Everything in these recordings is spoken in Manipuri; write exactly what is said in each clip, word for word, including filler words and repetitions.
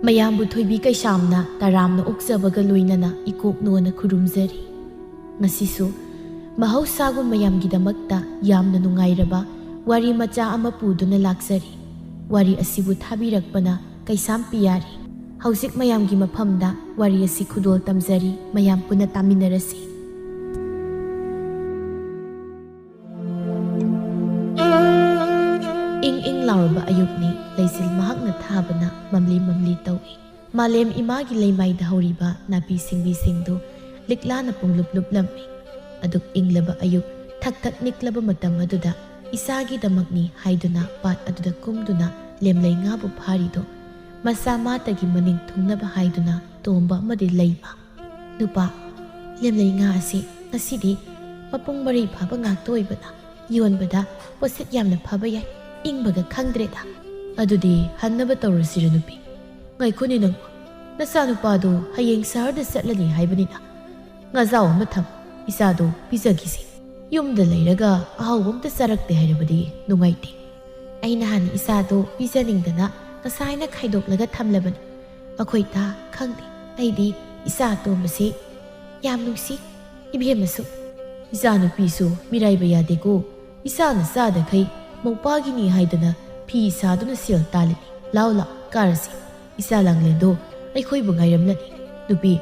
ꯃꯌꯥꯝꯕꯨ ꯊꯣꯏꯕꯤ ꯀꯩꯁꯥꯝꯅ ꯇꯔꯥꯝꯅ ꯑꯣꯛꯆꯕꯒ ꯂꯣꯏꯅꯅ ꯏꯀꯣꯛ ꯅꯣꯟꯅ ꯈꯨꯔꯨꯝꯖꯔꯤ꯫ ꯉꯁꯤꯁꯨ ꯃꯍꯧꯁꯥꯒꯨꯝ ꯃꯌꯥꯝꯒꯤꯗꯃꯛꯇ ꯌꯥꯝꯅ ꯅꯨꯡꯉꯥꯏꯔꯕ ꯋꯥꯔꯤ ꯃꯆꯥ ꯑꯃ ꯄꯨꯗꯨꯅ ꯂꯥꯛꯆꯔꯤ꯫ ꯋꯥꯔꯤ ꯑꯁꯤꯕꯨ ꯊꯥꯕꯤꯔꯛꯄꯅ ꯀꯩꯁꯥꯝ ꯄꯤꯌꯥꯔꯤ꯫ ꯍꯧꯖꯤꯛ ꯃꯌꯥꯝꯒꯤ ꯃꯐꯝꯗ ꯋꯥꯔꯤ ꯑꯁꯤ ꯈꯨꯗꯣꯜ ꯇꯝꯖꯔꯤ, ꯃꯌꯥꯝ ꯄꯨꯟꯅ ꯇꯥꯃꯤꯟꯅꯔꯁꯤ꯫ ꯏꯪ ꯏꯪ ꯂꯥꯎꯔꯕ ꯑꯌꯨꯛꯅꯤ, ꯂꯩꯆꯤꯜ ꯃꯍꯥꯛꯅ ꯊꯥꯕꯅ ꯃꯝꯂꯤ ꯃꯝꯂꯤ ꯇꯧꯏ꯫ ꯃꯥꯂꯦꯝ ꯏꯃꯥꯒꯤ ꯂꯩꯃꯥꯏꯗ ꯍꯧꯔꯤꯕ ꯅꯥꯄꯤ ꯁꯤꯡꯕꯤꯁꯤꯡꯗꯨ ꯂꯤꯛꯂꯥꯅ ꯄꯨꯡꯂꯨꯞ ꯂꯨꯞꯂꯝꯃꯤ꯫ ꯑꯗꯨꯛ ꯏꯪꯂꯕ ꯑꯌꯨꯛ, ꯊꯛ ꯊꯛ ꯅꯤꯛꯂꯕ ꯃꯇꯝ ꯑꯗꯨꯗ ꯏꯆꯥꯒꯤꯗꯃꯛꯅꯤ ꯍꯥꯏꯗꯨꯅ ꯄꯥꯠ ꯑꯗꯨꯗ ꯀꯨꯝꯗꯨꯅ ꯂꯦꯝꯂꯩ ꯉꯥꯕꯨ ꯐꯥꯔꯤꯗꯣ ꯃꯁꯥ ꯃꯥꯇꯒꯤ ꯃꯅꯤꯡ ꯊꯨꯡꯅꯕ ꯍꯥꯏꯗꯨꯅ ꯇꯣꯝꯕ ꯑꯃꯗꯤ ꯂꯩꯃ꯫ ꯅꯨꯄꯥ, ꯂꯦꯝꯂꯩ ꯉꯥ ꯑꯁꯤ ꯉꯁꯤꯗꯤ ꯃꯄꯨꯡ ꯃꯔꯩ ꯐꯥꯕ ꯉꯥꯛꯇ ꯑꯣꯏꯕꯅ ꯌꯣꯟꯕꯗ ꯄꯣꯠꯁꯛ ꯌꯥꯝꯅ ꯐꯕ ꯌꯥꯏ꯫ ꯏꯪꯕꯒ ꯈꯪꯗ꯭ꯔꯦꯗ꯫ ꯑꯗꯨꯗꯤ ꯍꯟꯅꯕ ꯇꯧꯔꯁꯤꯔ ꯅꯨꯄꯤ? ꯉꯥꯏꯈꯣꯅꯦ ꯅꯪꯕꯨ, ꯅꯆꯥꯅꯨꯄꯥꯗꯨ ꯍꯌꯦꯡ ꯁꯍꯔꯗ ꯆꯠꯂꯅꯤ ꯍꯥꯏꯕꯅꯤꯅ ꯉꯥꯖꯥꯎ ꯑꯃ ꯊꯝ, ꯏꯆꯥꯗꯨ ꯄꯤꯖꯈꯤꯁꯤ꯫ ꯌꯨꯝꯗ ꯂꯩꯔꯒ ꯑꯍꯥꯎꯕ ꯑꯝꯇ ꯆꯥꯔꯛꯇꯦ ꯍꯥꯏꯔꯕꯗꯤ ꯅꯨꯡꯉꯥꯏꯇꯦ꯫ ꯑꯩ ꯅꯍꯥꯟ ꯏꯆꯥꯗꯨ ꯄꯤꯖꯅꯤꯡꯗꯅ ꯉꯁꯥꯏꯅ ꯈꯥꯏꯗꯣꯛꯂꯒ ꯊꯝꯂꯕꯅꯤ꯫ ꯑꯩꯈꯣꯏ ꯇꯥ ꯈꯪꯗꯦ, ꯑꯩꯗꯤ ꯏꯆꯥ ꯑꯇꯣꯝꯕꯁꯤ ꯌꯥꯝ ꯅꯨꯡꯁꯤ꯫ ꯏꯕꯦꯝꯃꯁꯨ꯫ ꯏꯆꯥꯅꯨꯄꯤꯁꯨ ꯃꯤꯔꯥꯏꯕ ꯌꯥꯗꯦꯀꯣ꯫ ꯏꯆꯥꯅ ꯆꯥꯗꯈꯩ ꯃꯧꯄꯥꯒꯤꯅꯤ ꯍꯥꯏꯗꯅ ꯐꯤ ꯁꯥꯗꯨꯅ ꯁꯦꯜ ꯇꯥꯜꯂꯤꯅꯤ꯫ ꯂꯥꯎ ꯂꯥꯎ ꯀꯥꯔꯁꯤ꯫ ꯏꯆꯥ ꯂꯥꯡꯂꯦꯟꯗꯣ ꯑꯩꯈꯣꯏꯕꯨ ꯉꯥꯏꯔꯝꯂꯅꯤ꯫ ꯅꯨꯄꯤ,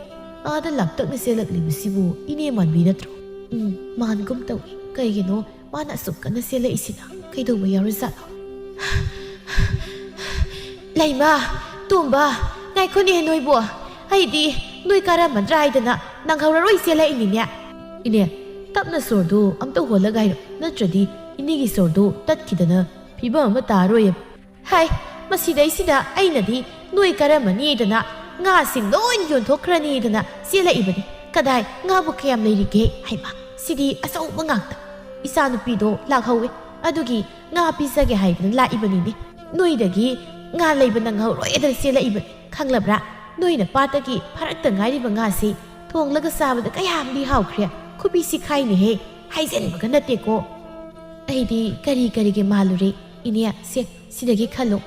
ꯑꯥꯗ ꯂꯥꯞꯇꯛꯅ ꯆꯦꯜꯂꯛꯂꯤꯕꯁꯤꯕꯨ ꯏꯅꯦ ꯃꯥꯟꯕꯤ ꯅꯠꯇ꯭ꯔꯣ? ꯎꯝ, ꯃꯥꯟꯒꯨꯝ ꯇꯧꯏ꯫ ꯀꯩꯒꯤꯅꯣ ꯃꯥꯅ ꯑꯁꯨꯛ ꯀꯟꯅ ꯆꯦꯜꯂꯛꯏꯁꯤꯅ? ꯀꯩꯗꯧꯕ ꯌꯥꯎꯔꯖꯥꯠꯅꯣ? ꯂꯩꯃ, ꯇꯣꯝꯕ, ꯉꯥꯏꯈꯣꯅꯦ ꯅꯣꯏꯕꯨ꯫ ꯑꯩꯗꯤ ꯅꯣꯏ ꯀꯥꯔꯝꯃꯗ꯭ꯔꯥ ꯍꯥꯏꯗꯅ ꯅꯪꯍꯧꯔꯔꯣꯏ ꯆꯦꯜꯂꯛꯏꯅꯤꯅꯦ꯫ ꯏꯅꯦ, ꯇꯞꯅ ꯁꯣꯔꯗꯨ ꯑꯝꯇ ꯍꯣꯜꯂꯒ ꯍꯥꯏꯔꯣ, ꯅꯠꯇ꯭ꯔꯗꯤ ꯏꯅꯦꯒꯤ ꯁꯣꯔꯗꯨ ꯇꯠꯈꯤꯗꯅ ꯐꯤꯕꯝ ꯑꯃ ꯇꯥꯔꯣꯏꯌꯦ꯫ ꯍꯥꯏ, ꯃꯁꯤꯗꯩꯁꯤꯗ ꯑꯩꯅꯗꯤ ꯅꯣꯏ ꯀꯔꯝꯃꯅꯤꯗꯅ ꯉꯥꯁꯤꯡ ꯂꯣꯏ ꯌꯣꯟꯊꯣꯛꯈ꯭ꯔꯅꯤꯗꯅ ꯆꯦꯜꯂꯛꯏꯕꯅꯤ꯫ ꯀꯗꯥꯏ ꯉꯥꯕꯨ ꯀꯌꯥꯝ ꯂꯩꯔꯤꯒꯦ? ꯍꯩꯃꯥ, ꯁꯤꯗꯤ ꯑꯆꯧꯕ ꯉꯥꯛꯇ꯫ ꯏꯆꯥꯅꯨꯄꯤꯗꯣ ꯂꯥꯛꯍꯧꯋꯦ, ꯑꯗꯨꯒꯤ ꯉꯥ ꯄꯤꯖꯒꯦ ꯍꯥꯏꯗꯅ ꯂꯥꯛꯏꯕꯅꯤꯅꯦ꯫ ꯅꯣꯏꯗꯒꯤ ꯉꯥ ꯂꯩꯕ ꯅꯪꯍꯧꯔꯣꯏꯗꯅ ꯆꯦꯜꯂꯛꯏꯕꯅꯤ꯫ ꯈꯪꯂꯕ꯭ꯔꯥ? ꯅꯣꯏꯅ ꯄꯥꯠꯇꯒꯤ ꯐꯥꯔꯛꯇ ꯉꯥꯏꯔꯤꯕ ꯉꯥꯁꯤ ꯊꯣꯡꯂꯒ ꯆꯥꯕꯗ ꯀꯌꯥꯝꯗꯤ ꯍꯥꯎꯈ꯭ꯔꯦ꯫ ꯈꯨꯕꯤ ꯁꯤꯈꯥꯏꯅꯦꯍꯦ, ꯍꯥꯏꯖꯤꯟꯕꯒ ꯅꯠꯇꯦꯀꯣ꯫ ꯑꯩꯗꯤ ꯀꯔꯤ ꯀꯔꯤꯒꯤ ꯃꯥꯜꯂꯨꯔꯦ꯫ ꯏꯅꯦ, ꯁꯦ, ꯁꯤꯗꯒꯤ ꯈꯜꯂꯣ꯫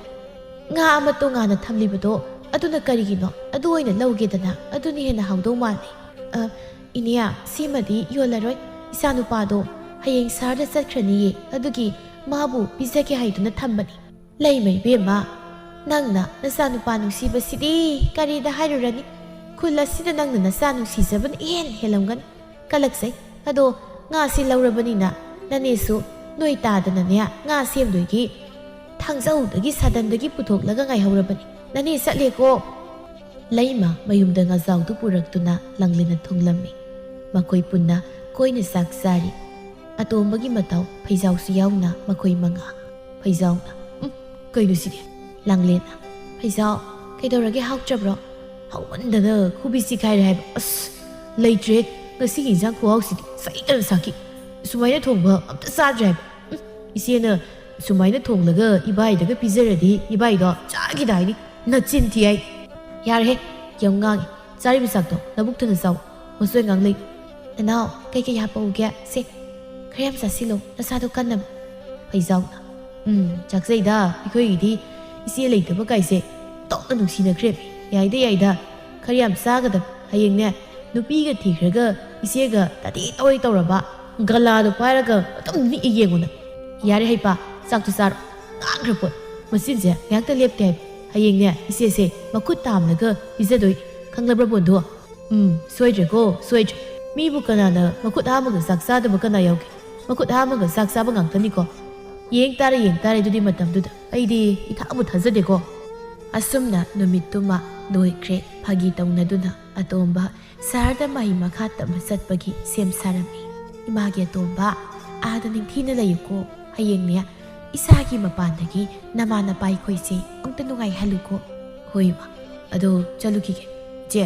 ꯉꯥ ꯑꯃ ꯇꯣꯉꯥꯟꯅ ꯊꯝꯂꯤꯕꯗꯣ ꯑꯗꯨꯅ ꯀꯔꯤꯒꯤꯅꯣ? ꯑꯗꯨ ꯑꯣꯏꯅ ꯂꯧꯒꯦꯗꯅ, ꯑꯗꯨꯅ ꯍꯦꯟꯅ ꯍꯥꯎꯗꯧ ꯃꯥꯜꯂꯦ꯫ ꯑ, ꯏꯅꯦ, ꯁꯤꯃꯗꯤ ꯌꯣꯜꯂꯔꯣꯏ꯫ ꯏꯆꯥꯅꯨꯄꯥꯗꯣ ꯍꯌꯦꯡ ꯁꯍꯔꯗ ꯆꯠꯈ꯭ꯔꯅꯤꯌꯦ, ꯑꯗꯨꯒꯤ ꯃꯥꯕꯨ ꯄꯤꯖꯒꯦ ꯍꯥꯏꯗꯨꯅ ꯊꯝꯕꯅꯤ꯫ ꯂꯩꯃ ꯏꯕꯦꯝꯃ, ꯅꯪꯅ ꯅꯆꯥꯅꯨꯄꯥ ꯅꯨꯡꯁꯤꯕꯁꯤꯗꯤ ꯀꯔꯤꯗ ꯍꯥꯏꯔꯨꯔꯅꯤ? ꯈꯨꯜ ꯑꯁꯤꯗ ꯅꯪꯅ ꯅꯆꯥ ꯅꯨꯡꯁꯤꯖꯕꯅ ꯏꯍꯦꯟ ꯍꯦꯜꯂꯝꯒꯅꯤ꯫ ꯀꯜꯂꯛꯆꯩ꯫ ꯑꯗꯣ ꯉꯥꯁꯤ ꯂꯧꯔꯕꯅꯤꯅ ꯅꯅꯦꯁꯨ ꯅꯣꯏ ꯇꯥꯗꯅꯅꯦ ꯉꯥ ꯁꯦꯝꯗꯣꯏꯒꯤ ꯊꯥꯡꯖꯧꯗꯒꯤ ꯁꯥꯗꯟꯗꯒꯤ ꯄꯨꯊꯣꯛꯂꯒ ꯉꯥꯏꯍꯧꯔꯕꯅꯤ꯫ ꯅꯅꯦ ꯆꯠꯂꯦꯀꯣ꯫ ꯂꯩꯃ ꯃꯌꯨꯝꯗ ꯉꯥꯖꯥꯎꯗꯨ ꯄꯨꯔꯛꯇꯨꯅ ꯂꯥꯡꯂꯦꯟꯅ ꯊꯣꯡꯂꯝꯃꯤ꯫ ꯃꯈꯣꯏ ꯄꯨꯟꯅ ꯀꯣꯏꯅ ꯆꯥꯛ ꯆꯥꯔꯤ꯫ ꯑꯇꯣꯝꯕꯒꯤ ꯃꯇꯧ ꯐꯩꯖꯥꯎꯁꯨ ꯌꯥꯎꯅ ꯃꯈꯣꯏ ꯃꯉꯥ꯫ ꯐꯩꯖꯥꯎꯅ, "ꯎꯝ, ꯀꯩꯅꯣ ꯁꯤꯗꯤ?" ꯂꯥꯡꯂꯦꯟꯅ, "ꯐꯩꯖꯥꯎ, ꯀꯩꯗꯧꯔꯒꯦ, ꯍꯥꯎꯇ꯭ꯔꯕ꯭ꯔꯣ?" "ꯍꯥꯎꯃꯟꯗꯅ ꯈꯨꯕꯤ ꯁꯤꯈꯥꯏꯔꯦ ꯍꯥꯏꯕ꯫ ꯑꯁ, ꯂꯩꯇ꯭ꯔꯦ꯫ ꯉꯁꯤꯒꯤ ꯏꯟꯁꯥꯡ ꯈꯨꯍꯥꯎꯁꯤꯗꯤ ꯁꯩꯇꯅ ꯁꯥꯈꯤ꯫ ꯁꯨꯃꯥꯏꯅ ꯊꯣꯡꯕ ꯑꯝꯇ ꯆꯥꯗ꯭ꯔꯤ ꯍꯥꯏꯕ꯫ ꯎꯝ, ꯏꯆꯦꯅ ꯁꯨꯃꯥꯏꯅ ꯊꯣꯡꯂꯒ ꯏꯕꯥꯏꯗꯒ ꯄꯤꯖꯔꯗꯤ ꯏꯕꯥꯏꯗꯣ ꯆꯥꯈꯤꯗꯥꯏꯅꯤ꯫ ꯅꯆꯤꯟ ꯊꯤ ꯍꯥꯏ꯫ ꯌꯥꯔꯦꯍꯦ, ꯌꯥꯝ ꯉꯥꯡꯉꯤ꯫ ꯆꯥꯔꯤꯕ ꯆꯥꯛꯇꯣ ꯅꯕꯨꯛ ꯊꯟꯅ ꯆꯥꯎ꯫ ꯃꯆꯣꯏ ꯉꯥꯡꯂꯩ꯫ ꯅꯅꯥꯎ, ꯀꯩꯀꯩ ꯍꯥꯄꯛꯎꯒꯦ? ꯁꯦ, ꯈꯔ ꯌꯥꯝ ꯆꯥꯁꯤꯜꯂꯣ, ꯅꯁꯥꯗꯣ ꯀꯟꯅꯕ꯫" ꯐꯩꯖꯥꯎꯅ, "ꯎꯝ, ꯆꯥꯛꯆꯩꯗ꯫ ꯑꯩꯈꯣꯏꯒꯤꯗꯤ ꯏꯆꯦ ꯂꯩꯇꯕ ꯀꯥꯏꯁꯦ ꯇꯣꯛꯅ ꯅꯨꯡꯁꯤꯅꯈ꯭ꯔꯦ꯫ ꯌꯥꯏꯗ, ꯌꯥꯏꯗ꯫ ꯈꯔ ꯌꯥꯝ ꯆꯥꯒꯗꯕ꯫ ꯍꯌꯦꯡꯅꯦ, ꯅꯨꯄꯤꯒ ꯊꯤꯈ꯭ꯔꯒ ꯏꯆꯦꯒ ꯇꯥꯊꯤ ꯇꯧꯔꯣꯏ ꯇꯧꯔꯕ, ꯒꯂꯥꯗꯣ ꯄꯥꯏꯔꯒ ꯑꯗꯨꯝ ꯅꯤꯛꯑ ꯌꯦꯡꯉꯨꯅ꯫ ꯌꯥꯔꯦ ꯍꯩꯄꯥ, ꯆꯥꯛꯇꯣ ꯆꯥꯔꯣ꯫ ꯉꯥꯡꯈ꯭ꯔ ꯄꯣꯠ꯫ ꯃꯆꯤꯟꯁꯦ ꯉꯥꯏꯍꯥꯛꯇ ꯂꯦꯞꯇꯦ ꯍꯥꯏꯕ꯫ ꯍꯌꯦꯡꯅꯦ, ꯏꯆꯦꯁꯦ ꯃꯈꯨꯠ ꯇꯥꯝꯂꯒ ꯄꯤꯖꯗꯣꯏꯅꯤ꯫ ꯈꯪꯂꯕ꯭ꯔꯥ, ꯕꯣꯟꯗꯨ?" "ꯎꯝ, ꯁꯣꯏꯗ꯭ꯔꯦꯀꯣ, ꯁꯣꯏꯗ꯭ꯔꯦ꯫ ꯃꯤꯕꯨ ꯀꯅꯥꯅ ꯃꯈꯨꯠ ꯍꯥꯝꯃꯒ ꯆꯥꯛ ꯆꯥꯗꯕ ꯀꯅꯥ ꯌꯥꯎꯒꯦ? ꯃꯈꯨꯠ ꯍꯥꯝꯃꯒ ꯆꯥꯛ ꯆꯥꯕ ꯉꯥꯛꯇꯅꯤꯀꯣ꯫ ꯌꯦꯡ ꯇꯥꯔꯦ, ꯌꯦꯡ ꯇꯥꯔꯦ, ꯑꯗꯨꯗꯤ ꯃꯇꯝꯗꯨꯗ꯫ ꯑꯩꯗꯤ ꯏꯊꯥꯕꯨ ꯊꯥꯖꯗꯦꯀꯣ꯫" ꯑꯁꯨꯝꯅ ꯅꯨꯃꯤꯠꯇꯨꯃ ꯂꯣꯏꯈ꯭ꯔꯦ꯫ ꯐꯥꯒꯤ ꯇꯧꯅꯗꯨꯅ ꯑꯇꯣꯝꯕ ꯁꯍꯔꯗ ꯃꯍꯩ ꯃꯈꯥ ꯇꯝꯕ ꯆꯠꯄꯒꯤ ꯁꯦꯝ ꯁꯥꯔꯝꯃꯤ꯫ ꯏꯃꯥꯒꯤ ꯑꯇꯣꯝꯕ, ꯑꯥꯗ ꯅꯤꯡꯊꯤꯅ ꯂꯩꯌꯨꯀꯣ꯫ ꯍꯌꯦꯡꯅꯦ, ꯏꯁꯥꯒꯤ ꯃꯄꯥꯟꯗꯒꯤ ꯅꯃꯥ ꯅꯄꯥ ꯑꯩꯈꯣꯏꯁꯦ ꯑꯝꯇ ꯅꯨꯡꯉꯥꯏꯍꯜꯂꯨꯀꯣ꯫ ꯍꯣꯏ, ꯏꯃꯥ꯫ ꯑꯗꯣ ꯆꯠꯂꯨꯈꯤꯒꯦ꯫ ꯏꯆꯦ,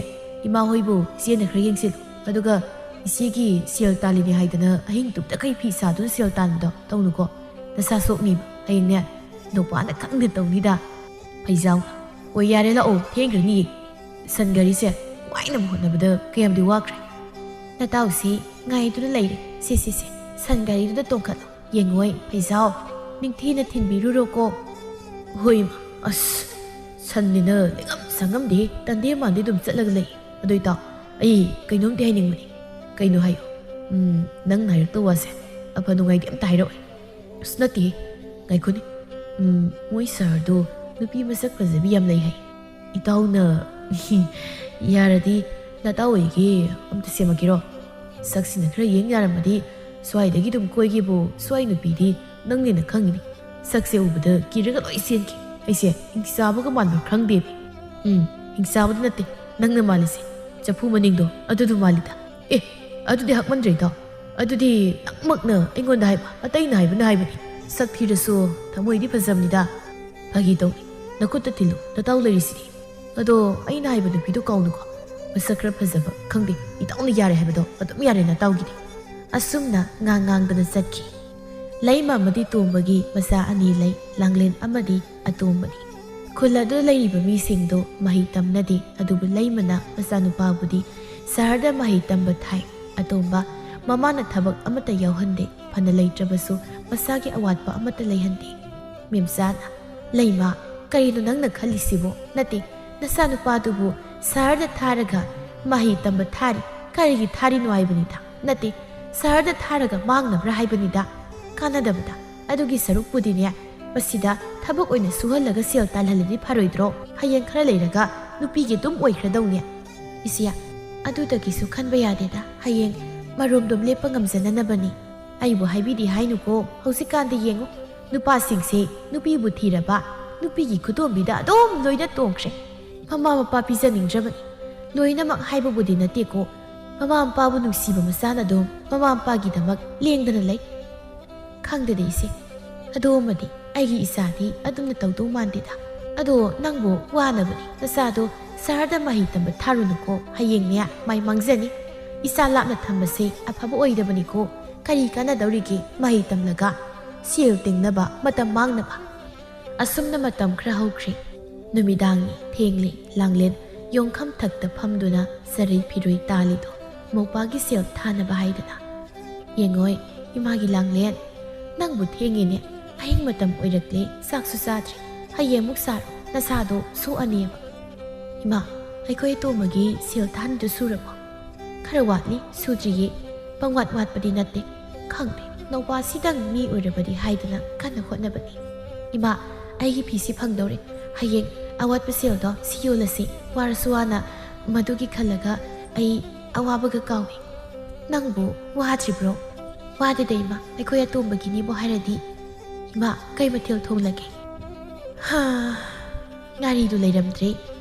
ꯏꯃꯥ ꯍꯣꯏꯕꯨ ꯏꯆꯦꯅ ꯈꯔ ꯌꯦꯡꯁꯤꯜꯂꯨ꯫ ꯑꯗꯨꯒ ꯏꯆꯦꯒꯤ ꯁꯦꯜ ꯇꯥꯜꯂꯤꯅꯦ ꯍꯥꯏꯗꯅ ꯑꯍꯤꯡ ꯇꯨꯝꯗꯈꯩ ꯐꯤ ꯁꯥꯗꯨꯅ ꯁꯦꯜ ꯇꯥꯟꯕꯗꯣ ꯇꯧꯅꯨꯀꯣ꯫ ꯅꯁꯥ ꯁꯣꯛꯅꯤꯕ꯫ ꯍꯌꯦꯡꯅꯦ, ꯅꯨꯄꯥꯅ ꯈꯪꯗ ꯇꯧꯅꯤꯗ꯫ ꯐꯩꯖꯥꯎ, "ꯑꯣ, ꯌꯥꯔꯦ, ꯂꯥꯛꯑꯣ, ꯊꯦꯡꯈ꯭ꯔꯅꯤ꯫ ꯁꯟ ꯒꯥꯔꯤꯁꯦ ꯋꯥꯏꯅꯕ ꯍꯣꯠꯅꯕꯗ ꯀꯌꯥꯝꯗꯤ ꯋꯥꯈ꯭ꯔꯦ꯫" ꯅꯇꯥꯎꯁꯤ ꯉꯥꯏꯗꯨꯅ ꯂꯩꯔꯦ꯫ ꯁꯦ, ꯁꯦ, ꯁꯦ, ꯁꯟ ꯒꯥꯔꯤꯗꯨꯗ ꯇꯣꯡꯈꯠꯂꯣ꯫ ꯌꯦꯡꯉꯣꯏ, ꯐꯩꯖꯥꯎ, ꯅꯤꯡꯊꯤꯅ ꯊꯤꯟꯕꯤꯔꯨꯔꯣꯀꯣ꯫ ꯍꯣꯏ, ꯏꯃꯥ꯫ ꯑꯁ, ꯁꯟꯅꯤꯅ ꯂꯩꯉꯝ ꯁꯪꯉꯝꯗꯦ, ꯇꯟꯗꯦ ꯃꯥꯟꯗꯦ ꯑꯗꯨꯝ ꯆꯠꯂꯒ ꯂꯩ꯫ ꯑꯗꯨ ꯏꯇꯥꯎ, ꯑꯩ ꯀꯩꯅꯣꯝꯗꯤ ꯍꯥꯏꯅꯤꯡꯕꯅꯤ꯫ ꯀꯩꯅꯣ ꯍꯥꯏꯌꯨ꯫ ꯎꯝ, ꯅꯪꯅ ꯍꯥꯏꯔꯛꯇꯧ ꯋꯥꯁꯦ ꯑꯐ ꯅꯨꯡꯉꯥꯏꯗꯤ ꯑꯝꯇ ꯍꯥꯏꯔꯛꯑꯣꯏ꯫ ꯑꯁ, ꯅꯠꯇꯦ, ꯉꯥꯏꯈꯣꯅꯦ꯫ ꯎꯝ, ꯃꯣꯏ ꯁꯍꯔꯗꯣ ꯅꯨꯄꯤ ꯃꯁꯛ ꯐꯖꯕꯤ ꯌꯥꯝ ꯂꯩ ꯍꯥꯏ꯫ ꯏꯇꯥꯎꯅ ꯌꯥꯔꯗꯤ ꯅꯇꯥꯎ ꯑꯣꯏꯒꯦ ꯑꯝꯇ ꯁꯦꯝꯃꯛꯀꯦꯔꯣ? ꯁꯛꯁꯤꯅ ꯈꯔ ꯌꯦꯡ ꯌꯥꯔꯝꯃꯗꯤ ꯁ꯭ꯋꯥꯏꯗꯒꯤ ꯑꯗꯨꯝ ꯀꯣꯏꯒꯦꯕꯨ, ꯁ꯭ꯋꯥꯏ ꯅꯨꯄꯤꯗꯤ ꯅꯪꯅꯤꯅ ꯈꯪꯉꯤꯅꯤ꯫ ꯁꯛꯁꯦ ꯎꯕꯗ ꯀꯤꯔꯒ ꯂꯣꯏ ꯆꯦꯟꯈꯤ꯫ ꯑꯩꯁꯦ ꯍꯤꯡꯆꯥꯕꯒ ꯃꯥꯟꯕ ꯈꯪꯗꯦ꯫ ꯎꯝ, ꯍꯤꯡꯆꯥꯕꯗꯨ ꯅꯠꯇꯦ, ꯅꯪꯅ ꯃꯥꯜꯂꯤꯁꯦ꯫ ꯆꯐꯨ ꯃꯅꯤꯡꯗꯣ ꯑꯗꯨꯗꯨ ꯃꯥꯜꯂꯤꯗ꯫ ꯑꯦ, ꯑꯗꯨꯗꯤ ꯍꯛꯃꯟꯗ꯭ꯔꯦ ꯏꯇꯥꯎ꯫ ꯑꯗꯨꯗꯤ ꯅꯪꯃꯛꯅ ꯑꯩꯉꯣꯟꯗ ꯍꯥꯏꯕ, ꯑꯇꯩꯅ ꯍꯥꯏꯕꯅ ꯍꯥꯏꯕꯅꯤ꯫ ꯁꯛ ꯊꯤꯔꯁꯨ ꯊꯃꯣꯏꯗꯤ ꯐꯖꯕꯅꯤꯗ꯫ ꯐꯥꯒꯤ ꯇꯧꯅꯤ, ꯅꯈꯨꯠꯇ ꯊꯤꯜꯂꯨ, ꯅꯇꯥꯎ ꯂꯩꯔꯤꯁꯤꯗꯤ꯫ ꯑꯗꯣ ꯑꯩꯅ ꯍꯥꯏꯕ ꯅꯨꯄꯤꯗꯣ ꯀꯥꯎꯅꯨꯀꯣ꯫ ꯃꯁꯛ ꯈꯔ ꯐꯖꯕ, ꯈꯪꯗꯦ, ꯏꯇꯥꯎꯅ ꯌꯥꯔꯦ ꯍꯥꯏꯕꯗꯣ ꯑꯗꯨꯝ ꯌꯥꯔꯦ ꯅꯇꯥꯎꯒꯤꯗꯤ꯫ ꯑꯁꯨꯝꯅ ꯉꯥꯡ ꯉꯥꯡꯗꯅ ꯆꯠꯈꯤ꯫ ꯂꯩꯃ ꯑꯃꯗꯤ ꯇꯣꯝꯕꯒꯤ ꯃꯆꯥ ꯑꯅꯤ ꯂꯩ, ꯂꯥꯡꯂꯦꯟ ꯑꯃꯗꯤ ꯑꯇꯣꯝꯕꯅꯤ꯫ ꯈꯨꯜ ꯑꯗꯨꯗ ꯂꯩꯔꯤꯕ ꯃꯤꯁꯤꯡꯗꯣ ꯃꯍꯩ ꯇꯝꯅꯗꯦ, ꯑꯗꯨꯕꯨ ꯂꯩꯃꯅ ꯃꯆꯥꯅꯨꯄꯥꯕꯨꯗꯤ ꯁꯍꯔꯗ ꯃꯍꯩ ꯇꯝꯕ ꯊꯥꯏ꯫ ꯑꯇꯣꯝꯕ, ꯃꯃꯥꯅ ꯊꯕꯛ ꯑꯃꯠꯇ ꯌꯥꯎꯍꯟꯗꯦ, ꯐꯅ ꯂꯩꯇ꯭ꯔꯕꯁꯨ ꯃꯁꯥꯒꯤ ꯑꯋꯥꯠꯄ ꯑꯃꯠꯇ ꯂꯩꯍꯟꯗꯦ꯫ ꯃꯦꯝꯆꯥꯅ, "ꯂꯩꯃ, ꯀꯔꯤꯅꯣ ꯅꯪꯅ ꯈꯜꯂꯤꯁꯤꯕꯣ? ꯅꯠꯇꯦ, ꯅꯆꯥꯅꯨꯄꯥꯗꯨꯕꯨ ꯁꯍꯔꯗ ꯊꯥꯔꯒ ꯃꯍꯩ ꯇꯝꯕ ꯊꯥꯔꯤ, ꯀꯔꯤꯒꯤ ꯊꯥꯔꯤꯅꯣ ꯍꯥꯏꯕꯅꯤꯗ? ꯅꯠꯇꯦ, ꯁꯍꯔꯗ ꯊꯥꯔꯒ ꯃꯥꯡꯅꯕ꯭ꯔꯥ ꯍꯥꯏꯕꯅꯤꯗ? ꯀꯥꯟꯅꯗꯕꯗ꯫ ꯑꯗꯨꯒꯤ ꯁꯔꯨꯛꯄꯨꯗꯤꯅꯦ, ꯃꯁꯤꯗ ꯊꯕꯛ ꯑꯣꯏꯅ ꯁꯨꯍꯜꯂꯒ ꯁꯦꯜ ꯇꯥꯜꯍꯜꯂꯗꯤ ꯐꯔꯣꯏꯗ꯭ꯔꯣ? ꯍꯌꯦꯡ ꯈꯔ ꯂꯩꯔꯒ ꯅꯨꯄꯤꯒꯤ ꯑꯗꯨꯝ ꯑꯣꯏꯈ꯭ꯔꯗꯧꯅꯦ꯫" "ꯏꯆꯦ, ꯑꯗꯨꯗꯒꯤꯁꯨ ꯈꯟꯕ ꯌꯥꯗꯦꯗ, ꯍꯌꯦꯡ ꯃꯔꯣꯝꯗꯣꯝ ꯂꯦꯞꯄ ꯉꯝꯖꯅꯅꯕꯅꯤ꯫ ꯑꯩꯕꯨ ꯍꯥꯏꯕꯤꯗꯦ ꯍꯥꯏꯅꯨꯀꯣ, ꯍꯧꯖꯤꯛꯀꯥꯟꯗꯤ ꯌꯦꯡꯉꯨ, ꯅꯨꯄꯥꯁꯤꯡꯁꯦ ꯅꯨꯄꯤꯕꯨ ꯊꯤꯔꯕ, ꯅꯨꯄꯤꯒꯤ ꯈꯨꯗꯣꯝꯕꯤꯗ ꯑꯗꯨꯝ ꯂꯣꯏꯅ ꯇꯣꯡꯈ꯭ꯔꯦ꯫ ꯃꯃꯥ ꯃꯄꯥ ꯄꯤꯖꯅꯤꯡꯗ꯭ꯔꯕꯅꯤ꯫ ꯂꯣꯏꯅꯃꯛ ꯍꯥꯏꯕꯕꯨꯗꯤ ꯅꯠꯇꯦꯀꯣ, ꯃꯃꯥ ꯃꯄꯥꯕꯨ ꯅꯨꯡꯁꯤꯕ ꯃꯆꯥꯅ ꯑꯗꯨꯝ ꯃꯃꯥ ꯃꯄꯥꯒꯤꯗꯃꯛ ꯂꯦꯡꯗꯅ ꯂꯩ꯫ ꯈꯪꯗꯦꯗ ꯏꯆꯦ, ꯑꯗꯨꯃꯗꯤ ꯑꯩꯒꯤ ꯏꯆꯥꯗꯤ ꯑꯗꯨꯝꯅ ꯇꯧꯗꯧ ꯃꯥꯟꯗꯦꯗ꯫ ꯑꯗꯣ ꯅꯪꯕꯨ ꯋꯥꯅꯕꯅꯤ, ꯅꯆꯥꯗꯣ ꯁꯍꯔꯗ ꯃꯍꯩ ꯇꯝꯕ ꯊꯥꯔꯨꯅꯨꯀꯣ, ꯍꯌꯦꯡꯅꯦ ꯃꯥꯏ ꯃꯥꯡꯖꯅꯤ꯫ ꯏꯆꯥ ꯂꯥꯞꯅ ꯊꯝꯕꯁꯦ ꯑꯐꯕ ꯑꯣꯏꯗꯕꯅꯤꯀꯣ, ꯀꯔꯤ ꯀꯥꯟꯅꯗꯧꯔꯤꯒꯦ ꯃꯍꯩ ꯇꯝꯂꯒ? ꯁꯦꯜ ꯇꯤꯡꯅꯕ, ꯃꯇꯝ ꯃꯥꯡꯅꯕ꯫" ꯑꯁꯨꯝꯅ ꯃꯇꯝ ꯈꯔ ꯍꯧꯈ꯭ꯔꯦ꯫ ꯅꯨꯃꯤꯗꯥꯡꯅꯤ, ꯊꯦꯡꯂꯦ꯫ ꯂꯥꯡꯂꯦꯟ ꯌꯣꯡꯈꯝ ꯊꯛꯇ ꯐꯝꯗꯨꯅ ꯆꯔꯩ ꯐꯤꯔꯣꯏ ꯇꯥꯜꯂꯤꯗꯣ ꯃꯧꯄꯥꯒꯤ ꯁꯦꯜ ꯊꯥꯅꯕ ꯍꯥꯏꯗꯅ꯫ ꯌꯦꯡꯉꯣꯏ, ꯏꯃꯥꯒꯤ ꯂꯥꯡꯂꯦꯟ, ꯅꯪꯕꯨ ꯊꯦꯡꯉꯦꯅꯦ, ꯑꯍꯤꯡ ꯃꯇꯝ ꯑꯣꯏꯔꯛꯂꯦ, ꯆꯥꯛꯁꯨ ꯆꯥꯗ꯭ꯔꯤ, ꯍꯌꯦꯡꯃꯨꯛ ꯆꯥꯔꯣ, ꯅꯁꯥꯗꯣ ꯁꯣꯛꯑꯅꯦꯕ꯫ ꯏꯃꯥ, ꯑꯩꯈꯣꯏ ꯑꯇꯣꯝꯕꯒꯤ ꯁꯦꯜ ꯊꯥꯅꯤꯗꯨ ꯁꯨꯔꯕꯣ? ꯈꯔ ꯋꯥꯠꯂꯤ, ꯁꯨꯗ꯭ꯔꯤꯌꯦ꯫ ꯄꯪꯋꯥꯠ ꯋꯥꯠꯄꯗꯤ ꯅꯠꯇꯦ꯫ ꯈꯪꯗꯦ, ꯅꯧꯄꯥꯁꯤꯗꯪ ꯃꯤ ꯑꯣꯏꯔꯕꯗꯤ ꯍꯥꯏꯗꯅ ꯀꯟꯅ ꯍꯣꯠꯅꯕꯅꯤ꯫ ꯏꯃꯥ, ꯑꯩꯒꯤ ꯐꯤꯁꯤ ꯐꯪꯗꯧꯔꯦ꯫ ꯍꯌꯦꯡ ꯑꯋꯥꯠꯄ ꯁꯦꯜꯗꯣ ꯁꯤ ꯌꯣꯜꯂꯁꯤ꯫ ꯋꯥꯔꯁꯨ ꯋꯥꯅ ꯃꯗꯨꯒꯤ ꯈꯜꯂꯒ ꯑꯩ ꯑꯋꯥꯕꯒ ꯀꯥꯎꯏ꯫ ꯅꯪꯕꯨ ꯋꯥꯗ꯭ꯔꯤꯕ꯭ꯔꯣ? ꯋꯥꯗꯦꯗ ꯏꯃꯥ, ꯑꯩꯈꯣꯏ ꯑꯇꯣꯝꯕꯒꯤꯅꯤꯕꯨ ꯍꯥꯏꯔꯗꯤ꯫ ꯏꯃꯥ, ꯀꯩ ꯃꯊꯦꯜ ꯊꯣꯡꯂꯒꯦ? ꯍꯥ, ꯉꯥꯔꯤꯗꯨ ꯂꯩꯔꯝꯗ꯭ꯔꯦ꯫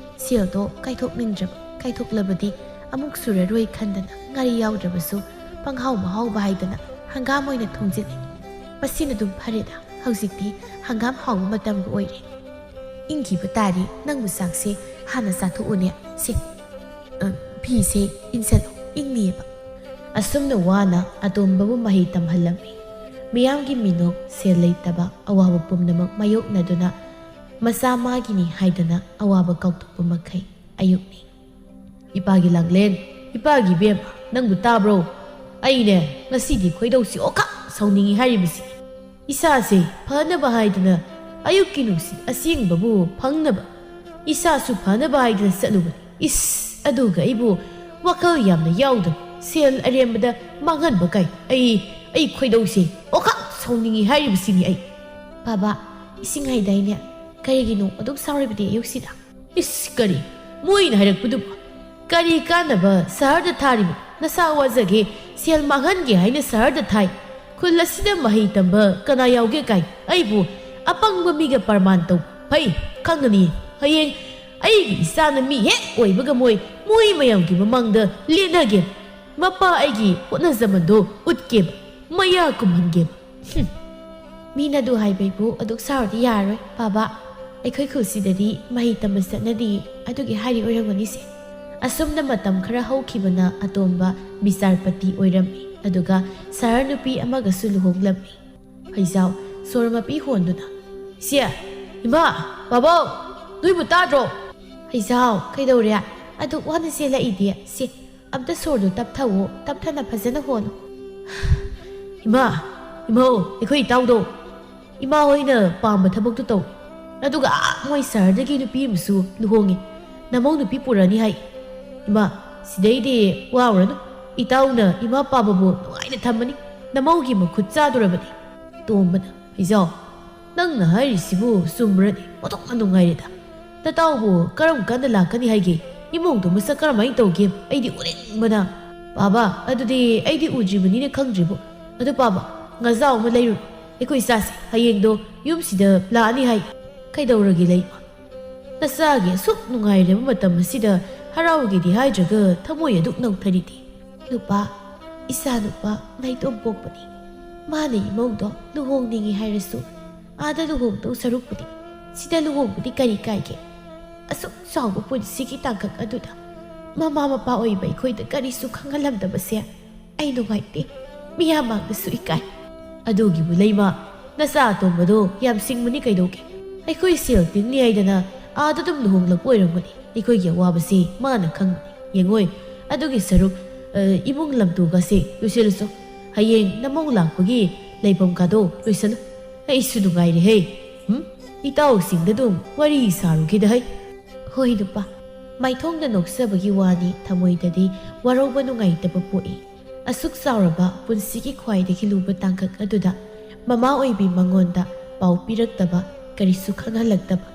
ꯁꯦꯜꯗꯣ ꯀꯥꯏꯊꯣꯛꯅꯤꯡꯗ꯭ꯔꯕ, ꯀꯥꯏꯊꯣꯛꯂꯕꯗꯤ ꯑꯃꯨꯛ ꯁꯨꯔꯔꯣꯏ ꯈꯟꯗꯅ ꯉꯥꯔꯤ ꯌꯥꯎꯗ꯭ꯔꯕꯁꯨ ꯄꯪꯍꯥꯎ ꯃꯍꯥꯎꯕ ꯍꯥꯏꯗꯅ ꯍꯪꯒꯥꯝ ꯑꯣꯏꯅ ꯊꯣꯡꯖꯤꯜꯂꯦ꯫ ꯃꯁꯤꯅ ꯑꯗꯨꯝ ꯐꯔꯦꯗ, ꯍꯧꯖꯤꯛꯇꯤ ꯍꯪꯒꯥꯝ ꯍꯥꯎꯕ ꯃꯇꯝꯒ ꯑꯣꯏꯔꯦ꯫ ꯏꯪꯈꯤꯕ ꯇꯥꯔꯤ, ꯅꯪꯕꯨ ꯆꯥꯛꯁꯦ ꯍꯥꯟꯅ ꯆꯥꯊꯣꯛꯎꯅꯦ꯫ ꯁꯦ, ꯑ, ꯐꯤꯁꯦ ꯏꯟꯁꯜꯂꯨ, ꯏꯪꯅꯤꯕ꯫ ꯑꯁꯨꯝꯅ ꯋꯥꯅ ꯑꯇꯣꯝꯕꯕꯨ ꯃꯍꯩ ꯇꯝꯍꯜꯂꯝꯃꯤ꯫ ꯃꯤꯌꯥꯝꯒꯤ ꯃꯤꯅꯣꯛ, ꯁꯦꯜ ꯂꯩꯇꯕ, ꯑꯋꯥꯕ ꯄꯨꯝꯅꯃꯛ ꯃꯥꯌꯣꯛꯅꯗꯨꯅ ꯃꯆꯥ ꯃꯥꯒꯤꯅꯤ ꯍꯥꯏꯗꯅ ꯑꯋꯥꯕ ꯀꯥꯎꯊꯣꯛꯄ ꯃꯈꯩ ꯑꯌꯨꯛꯅꯤ꯫ ꯏꯄꯥꯒꯤ ꯂꯥꯡꯂꯦꯟ, ꯏꯄꯥꯒꯤ ꯏꯕꯦꯝꯃ, ꯅꯪꯕꯨ ꯇꯥꯕ꯭ꯔꯣ? ꯑꯩꯅꯦ, ꯉꯁꯤꯗꯤ ꯈꯣꯏꯗꯧꯁꯤ ꯑꯣꯈꯥꯛ ꯁꯥꯎꯅꯤꯡꯉꯤ ꯍꯥꯏꯔꯤꯕꯁꯤ꯫ ꯏꯁꯥꯁꯦ ꯐꯅꯕ ꯍꯥꯏꯗꯅ ꯑꯌꯨꯛꯀꯤ ꯅꯨꯡꯁꯤꯠ ꯑꯁꯦꯡꯕꯕꯨ ꯐꯪꯅꯕ, ꯏꯁꯥꯁꯨ ꯐꯅꯕ ꯍꯥꯏꯗꯅ ꯆꯠꯂꯨꯕꯅꯤ꯫ ꯏꯁ, ꯑꯗꯨꯒ ꯑꯩꯕꯨ ꯋꯥꯈꯜ ꯌꯥꯝꯅ ꯌꯥꯎꯗꯕ, ꯁꯦꯜ ꯑꯔꯦꯝꯕꯗ ꯃꯥꯡꯍꯟꯕ ꯀꯥꯏ꯫ ꯑꯩ, ꯑꯩ ꯈꯣꯏꯗꯧꯁꯦ ꯑꯣꯈꯥꯛ ꯁꯥꯎꯅꯤꯡꯉꯤ ꯍꯥꯏꯔꯤꯕꯁꯤꯅꯤ ꯑꯩ꯫ ꯕꯥꯕꯥ, ꯏꯁꯤꯡ ꯍꯩꯗꯥꯏꯅꯦ? ꯀꯔꯤꯒꯤꯅꯣ ꯑꯗꯨꯛ ꯁꯥꯎꯔꯤꯕꯗꯤ ꯑꯌꯨꯛꯁꯤꯗ? ꯏꯁ, ꯀꯔꯤ? ꯃꯣꯏꯅ ꯍꯥꯏꯔꯛꯄꯗꯨꯕꯨ? ꯀꯔꯤ ꯀꯥꯟꯅꯕ ꯁꯍꯔꯗ ꯊꯥꯔꯤꯕ? ꯅꯁꯥ ꯋꯥꯖꯒꯦ, ꯁꯦꯜ ꯃꯥꯡꯍꯟꯒꯦ ꯍꯥꯏꯅ ꯁꯍꯔꯗ ꯊꯥꯏ꯫ ꯈꯨꯜ ꯑꯁꯤꯗ ꯃꯍꯩ ꯇꯝꯕ ꯀꯅꯥ ꯌꯥꯎꯒꯦ ꯀꯥꯏ? ꯑꯩꯕꯨ ꯑꯄꯪꯕ ꯃꯤꯒ ꯄ꯭ꯔꯃꯥꯟ ꯇꯧ꯫ ꯐꯩ, ꯈꯪꯒꯅꯤ꯫ ꯍꯌꯦꯡ ꯑꯩꯒꯤ ꯏꯆꯥꯅ ꯃꯤ ꯍꯦꯛ ꯑꯣꯏꯕꯒ ꯃꯣꯏ, ꯃꯣꯏ ꯃꯌꯥꯝꯒꯤ ꯃꯃꯥꯡꯗ ꯂꯦꯟꯅꯒꯦ꯫ ꯃꯄꯥ ꯑꯩꯒꯤ ꯍꯣꯠꯅꯖꯃꯟꯗꯣ ꯎꯠꯀꯦꯕ, ꯃꯌꯥ ꯀꯨꯝꯍꯟꯒꯦꯕ꯫ ꯍꯨꯝ꯫ ꯃꯤꯅ ꯑꯗꯨ ꯍꯥꯏꯕꯩꯕꯨ ꯑꯗꯨꯛ ꯁꯥꯎꯔꯗꯤ ꯌꯥꯔꯣꯏ, ꯕꯥꯕꯥ꯫ ꯑꯩꯈꯣꯏ ꯈꯨꯜꯁꯤꯗꯗꯤ ꯃꯍꯩ ꯇꯝꯕ ꯆꯠꯅꯗꯦ, ꯑꯗꯨꯒꯤ ꯍꯥꯏꯔꯤ ꯑꯣꯏꯔꯝꯒꯅꯤꯁꯦ꯫ ꯑꯁꯨꯝꯅ ꯃꯇꯝ ꯈꯔ ꯍꯧꯈꯤꯕꯅ ꯑꯇꯣꯝꯕ ꯕꯤꯆꯥꯔꯄꯇꯤ ꯑꯣꯏꯔꯝꯃꯤ, ꯑꯗꯨꯒ ꯁꯍꯔ ꯅꯨꯄꯤ ꯑꯃꯒꯁꯨ ꯂꯨꯍꯣꯡꯂꯝꯃꯤ꯫ ꯍꯩꯖꯥꯎ ꯁꯣꯔ ꯃꯄꯤ ꯍꯣꯟꯗꯨꯅ, "ꯏꯆꯦ, ꯏꯃꯥ, ꯕꯥꯕꯥꯎ, ꯅꯣꯏꯕꯨ ꯇꯥꯗ꯭ꯔꯣ?" ꯍꯩꯖꯥꯎ, ꯀꯩꯗꯧꯔꯦ? ꯑꯗꯨꯛ ꯋꯥꯅ ꯆꯦꯜꯂꯛꯏꯗꯤ? ꯁꯦ, ꯑꯝꯇ ꯁꯣꯔꯗꯣ ꯇꯞꯊꯧꯑꯣ, ꯇꯞꯊꯅ ꯐꯖꯅ ꯍꯣꯜꯂꯨ꯫ ꯏꯃꯥ, ꯏꯃꯧ, ꯑꯩꯈꯣꯏ ꯏꯇꯥꯎꯗꯣ ꯏꯃꯥ ꯍꯣꯏꯅ ꯄꯥꯝꯕ ꯊꯕꯛꯇꯨ ꯇꯧ꯫ ꯑꯗꯨꯒ ꯑꯥ ꯃꯣꯏ ꯁꯍꯔꯗꯒꯤ ꯅꯨꯄꯤ ꯑꯃꯁꯨ ꯂꯨꯍꯣꯡꯉꯤ꯫ ꯅꯃꯧ ꯅꯨꯄꯤ ꯄꯨꯔꯛꯑꯅꯤ ꯍꯥꯏ꯫ ꯏꯃꯥ, ꯁꯤꯗꯩꯗꯤ ꯋꯥꯔꯨꯔꯅꯨ꯫ ꯏꯇꯥꯎꯅ ꯏꯃꯥ ꯄꯥꯕꯕꯨ ꯅꯨꯡꯉꯥꯏꯅ ꯊꯝꯃꯅꯤ꯫ ꯅꯃꯧꯒꯤ ꯃꯈꯨꯠ ꯆꯥꯗꯣꯔꯕꯅꯤ꯫ ꯇꯣꯝꯕꯅ, "ꯏꯖꯥꯎ, ꯅꯪꯅ ꯍꯥꯏꯔꯤꯁꯤꯕꯨ ꯆꯨꯝꯕ꯭ꯔꯅꯦ? ꯑꯣꯟꯊꯣꯛꯅ ꯅꯨꯡꯉꯥꯏꯔꯦꯗ꯫ ꯅꯇꯥꯎꯕꯨ ꯀꯔꯝ ꯀꯥꯟꯗ ꯂꯥꯛꯀꯅꯤ ꯍꯥꯏꯒꯦ? ꯏꯃꯨꯡꯗꯣ ꯃꯁꯛ ꯀꯔꯝꯍꯥꯏꯅ ꯇꯧꯒꯦ? ꯑꯩꯗꯤ ꯎꯅꯤꯡꯕꯅ꯫" "ꯄꯥꯕ, ꯑꯗꯨꯗꯤ ꯑꯩꯗꯤ ꯎꯗ꯭ꯔꯤꯕꯅꯤꯅ ꯈꯪꯗ꯭ꯔꯤꯕꯣ꯫ ꯑꯗꯨ ꯄꯥꯕ, ꯉꯥꯖꯥꯎ ꯑꯃ ꯂꯩꯔꯨꯔꯣ꯫ ꯑꯩꯈꯣꯏ ꯏꯆꯥꯁꯦ ꯍꯌꯦꯡꯗꯣ ꯌꯨꯝꯁꯤꯗ ꯂꯥꯛꯑꯅꯤ ꯍꯥꯏ꯫" "ꯀꯩꯗꯧꯔꯒꯦ ꯂꯩꯃ? ꯅꯆꯥꯒꯤ ꯑꯁꯨꯛ ꯅꯨꯡꯉꯥꯏꯔꯕ ꯃꯇꯝ ꯑꯁꯤꯗ ꯍꯔꯥꯎꯒꯦꯗꯤ ꯍꯥꯏꯗ꯭ꯔꯒ ꯊꯃꯣꯏ ꯑꯗꯨꯛ ꯅꯧꯊꯔꯤꯗꯤ?" "ꯅꯨꯄꯥ, ꯏꯆꯥ ꯅꯨꯄꯥ ꯅꯥꯏꯇꯣꯝ ꯄꯣꯛꯄꯅꯤ꯫ ꯃꯥꯅ ꯏꯃꯧꯗꯣ ꯂꯨꯍꯣꯡꯅꯤꯡꯉꯤ ꯍꯥꯏꯔꯁꯨ ꯑꯥꯗ ꯂꯨꯍꯣꯡꯗꯧ ꯁꯔꯨꯛꯄꯨꯗꯤ ꯁꯤꯗ ꯂꯨꯍꯣꯡꯕꯗꯤ ꯀꯔꯤ ꯀꯥꯏꯒꯦ? ꯑꯁꯨꯛ ꯆꯥꯎꯕ ꯄꯨꯟꯁꯤꯒꯤ ꯇꯥꯡꯀꯛ ꯑꯗꯨꯗ ꯃꯃꯥ ꯃꯄꯥ ꯑꯣꯏꯕ ꯑꯩꯈꯣꯏꯗ ꯀꯔꯤꯁꯨ ꯈꯪꯍꯜꯂꯝꯗꯕꯁꯦ ꯑꯩ ꯅꯨꯡꯉꯥꯏꯇꯦ꯫ ꯃꯤꯌꯥꯝ ꯃꯥꯡꯗꯁꯨ ꯏꯀꯥꯏ꯫" "ꯑꯗꯨꯒꯤꯕꯨ ꯂꯩꯃ, ꯅꯆꯥ ꯑꯇꯣꯝꯕꯗꯣ ꯌꯥꯝ ꯁꯤꯡꯕꯅꯤ ꯀꯩꯗꯧꯒꯦ? ꯑꯩꯈꯣꯏ ꯁꯦꯜ ꯇꯤꯡꯅꯤ ꯍꯥꯏꯗꯅ ꯑꯥꯗ ꯑꯗꯨꯝ ꯂꯨꯍꯣꯡꯂꯛꯄ ꯑꯣꯏꯔꯝꯒꯅꯤ꯫ ꯑꯩꯈꯣꯏꯒꯤ ꯑꯋꯥꯕꯁꯤ ꯃꯥꯅ ꯈꯪꯒꯅꯤ꯫ ꯌꯦꯡꯉꯣꯏ, ꯑꯗꯨꯒꯤ ꯁꯔꯨꯛ, ꯑ, ꯏꯃꯨꯡ ꯂꯝꯇꯨꯒꯁꯦ ꯂꯣꯏꯁꯤꯜꯂꯨꯆꯣ꯫ ꯍꯌꯦꯡ ꯅꯃꯧ ꯂꯥꯛꯄꯒꯤ ꯂꯩꯐꯝ ꯀꯥꯗꯣ ꯂꯣꯏꯁꯜꯂꯨ꯫ ꯑꯩꯁꯨ ꯅꯨꯡꯉꯥꯏꯔꯦꯍꯦ꯫ ꯍꯨꯝ? ꯏꯇꯥꯎꯁꯤꯡꯗ ꯑꯗꯨꯝ ꯋꯥꯔꯤ ꯁꯥꯔꯨꯒꯦꯗ ꯍꯩ꯫" "ꯍꯣꯏ ꯅꯨꯄꯥ꯫" ꯃꯥꯏꯊꯣꯡꯗ ꯅꯣꯛꯆꯕꯒꯤ ꯋꯥꯅꯤ, ꯊꯃꯣꯏꯗꯗꯤ ꯋꯥꯔꯧꯕ ꯅꯨꯡꯉꯥꯏꯇꯕ ꯄꯣꯛꯏ꯫ ꯑꯁꯨꯛ ꯆꯥꯎꯔꯕ ꯄꯨꯟꯁꯤꯒꯤ ꯈ꯭ꯋꯥꯏꯗꯒꯤ ꯂꯨꯕ ꯇꯥꯡꯀꯛ ꯑꯗꯨꯗ ꯃꯃꯥ ꯑꯣꯏꯕꯤ ꯃꯉꯣꯟꯗ ꯄꯥꯎ ꯄꯤꯔꯛꯇꯕ, ꯀꯔꯤꯁꯨ ꯈꯪꯍꯜꯂꯛꯇꯕ꯫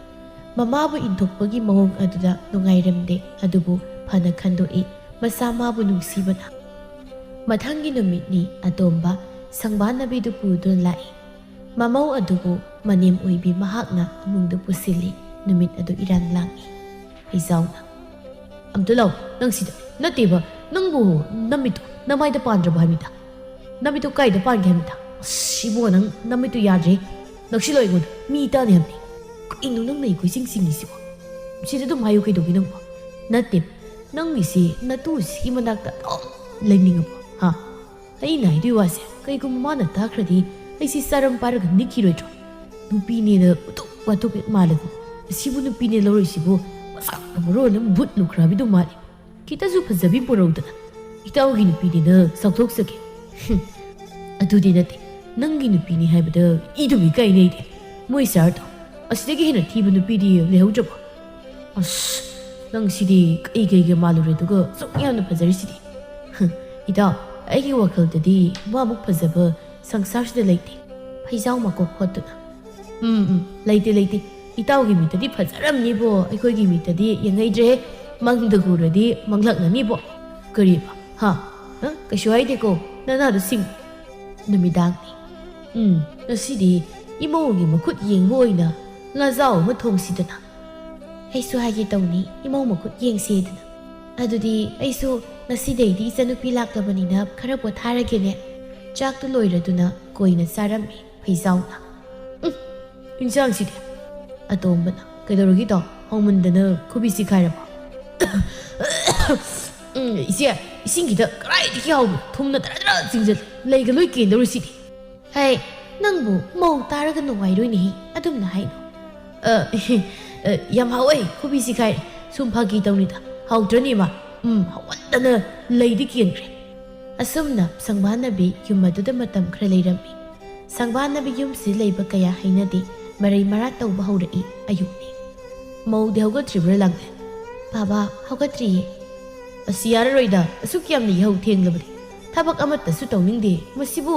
ꯃꯃꯥꯕꯨ ꯏꯟꯊꯣꯛꯄꯒꯤ ꯃꯑꯣꯡ ꯑꯗꯨꯗ ꯅꯨꯡꯉꯥꯏꯔꯝꯗꯦ, ꯑꯗꯨꯕꯨ ꯐꯅ ꯈꯟꯗꯣꯛꯏ, ꯃꯆꯥ ꯃꯥꯕꯨ ꯅꯨꯡꯁꯤꯕꯅ꯫ ꯃꯊꯪꯒꯤ ꯅꯨꯃꯤꯠꯅꯤ ꯑꯇꯣꯝꯕ ꯁꯪꯕꯥꯟꯅꯕꯤꯗꯨ ꯄꯨꯗꯨꯅ ꯂꯥꯛꯏ꯫ ꯃꯃꯧ ꯑꯗꯨꯕꯨ ꯃꯅꯦꯝ ꯑꯣꯏꯕꯤ ꯃꯍꯥꯛꯅ ꯏꯃꯨꯡꯗ ꯄꯨꯁꯤꯜꯂꯤ꯫ ꯅꯨꯃꯤꯠ ꯑꯗꯨ ꯏꯔꯥꯡ ꯂꯥꯡꯏ꯫ ꯏꯖꯥꯎꯅ, "ꯑꯝꯇ ꯂꯥꯎ, ꯅꯪ ꯁꯤꯗ꯫ ꯅꯠꯇꯦꯕ, ꯅꯪꯕꯨ ꯅꯃꯤꯠꯇꯣ ꯅꯃꯥꯏꯗ ꯄꯥꯟꯗ꯭ꯔꯕ ꯍꯥꯏꯕꯅꯤꯗ꯫ ꯅꯃꯤꯠꯇꯣ ꯀꯥꯏꯗ ꯄꯥꯟꯒꯦ ꯍꯥꯏꯕꯅꯤꯗ? ꯑꯁ, ꯏꯕꯨꯡꯉꯣ, ꯅꯪ ꯅꯃꯤꯠꯇꯣ ꯌꯥꯗ꯭ꯔꯦ꯫ ꯅꯛꯁꯤꯜꯂꯣ ꯑꯩꯉꯣꯟꯗ꯫ ꯃꯤ ꯇꯥꯅꯤ ꯍꯥꯏꯕꯅꯤ꯫ ꯀꯩꯅꯣ ꯅꯪꯅ ꯑꯩ ꯀꯣꯏꯆꯤꯡ ꯆꯤꯡꯉꯤꯁꯤꯕꯣ? ꯁꯤꯗ ꯑꯗꯨꯝ ꯍꯥꯏꯌꯨ ꯀꯩꯗꯧꯒꯦ ꯅꯪꯕꯣ? ꯅꯠꯇꯦ, ꯅꯪꯒꯤꯁꯤ ꯅꯇꯨꯁꯤꯒꯤ ꯃꯅꯥꯛꯇ ꯑꯗꯨꯝ ꯂꯩꯅꯤꯡꯉꯕꯣ? ꯍꯥ?" ꯑꯩꯅ ꯍꯥꯏꯗꯣꯏ ꯋꯥꯁꯦ ꯀꯩꯒꯨꯝꯕ ꯃꯥꯅ ꯇꯥꯈ꯭ꯔꯗꯤ ꯑꯩꯁꯤ ꯆꯥꯔꯝ ꯄꯥꯔꯒ ꯅꯤꯛꯈꯤꯔꯣꯏꯗ꯭ꯔꯣ? ꯅꯨꯄꯤꯅꯦꯅ ꯎꯇꯨꯞ ꯋꯥꯇꯨꯞ ꯍꯦꯛ ꯃꯥꯜꯂꯗꯅ꯫ ꯑꯁꯤꯕꯨ ꯅꯨꯄꯤꯅꯦ ꯂꯧꯔꯤꯁꯤꯕꯨ? ꯃꯁꯛꯅ ꯃꯔꯣꯟ ꯑꯃ ꯕꯨꯠ ꯂꯨꯈ꯭ꯔꯥꯕꯤꯗꯨ ꯃꯥꯜꯂꯤ꯫ ꯈꯤꯇꯁꯨ ꯐꯖꯕꯤ ꯄꯨꯔꯧꯗꯅ꯫ "ꯏꯇꯥꯎꯒꯤ ꯅꯨꯄꯤꯅꯤꯅ ꯆꯥꯎꯊꯣꯛꯆꯒꯦ꯫" "ꯍꯨꯝ, ꯑꯗꯨꯗꯤ ꯅꯠꯇꯦ, ꯅꯪꯒꯤ ꯅꯨꯄꯤꯅꯤ ꯍꯥꯏꯕꯗ ꯏꯗꯨꯕꯤ ꯀꯥꯏꯅꯩꯗꯤ꯫ ꯃꯣꯏ ꯁꯥꯔꯗꯣ ꯑꯁꯤꯗꯒꯤ ꯍꯦꯟꯅ ꯊꯤꯕ ꯅꯨꯄꯤꯗꯤ ꯂꯩꯍꯧꯗ꯭ꯔꯕꯣ?" "ꯑꯁ, ꯅꯪ ꯁꯤꯗꯤ ꯀꯩ ꯀꯩꯒ ꯃꯥꯜꯂꯨꯔꯦ, ꯑꯗꯨꯒ ꯁꯨꯛ ꯌꯥꯝꯅ ꯐꯖꯔꯤꯁꯤꯗꯤ?" "ꯍꯨꯝ, ꯏꯇꯥꯎ, ꯑꯩꯒꯤ ꯋꯥꯈꯜꯗꯗꯤ ꯃꯥꯃꯨꯛ ꯐꯖꯕ ꯁꯪꯁꯥꯔꯁꯤꯗ ꯂꯩꯇꯦ꯫" ꯐꯩꯖꯥꯎ ꯃꯀꯣꯛ ꯍꯣꯠꯇꯨꯅ꯫ "ꯎꯝ, ꯎꯝ, ꯂꯩꯇꯦ, ꯂꯩꯇꯦ꯫ ꯏꯇꯥꯎꯒꯤ ꯃꯤꯠꯇꯗꯤ ꯐꯖꯔꯝꯅꯤꯕꯣ, ꯑꯩꯈꯣꯏꯒꯤ ꯃꯤꯠꯇꯗꯤ ꯌꯦꯡꯍꯩꯗ꯭ꯔꯦ꯫ ꯃꯪꯗ ꯎꯔꯗꯤ ꯃꯪꯂꯛꯅꯅꯤꯕꯣ꯫" "ꯀꯔꯤꯕ? ꯍꯥ? ꯍꯥ? ꯀꯩꯁꯨ ꯍꯥꯏꯗꯦꯀꯣ, ꯅꯅꯥꯗꯣ ꯁꯤꯡ꯫" ꯅꯨꯃꯤꯗꯥꯡꯅꯤ꯫ "ꯎꯝ, ꯉꯁꯤꯗꯤ ꯏꯃꯧꯒꯤ ꯃꯈꯨꯠ ꯌꯦꯡꯕ ꯑꯣꯏꯅ ꯉꯥꯖꯥꯎ ꯑꯃ ꯊꯣꯡꯁꯤꯗꯅ꯫" "ꯑꯩꯁꯨ ꯍꯥꯏꯒꯦ ꯇꯧꯅꯤ, ꯏꯃꯧ ꯃꯈꯨꯠ ꯌꯦꯡꯁꯦꯗꯅ꯫ ꯑꯗꯨꯗꯤ ꯑꯩꯁꯨ ꯉꯁꯤꯗꯩꯗꯤ ꯏꯆꯟꯅꯨꯄꯤ ꯂꯥꯛꯂꯕꯅꯤꯅ ꯈꯔ ꯄꯣꯊꯥꯔꯒꯦꯅꯦ꯫ ꯆꯥꯛꯇꯨ ꯂꯣꯏꯔꯗꯨꯅ ꯀꯣꯏꯅ ꯆꯥꯔꯝꯃꯤ ꯐꯩꯖꯥꯎꯅ꯫ "ꯎꯝ, ꯏꯟꯁꯥꯡꯁꯤꯗꯤ?" ꯑꯇꯣꯝꯕꯅ꯫ "ꯀꯩꯗꯧꯔꯒꯦ ꯏꯇꯥꯎ? ꯍꯥꯎꯃꯟꯗꯅ ꯈꯨꯕꯤ ꯆꯤꯈꯥꯏꯔꯕꯣ?" "ꯎꯝ, ꯏꯆꯦ, ꯏꯁꯤꯡ ꯈꯤꯇ ꯀꯗꯥꯏꯗꯒꯤ ꯍꯥꯎꯕ? ꯊꯨꯝꯅ ꯇꯔꯥ ꯇꯔꯥ ꯆꯤꯡꯁꯤꯜꯂꯦ꯫ ꯂꯩꯒ ꯂꯣꯏ ꯀꯦꯟꯗꯧꯔꯦ ꯁꯤꯗꯤ꯫" "ꯍꯩ, ꯅꯪꯕꯨ ꯃꯧ ꯇꯥꯔꯒ ꯅꯨꯡꯉꯥꯏꯔꯣꯏꯅꯦꯍꯦ, ꯑꯗꯨꯝꯅ ꯍꯥꯏꯅꯨ꯫" "ꯑ, ꯑ, ꯌꯥꯝ ꯍꯥꯎꯋꯦ, ꯈꯨꯕꯤ ꯆꯤꯈꯥꯏꯔꯦ꯫ ꯁꯨꯝ ꯐꯥꯒꯤ ꯇꯧꯅꯤꯗ꯫ ꯍꯥꯎꯇ꯭ꯔꯅꯦ, ꯏꯃꯥ? ꯎꯝ, ꯍꯥꯎꯃꯟꯗꯅ ꯂꯩꯗꯤ ꯀꯦꯟꯈ꯭ꯔꯦ꯫" ꯑꯁꯨꯝꯅ ꯁꯪꯕꯥꯅꯕꯤ ꯌꯨꯝ ꯑꯗꯨꯗ ꯃꯇꯝ ꯈꯔ ꯂꯩꯔꯝꯃꯤ꯫ ꯁꯪꯕꯥꯅꯕꯤ ꯌꯨꯝꯁꯤ ꯂꯩꯕ ꯀꯌꯥ ꯍꯩꯅꯗꯦ, ꯃꯔꯩ ꯃꯔꯥ ꯇꯧꯕ ꯍꯧꯔꯛꯏ ꯑꯌꯨꯛꯅꯤ꯫ "ꯃꯧꯗꯤ ꯍꯧꯒꯠꯇ꯭ꯔꯤꯕ꯭ꯔꯥ, ꯂꯥꯡꯂꯦꯟ?" "ꯕꯥꯕꯥ, ꯍꯧꯒꯠꯇ꯭ꯔꯤꯌꯦ꯫" "ꯑꯁꯤ ꯌꯥꯔꯔꯣꯏꯗ, ꯑꯁꯨꯛ ꯌꯥꯝꯅ ꯌꯥꯍꯧ ꯊꯦꯡꯂꯕꯗꯤ꯫ ꯊꯕꯛ ꯑꯃꯠꯇꯁꯨ ꯇꯧꯅꯤꯡꯗꯦ꯫ ꯃꯁꯤꯕꯨ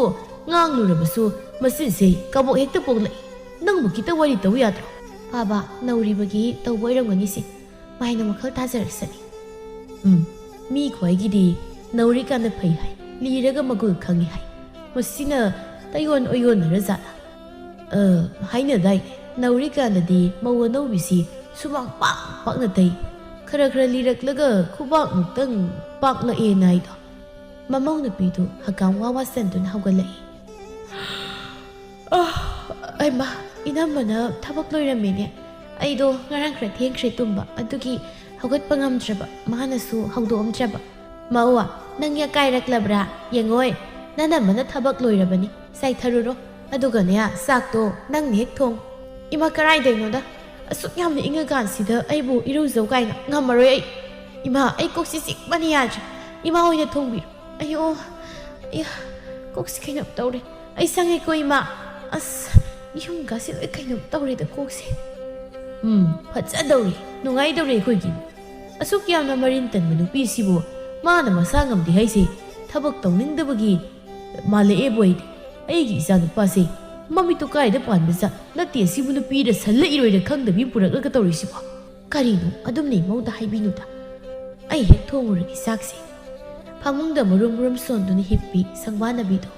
ꯉꯥꯡꯂꯨꯔꯕꯁꯨ ꯃꯆꯤꯟꯁꯦ ꯀꯕꯣꯛ ꯍꯦꯛꯇ ꯄꯣꯛꯂꯛꯏ꯫ ꯅꯪꯕꯨ ꯈꯤꯇ ꯋꯥꯔꯤ ꯇꯧ ꯌꯥꯗ꯭ꯔꯣ?" "ꯕꯥꯕꯥ, ꯅꯧꯔꯤꯕꯒꯤ ꯇꯧꯕ ꯑꯣꯏꯔꯝꯒꯅꯤꯁꯦ꯫ ꯃꯥꯏꯅ ꯋꯥꯈꯜ ꯇꯥꯖꯔꯁꯅꯤ꯫" "ꯎꯝ, ꯃꯤ ꯈ꯭ꯋꯥꯏꯒꯤꯗꯤ ꯅꯧꯔꯤꯀꯥꯟꯗ ꯐꯩ ꯍꯥꯏ, ꯂꯤꯔꯒ ꯃꯒꯨꯟ ꯈꯪꯉꯤ ꯍꯥꯏ꯫ ꯃꯁꯤꯅ ꯇꯩꯌꯣꯟ ꯑꯣꯏꯌꯣꯟꯅꯔ ꯖꯥꯠꯂꯥ? ꯑ, ꯍꯥꯏꯅꯗꯥꯏꯅꯦ, ꯅꯧꯔꯤꯀꯥꯟꯗꯗꯤ ꯃꯧ ꯑꯅꯧꯕꯤꯁꯤ ꯁꯨꯃꯥꯡ ꯄꯥꯛ ꯄꯥꯛꯅ ꯇꯩ꯫ ꯈꯔ ꯈꯔ ꯂꯤꯔꯛꯂꯒ ꯈꯨꯕꯥꯛꯃꯨꯛꯇꯪ ꯄꯥꯛꯂꯛꯑꯦ ꯅꯥꯏꯗꯣ꯫" ꯃꯃꯧ ꯅꯨꯄꯤꯗꯨ ꯍꯀꯥꯝ ꯋꯥ ꯋꯥ ꯆꯟꯗꯨꯅ ꯍꯧꯒꯠꯂꯛꯏ꯫ "ꯑ, ꯑꯩꯃ, ꯏꯅꯝꯃꯅ ꯊꯕꯛ ꯂꯣꯏꯔꯝꯃꯦꯅꯦ꯫ ꯑꯩꯗꯣ ꯉꯔꯥꯡ ꯈꯔ ꯊꯦꯡꯈ꯭ꯔꯦ ꯇꯨꯝꯕ, ꯑꯗꯨꯒꯤ ꯍꯧꯒꯠꯄ ꯉꯝꯗ꯭ꯔꯕ, ꯃꯥꯅꯁꯨ ꯍꯧꯗꯣꯛꯑꯝꯗ꯭ꯔꯕ꯫" "ꯃꯧ, ꯅꯪ ꯌꯥꯀꯥꯏꯔꯛꯂꯕ꯭ꯔꯥ? ꯌꯦꯡꯉꯣꯏ, ꯅꯅꯝꯃꯅ ꯊꯕꯛ ꯂꯣꯏꯔꯕꯅꯤ꯫ ꯆꯥꯏꯊꯔꯨꯔꯣ꯫ ꯑꯗꯨꯒꯅꯦ, ꯆꯥꯛꯇꯣ ꯅꯪꯅ ꯍꯦꯛ ꯊꯣꯡ꯫" "ꯏꯃꯥ, ꯀꯔꯥꯏꯗꯩꯅꯣꯗ? ꯑꯁꯨꯛ ꯌꯥꯝꯅ ꯏꯪꯉꯀꯥꯟꯁꯤꯗ ꯑꯩꯕꯨ ꯏꯔꯨꯖꯧ ꯀꯥꯏꯅ? ꯉꯝꯃꯔꯣꯏ ꯑꯩ꯫" ꯏꯃꯥ, ꯑꯩ ꯀꯣꯛꯁꯤ ꯆꯤꯛꯄꯅ ꯌꯥꯗ꯭ꯔꯦ꯫ ꯏꯃꯥ ꯍꯣꯏꯅ ꯊꯣꯡꯕꯤꯔꯣ꯫ ꯑꯌꯣ, ꯑꯌꯥ, ꯀꯣꯛꯁꯤ ꯀꯩꯅꯣꯝ ꯇꯧꯔꯦ꯫ ꯑꯩ ꯆꯪꯉꯦꯀꯣ ꯏꯃꯥ꯫ ꯑꯁ, ꯌꯨꯝꯒꯁꯤ ꯂꯣꯏ ꯀꯩꯅꯣꯝ ꯇꯧꯔꯦꯗ ꯀꯣꯛꯁꯦ꯫ ꯎꯝ, ꯐꯖꯗꯧꯔꯤ, ꯅꯨꯡꯉꯥꯏꯗꯧꯔꯤ ꯑꯩꯈꯣꯏꯒꯤ꯫ ꯑꯁꯨꯛ ꯌꯥꯝꯅ ꯃꯔꯤꯟ ꯇꯟꯕ ꯅꯨꯄꯤꯁꯤꯕꯨ ꯃꯥꯅ ꯃꯁꯥ ꯉꯝꯗꯦ ꯍꯥꯏꯁꯦ ꯊꯕꯛ ꯇꯧꯅꯤꯡꯗꯕꯒꯤ ꯃꯥꯜꯂꯛꯑꯦꯕꯨ ꯑꯩꯗꯤ꯫ ꯑꯩꯒꯤ ꯏꯆꯥ ꯅꯨꯄꯥꯁꯦ ꯃꯃꯤꯠꯇꯨ ꯀꯥꯏꯗ ꯄꯥꯟꯕꯖꯥꯠ ꯅꯠꯇꯦ, ꯑꯁꯤꯕꯨ ꯅꯨꯄꯤꯔ ꯁꯜꯂ ꯏꯔꯣꯏꯔ ꯈꯪꯗꯕꯤ ꯄꯨꯔꯛꯂꯒ ꯇꯧꯔꯤꯁꯤꯕꯣ꯫ ꯀꯔꯤꯅꯣ ꯑꯗꯨꯝꯅ ꯏꯃꯧꯗ ꯍꯥꯏꯕꯤꯅꯨꯗ꯫ ꯑꯩ ꯍꯦꯛ ꯊꯣꯡꯉꯨꯔꯒꯦ ꯆꯥꯛꯁꯦ꯫ ꯐꯃꯨꯡꯗ ꯃꯔꯨꯝ ꯃꯔꯨꯝ ꯁꯣꯟꯗꯨꯅ ꯍꯤꯞꯄꯤ ꯁꯪꯕꯥꯅꯕꯤꯗꯣ꯫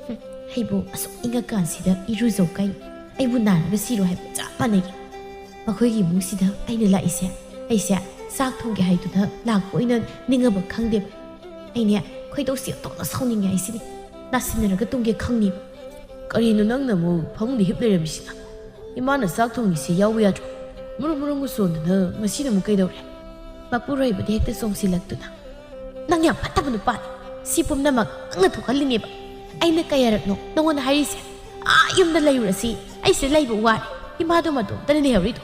ꯍꯨꯝ, ꯑꯩꯕꯨ ꯑꯁꯨꯛ ꯏꯪꯉꯀꯥꯟꯁꯤꯗ ꯏꯔꯨꯖꯧ ꯀꯥꯏꯅ꯫ ꯑꯩꯕꯨ ꯅꯥꯔꯒ ꯁꯤꯔꯣ ꯍꯥꯏꯕ ꯆꯞ ꯃꯥꯟꯅꯩ꯫ ꯃꯈꯣꯏꯒꯤ ꯏꯃꯨꯡꯁꯤꯗ ꯑꯩꯅ ꯂꯥꯛꯏꯁꯦ, ꯑꯩꯁꯦ ꯆꯥꯛ ꯊꯣꯡꯒꯦ ꯍꯥꯏꯗꯨꯅ ꯂꯥꯛꯄ ꯑꯣꯏꯅ ꯅꯤꯡꯉꯕ ꯈꯪꯗꯦꯕ꯫ ꯑꯩꯅꯦ ꯈꯣꯏꯗꯧꯁꯤ ꯑꯣꯟꯊꯣꯛꯅ ꯁꯥꯎꯅꯤꯡꯉꯦ ꯍꯥꯏꯁꯤꯅꯤ꯫ ꯅꯥꯁꯤꯟꯅꯔꯒ ꯇꯨꯝꯒꯦ ꯈꯪꯅꯤꯕ꯫ ꯀꯔꯤꯅꯣ ꯅꯪꯅ ꯑꯃꯨꯛ ꯐꯃꯨꯡꯗ ꯍꯤꯞ ꯂꯩꯔꯝꯃꯤꯁꯤꯅ? ꯏꯃꯥꯅ ꯆꯥꯛ ꯊꯣꯡꯉꯤꯁꯤ ꯌꯥꯎꯕ ꯌꯥꯗ꯭ꯔꯣ? ꯃꯔꯨꯝ ꯃꯔꯨꯝꯒ ꯁꯣꯟꯗꯅ ꯉꯁꯤꯅ ꯑꯃꯨꯛ ꯀꯩꯗꯧꯔꯦ? ꯃꯄꯨꯔꯣꯏꯕꯗ ꯍꯦꯛꯇ ꯆꯣꯡꯁꯤꯜꯂꯛꯇꯨꯅ꯫ ꯅꯪ ꯌꯥꯝ ꯐꯠꯇꯕ ꯅꯨꯄꯥꯅꯤ꯫ ꯁꯤ ꯄꯨꯝꯅꯃꯛ ꯅꯪꯅ ꯊꯣꯛꯍꯜꯂꯤꯅꯦꯕ꯫ ꯑꯩꯅ ꯀꯌꯥꯔꯛꯅꯣ ꯅꯪꯉꯣꯟꯗ ꯍꯥꯏꯔꯤꯁꯦ? ꯑꯥ ꯌꯨꯝꯗ ꯂꯩꯔꯨꯔꯁꯤ, ꯑꯩꯁꯦ ꯂꯩꯕ ꯋꯥꯔꯦ꯫ ꯏꯃꯥꯗꯣ ꯃꯇꯣꯝꯇꯅ ꯂꯩꯍꯧꯔꯤꯗꯣ꯫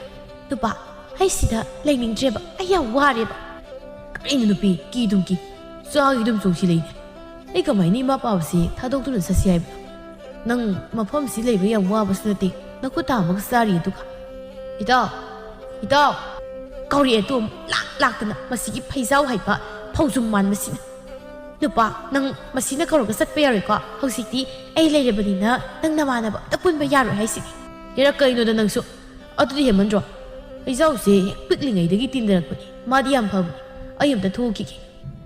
ꯅꯨꯄꯥ, ꯑꯩ ꯁꯤꯗ ꯂꯩꯅꯤꯡꯗ꯭ꯔꯦꯕ, ꯑꯩ ꯌꯥꯝ ꯋꯥꯔꯦꯕ꯫ ꯀꯔꯤꯅꯣ ꯅꯨꯄꯤ, ꯀꯤꯗꯨꯝ ꯀꯤ, ꯆꯥꯒꯤꯗꯨꯝ ꯆꯣꯡꯁꯤꯜꯂꯛꯏꯅꯦ꯫ ꯑꯩ ꯀꯃꯥꯏꯅ ꯏꯃꯥ ꯄꯥꯕꯁꯤ ꯊꯥꯗꯣꯛꯇꯨꯅ ꯆꯠꯁꯤ ꯍꯥꯏꯕꯅꯣ? ꯅꯪ ꯃꯐꯝꯁꯤ ꯂꯩꯕ ꯌꯥꯝ ꯋꯥꯕꯁꯨ ꯅꯠꯇꯦ, ꯅꯈꯨꯠ ꯇꯥꯃꯒ ꯆꯥꯔꯤ ꯑꯗꯨꯒ꯫ "ꯏꯇꯥꯎ, ꯏꯇꯥꯎ!" ꯀꯧꯔꯛꯑꯦ ꯇꯨ ꯑꯃꯨꯛ ꯂꯥꯛ ꯂꯥꯛꯇꯅ ꯃꯁꯤꯒꯤ ꯐꯩꯖꯥꯎ ꯍꯩꯕ ꯐꯧꯖꯨꯝ ꯃꯥꯟꯕꯁꯤꯅ꯫ ꯅꯨꯄꯥ, ꯅꯪ ꯃꯁꯤꯅ ꯀꯧꯔꯒ ꯆꯠꯄ ꯌꯥꯔꯣꯏꯀꯣ꯫ ꯍꯧꯖꯤꯛꯇꯤ ꯑꯩ ꯂꯩꯔꯕꯅꯤꯅ ꯅꯪ ꯅꯃꯥꯟꯅꯕ ꯑꯝꯇ ꯄꯨꯟꯕ ꯌꯥꯔꯣꯏ ꯍꯥꯏꯁꯤꯅꯤ꯫ ꯌꯥꯔ ꯀꯩꯅꯣꯗ ꯅꯪꯁꯨ? ꯑꯗꯨꯗꯤ ꯍꯦꯟꯃꯟꯗ꯭ꯔꯣ? ꯐꯩꯖꯥꯎꯁꯦ ꯍꯦꯛ ꯄꯤꯛꯂꯤꯉꯩꯗꯒꯤ ꯇꯤꯟꯅꯔꯛꯄꯅꯤ꯫ ꯃꯥꯗꯤ ꯌꯥꯝ ꯐꯕꯅꯤ꯫ ꯑꯩ ꯑꯝꯇ ꯊꯣꯛꯎꯈꯤꯒꯦ꯫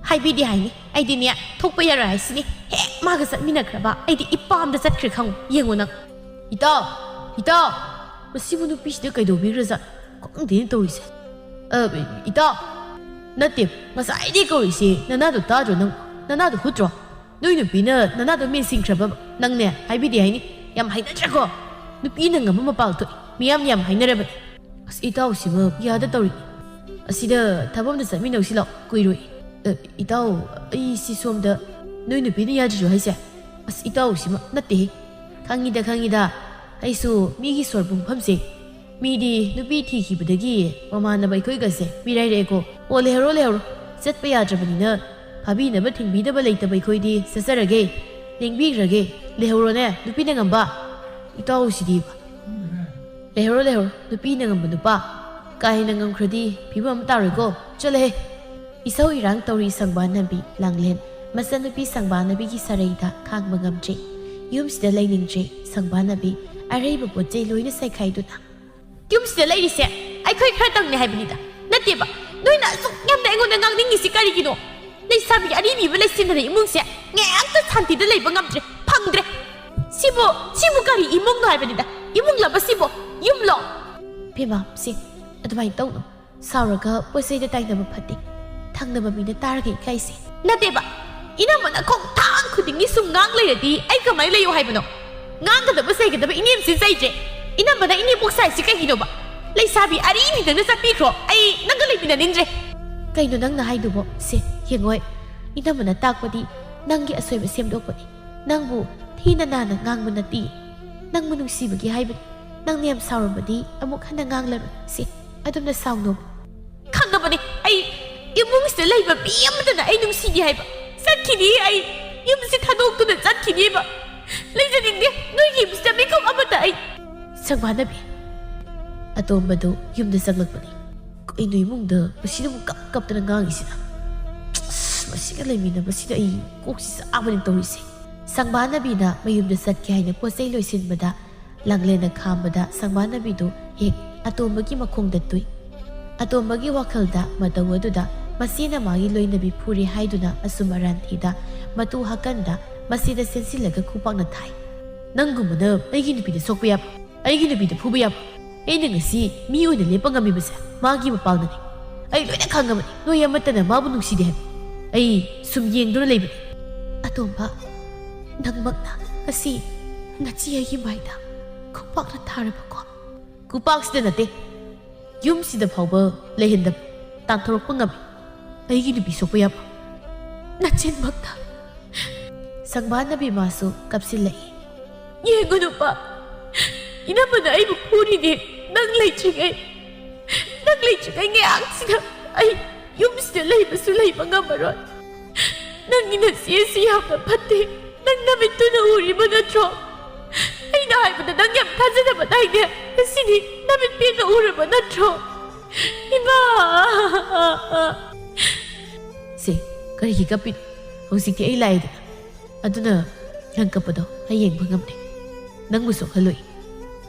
ꯍꯥꯏꯕꯤꯗꯦ ꯍꯥꯏꯅꯤ꯫ ꯑꯩꯗꯤꯅꯦ, ꯊꯣꯛꯄ ꯌꯥꯔꯣꯏ ꯍꯥꯏꯁꯤꯅꯤ꯫ ꯍꯦꯛ ꯃꯥꯒ ꯆꯠꯃꯤꯟꯅꯈ꯭ꯔꯕ ꯑꯩꯗꯤ ꯏꯄꯥꯝꯗ ꯆꯠꯈ꯭ꯔꯦ ꯈꯪꯉꯨ꯫ ꯌꯦꯡꯉꯨ ꯅꯪ꯫ "ꯏꯇꯥꯎ! ꯏꯇꯥꯎ!" ꯃꯁꯤꯕꯨ ꯅꯨꯄꯤꯁꯤꯗ ꯀꯩꯗꯧꯕꯤꯈ꯭ꯔꯖꯥꯠ? ꯈꯪꯗꯦꯅꯦ ꯇꯧꯔꯤꯁꯦ꯫ "ꯑ, ꯏꯇꯥꯎ!" "ꯅꯠꯇꯦ, ꯉꯁꯥꯏꯗꯩ ꯀꯧꯔꯤꯁꯦ ꯅꯅꯥꯗꯣ ꯇꯥꯗ꯭ꯔꯣ ꯅꯪ? ꯅꯅꯥꯗꯣ ꯍꯨꯠꯇ꯭ꯔꯣ? ꯅꯣꯏ ꯅꯨꯄꯤꯅ ꯅꯅꯥꯗꯣ ꯃꯦꯟꯁꯤꯟꯈ꯭ꯔꯕ? ꯅꯪꯅꯦ, ꯍꯥꯏꯕꯤꯗꯦ ꯍꯥꯏꯅꯤ꯫ ꯌꯥꯝ ꯍꯩꯅꯗ꯭ꯔꯦꯀꯣ? ꯅꯨꯄꯤꯅ ꯉꯝꯕ ꯃꯄꯥꯜ ꯊꯣꯛꯏ꯫ ꯃꯤꯌꯥꯝꯅ ꯌꯥꯝ ꯍꯥꯏꯅꯔꯕꯅꯤ꯫" "ꯑꯁ, ꯏꯇꯥꯎꯁꯤꯃ ꯌꯥꯗ ꯇꯧꯔꯤ꯫ ꯑꯁꯤꯗ ꯊꯕꯛ ꯑꯝꯇ ꯆꯠꯃꯤꯟꯅꯧꯁꯤ ꯂꯥꯛꯑꯣ, ꯀꯨꯏꯔꯣꯏ꯫" "ꯑ, ꯏꯇꯥꯎ, ꯑꯩꯁꯤ ꯁꯣꯝꯗ ꯅꯣꯏ ꯅꯨꯄꯤꯅ ꯌꯥꯗ꯭ꯔꯤꯔꯣ ꯍꯥꯏꯁꯦ?" "ꯑꯁ, ꯏꯇꯥꯎꯁꯤꯃ ꯅꯠꯇꯦꯍꯦ꯫ ꯈꯪꯉꯤꯗ, ꯈꯪꯉꯤꯗ꯫ ꯑꯩꯁꯨ ꯃꯤꯒꯤ ꯁꯣꯔ ꯄꯨꯡꯐꯝꯁꯦ꯫ ꯃꯤꯗꯤ ꯅꯨꯄꯤ ꯊꯤꯈꯤꯕꯗꯒꯤ ꯃꯃꯥꯟꯅꯕ ꯑꯩꯈꯣꯏꯒꯁꯦ ꯃꯤꯔꯥꯏꯔꯛꯑꯦꯀꯣ꯫ ꯑꯣ, ꯂꯩꯍꯧꯔꯣ, ꯂꯩꯍꯧꯔꯣ꯫ ꯆꯠꯄ ꯌꯥꯗ꯭ꯔꯕꯅꯤꯅ ꯐꯥꯕꯤꯅꯕ ꯊꯤꯡꯕꯤꯅꯕ ꯂꯩꯇꯕ ꯑꯩꯈꯣꯏꯗꯤ ꯆꯠꯆꯔꯒꯦ꯫ ꯂꯦꯡꯕꯤꯈ꯭ꯔꯒꯦ꯫ ꯂꯩꯍꯧꯔꯣꯅꯦ, ꯅꯨꯄꯤꯅ ꯉꯝꯕ꯫ ꯏꯇꯥꯎꯁꯤꯗꯤ꯫ ꯂꯩꯍꯧꯔꯣ, ꯂꯩꯍꯧꯔꯣ, ꯅꯨꯄꯤꯅ ꯉꯝꯕ ꯅꯨꯄꯥ꯫ ꯀꯥ ꯍꯦꯟꯅ ꯉꯝꯈ꯭ꯔꯗꯤ ꯐꯤꯕꯝ ꯑꯃ ꯇꯥꯔꯣꯏꯀꯣ꯫ ꯆꯠꯂꯍꯦ꯫ ꯏꯁꯧ ꯏꯔꯥꯡ ꯇꯧꯔꯤ ꯁꯪꯕꯥꯅꯕꯤ ꯂꯥꯡꯂꯦꯟ꯫ ꯃꯆꯟꯅꯨꯄꯤ ꯁꯪꯕꯥꯅꯕꯤꯒꯤ ꯁꯔꯩꯗ ꯈꯥꯡꯕ ꯉꯝꯗ꯭ꯔꯦ꯫ ꯌꯨꯝꯁꯤꯗ ꯂꯩꯅꯤꯡꯗ꯭ꯔꯦ ꯁꯪꯕꯥꯅꯕꯤ꯫ ꯑꯔꯩꯕ ꯄꯣꯠ ꯆꯩ ꯂꯣꯏꯅ ꯁꯥꯏꯈꯥꯏꯗꯨꯅ꯫ ꯌꯨꯝꯁꯤꯗ ꯂꯩꯔꯤꯁꯦ ꯑꯩꯈꯣꯏ ꯈꯔꯇꯪꯅꯦ ꯍꯥꯏꯕꯅꯤꯗ꯫ ꯅꯠꯇꯦꯕ, ꯅꯣꯏꯅ ꯑꯁꯨꯛ ꯌꯥꯝꯅ ꯑꯩꯉꯣꯟꯗ ꯉꯥꯡꯅꯤꯡꯉꯤꯁꯤ ꯀꯔꯤꯒꯤꯅꯣ? ꯂꯩꯁꯥꯕꯤ ꯑꯔꯤꯕꯤꯕ ꯂꯩꯁꯤꯟꯗꯅ ꯏꯃꯨꯡꯁꯦ ꯉꯥꯏꯍꯥꯛꯇ ꯁꯥꯟꯇꯤꯗ ꯂꯩꯕ ꯉꯝꯗ꯭ꯔꯦ, ꯐꯪꯗ꯭ꯔꯦ꯫ ꯁꯤꯕꯨ, ꯁꯤꯕꯨ ꯀꯔꯤ ꯏꯃꯨꯡꯅꯣ ꯍꯥꯏꯕꯅꯤꯗ? ꯏꯃꯨꯡꯂꯕ ꯁꯤꯕꯨ? ꯌꯨꯝꯂꯣ? ꯕꯦꯝꯃ, ꯁꯦ, ꯑꯗꯨꯃꯥꯏꯅ ꯇꯧꯅꯨ꯫ ꯁꯥꯎꯔꯒ ꯄꯣꯠ ꯆꯩꯗ ꯇꯥꯏꯅꯕ ꯐꯠꯇꯦ꯫ ꯊꯪꯅꯕ ꯃꯤꯅ ꯇꯥꯔꯒ ꯏꯀꯥꯏꯁꯦ꯫ ꯅꯠꯇꯦꯕ, ꯏꯅꯝꯃꯅ ꯈꯣꯡꯊꯥꯡ ꯈꯨꯗꯤꯡꯒꯤ ꯁꯨꯝ ꯉꯥꯡ ꯂꯩꯔꯗꯤ ꯑꯩ ꯀꯃꯥꯏꯅ ꯂꯩꯌꯨ ꯍꯥꯏꯕꯅꯣ? ꯉꯥꯡꯒꯗꯕ ꯆꯩꯒꯗꯕ ꯏꯅꯦꯝꯁꯤ ꯆꯩꯗ꯭ꯔꯦ꯫ ꯏꯅꯝꯃꯅ ꯏꯅꯦꯝꯕꯣꯛ ꯁꯥꯏꯁꯤ ꯀꯩꯒꯤꯅꯣꯕ? ꯂꯩꯁꯥꯕꯤ ꯑꯔꯤꯕꯤꯗꯪꯅ ꯆꯠꯄꯤꯈ꯭ꯔꯣ, ꯑꯩ ꯅꯪꯒ ꯂꯩꯃꯤꯟꯅꯅꯤꯡꯗ꯭ꯔꯦ꯫ ꯀꯩꯅꯣ ꯅꯪꯅ ꯍꯥꯏꯗꯨꯕꯣ? ꯁꯦ, ꯌꯦꯡꯉꯣꯏ, ꯏꯅꯝꯃꯅ ꯇꯥꯛꯄꯗꯤ ꯅꯪꯒꯤ ꯑꯁꯣꯏꯕ ꯁꯦꯝꯗꯣꯛꯄꯅꯤ꯫ ꯅꯪꯕꯨ ꯊꯤꯅ ꯅꯥꯟꯅ ꯉꯥꯡꯕ ꯅꯠꯇꯦ꯫ ꯅꯪꯕꯨ ꯅꯨꯡꯁꯤꯕꯒꯤ ꯍꯥꯏꯕꯅꯤ꯫ ꯅꯪꯅ ꯌꯥꯝ ꯁꯥꯎꯔꯕꯗꯤ ꯑꯃꯨꯛ ꯍꯟꯅ ꯉꯥꯡꯂꯔꯣꯏ꯫ ꯁꯦ, ꯑꯗꯨꯝꯅ ꯁꯥꯎꯅꯣ꯫ ꯈꯪꯉꯕꯅꯤ, ꯑꯩ ꯏꯃꯨꯡꯁꯤꯗ ꯂꯩꯕ ꯃꯤ ꯑꯃꯠꯇꯅ ꯑꯩ ꯅꯨꯡꯁꯤꯗꯦ ꯍꯥꯏꯕ꯫ ꯆꯠꯈꯤꯅꯤ ꯑꯩ, ꯌꯨꯝꯁꯤ ꯊꯥꯗꯣꯛꯇꯨꯅ ꯆꯠꯈꯤꯅꯤꯕ꯫ ꯂꯩꯖꯅꯤꯡꯗꯦ ꯅꯣꯏꯒꯤ ꯌꯨꯝꯁꯤꯗ ꯃꯤꯀꯨꯞ ꯑꯃꯠꯇ ꯑꯩ꯫ ꯁꯪꯕꯥꯅꯕꯤ, ꯑꯇꯣꯝꯕꯗꯨ ꯌꯨꯝꯗ ꯆꯪꯂꯛꯄꯅꯤ꯫ ꯀꯩꯅꯣ ꯏꯃꯨꯡꯗ ꯃꯁꯤꯅ ꯑꯃꯨꯛ ꯀꯞ ꯀꯞꯇꯅ ꯉꯥꯡꯉꯤꯁꯤꯅ? ꯑꯁ, ꯃꯁꯤꯒ ꯂꯩꯃꯤꯟꯅꯕꯁꯤꯗ ꯑꯩ ꯀꯣꯛꯁꯤ ꯆꯥꯛꯑꯕꯅꯤ ꯇꯧꯔꯤꯁꯦ꯫ ꯁꯪꯕꯥꯅꯕꯤꯅ ꯃꯌꯨꯝꯗ ꯆꯠꯀꯦ ꯍꯥꯏꯅ ꯄꯣꯠ ꯆꯩ ꯂꯣꯏꯁꯤꯟꯕꯗ ꯂꯥꯡꯂꯦꯟꯅ ꯈꯥꯝꯕꯗ ꯁꯪꯕꯥꯅꯕꯤꯗꯨ ꯍꯦꯛ ꯑꯇꯣꯝꯕꯒꯤ ꯃꯈꯣꯡꯗ ꯇꯨꯏ꯫ ꯑꯇꯣꯝꯕꯒꯤ ꯋꯥꯈꯜꯗ ꯃꯇꯧ ꯑꯗꯨꯗ ꯃꯆꯦꯅ ꯃꯥꯒꯤ ꯂꯣꯏꯅꯕꯤ ꯐꯨꯔꯦ ꯍꯥꯏꯗꯨꯅ ꯑꯆꯨꯝ ꯑꯔꯥꯟ ꯊꯤꯗ ꯃꯇꯨ ꯍꯥꯀꯟꯗ ꯃꯆꯦꯗ ꯆꯦꯟꯁꯤꯜꯂꯒ ꯈꯨꯄꯥꯛꯅ ꯊꯥꯏ꯫ ꯅꯪꯒꯨꯝꯕꯅ ꯑꯩꯒꯤ ꯅꯨꯄꯤꯗ ꯁꯣꯛꯄ ꯌꯥꯕ? ꯑꯩꯒꯤ ꯅꯨꯄꯤꯗ ꯐꯨꯕ ꯌꯥꯕ? ꯑꯩꯅ ꯉꯁꯤ ꯃꯤ ꯑꯣꯏꯅ ꯂꯦꯞꯄ ꯉꯝꯃꯤꯕꯁꯦ ꯃꯥꯒꯤ ꯃꯄꯥꯜꯅꯅꯤ꯫ ꯑꯩ ꯂꯣꯏꯅ ꯈꯪꯉꯕꯅꯤ, ꯅꯣꯏ ꯑꯃꯠꯇꯅ ꯃꯥꯕꯨ ꯅꯨꯡꯁꯤꯗꯦ ꯍꯥꯏꯕ꯫ ꯑꯩ ꯁꯨꯝ ꯌꯦꯡꯗꯨꯅ ꯂꯩꯕꯅꯤ꯫ ꯑꯇꯣꯝꯕ, ꯅꯪꯃꯛꯅ ꯉꯁꯤ ꯅꯆꯦ ꯑꯩꯒꯤ ꯃꯥꯏꯗ ꯈꯨꯄꯥꯛꯅ ꯊꯥꯔꯕꯀꯣ? ꯈꯨꯄꯥꯛꯁꯤꯗ ꯅꯠꯇꯦ, ꯌꯨꯝꯁꯤꯗ ꯐꯥꯎꯕ ꯂꯩꯍꯟꯗꯕ, ꯇꯥꯟꯊꯣꯔꯛꯄ ꯉꯝꯃꯤ꯫ ꯑꯩꯒꯤ ꯅꯨꯄꯤ ꯁꯣꯛꯄ ꯌꯥꯕ? ꯅꯆꯤꯟꯃꯛꯇ꯫ ꯁꯪꯕꯥꯅꯕꯤ ꯃꯥꯁꯨ ꯀꯞꯁꯤꯜꯂꯛꯏ꯫ ꯌꯦꯡꯉꯨ ꯅꯨꯄꯥ, ꯏꯅꯝꯃꯅ ꯑꯩꯕꯨ ꯐꯨꯔꯤꯅꯦ꯫ ꯅꯪ ꯂꯩꯇ꯭ꯔꯤꯉꯩ, ꯅꯪ ꯂꯩꯇ꯭ꯔꯤꯉꯩ ꯉꯥꯏꯍꯥꯛꯁꯤꯗ ꯑꯩ ꯌꯨꯝꯁꯤꯗ ꯂꯩꯕꯁꯨ ꯂꯩꯕ ꯉꯝꯃꯔꯣꯏ꯫ ꯅꯪꯒꯤ ꯅꯆꯦ ꯑꯁꯤ ꯌꯥꯝꯅ ꯐꯠꯇꯦ꯫ ꯅꯪ ꯅꯃꯤꯠꯇꯨꯅ ꯎꯔꯤꯕ ꯅꯠꯇ꯭ꯔꯣ? ꯑꯩꯅ ꯍꯥꯏꯕꯗ ꯅꯪ ꯌꯥꯝ ꯊꯥꯖꯗꯕ ꯇꯥꯏꯅꯦ꯫ ꯉꯁꯤꯗꯤ ꯅꯃꯤꯠ ꯄꯦꯟꯅ ꯎꯔꯕ ꯅꯠꯇ꯭ꯔꯣ? ꯏꯃꯥ! ꯁꯦ, ꯀꯔꯤꯒꯤ ꯀꯞꯄꯤꯅꯣ? ꯍꯧꯖꯤꯛꯇꯤ ꯑꯩ ꯂꯥꯛꯑꯦꯗꯅ꯫ ꯑꯗꯨꯅ ꯅꯪ ꯀꯞꯄꯗꯣ ꯑꯩ ꯌꯦꯡꯕ ꯉꯝꯗꯦ꯫ ꯅꯪꯕꯨ ꯁꯣꯛꯍꯜꯂꯣꯏ꯫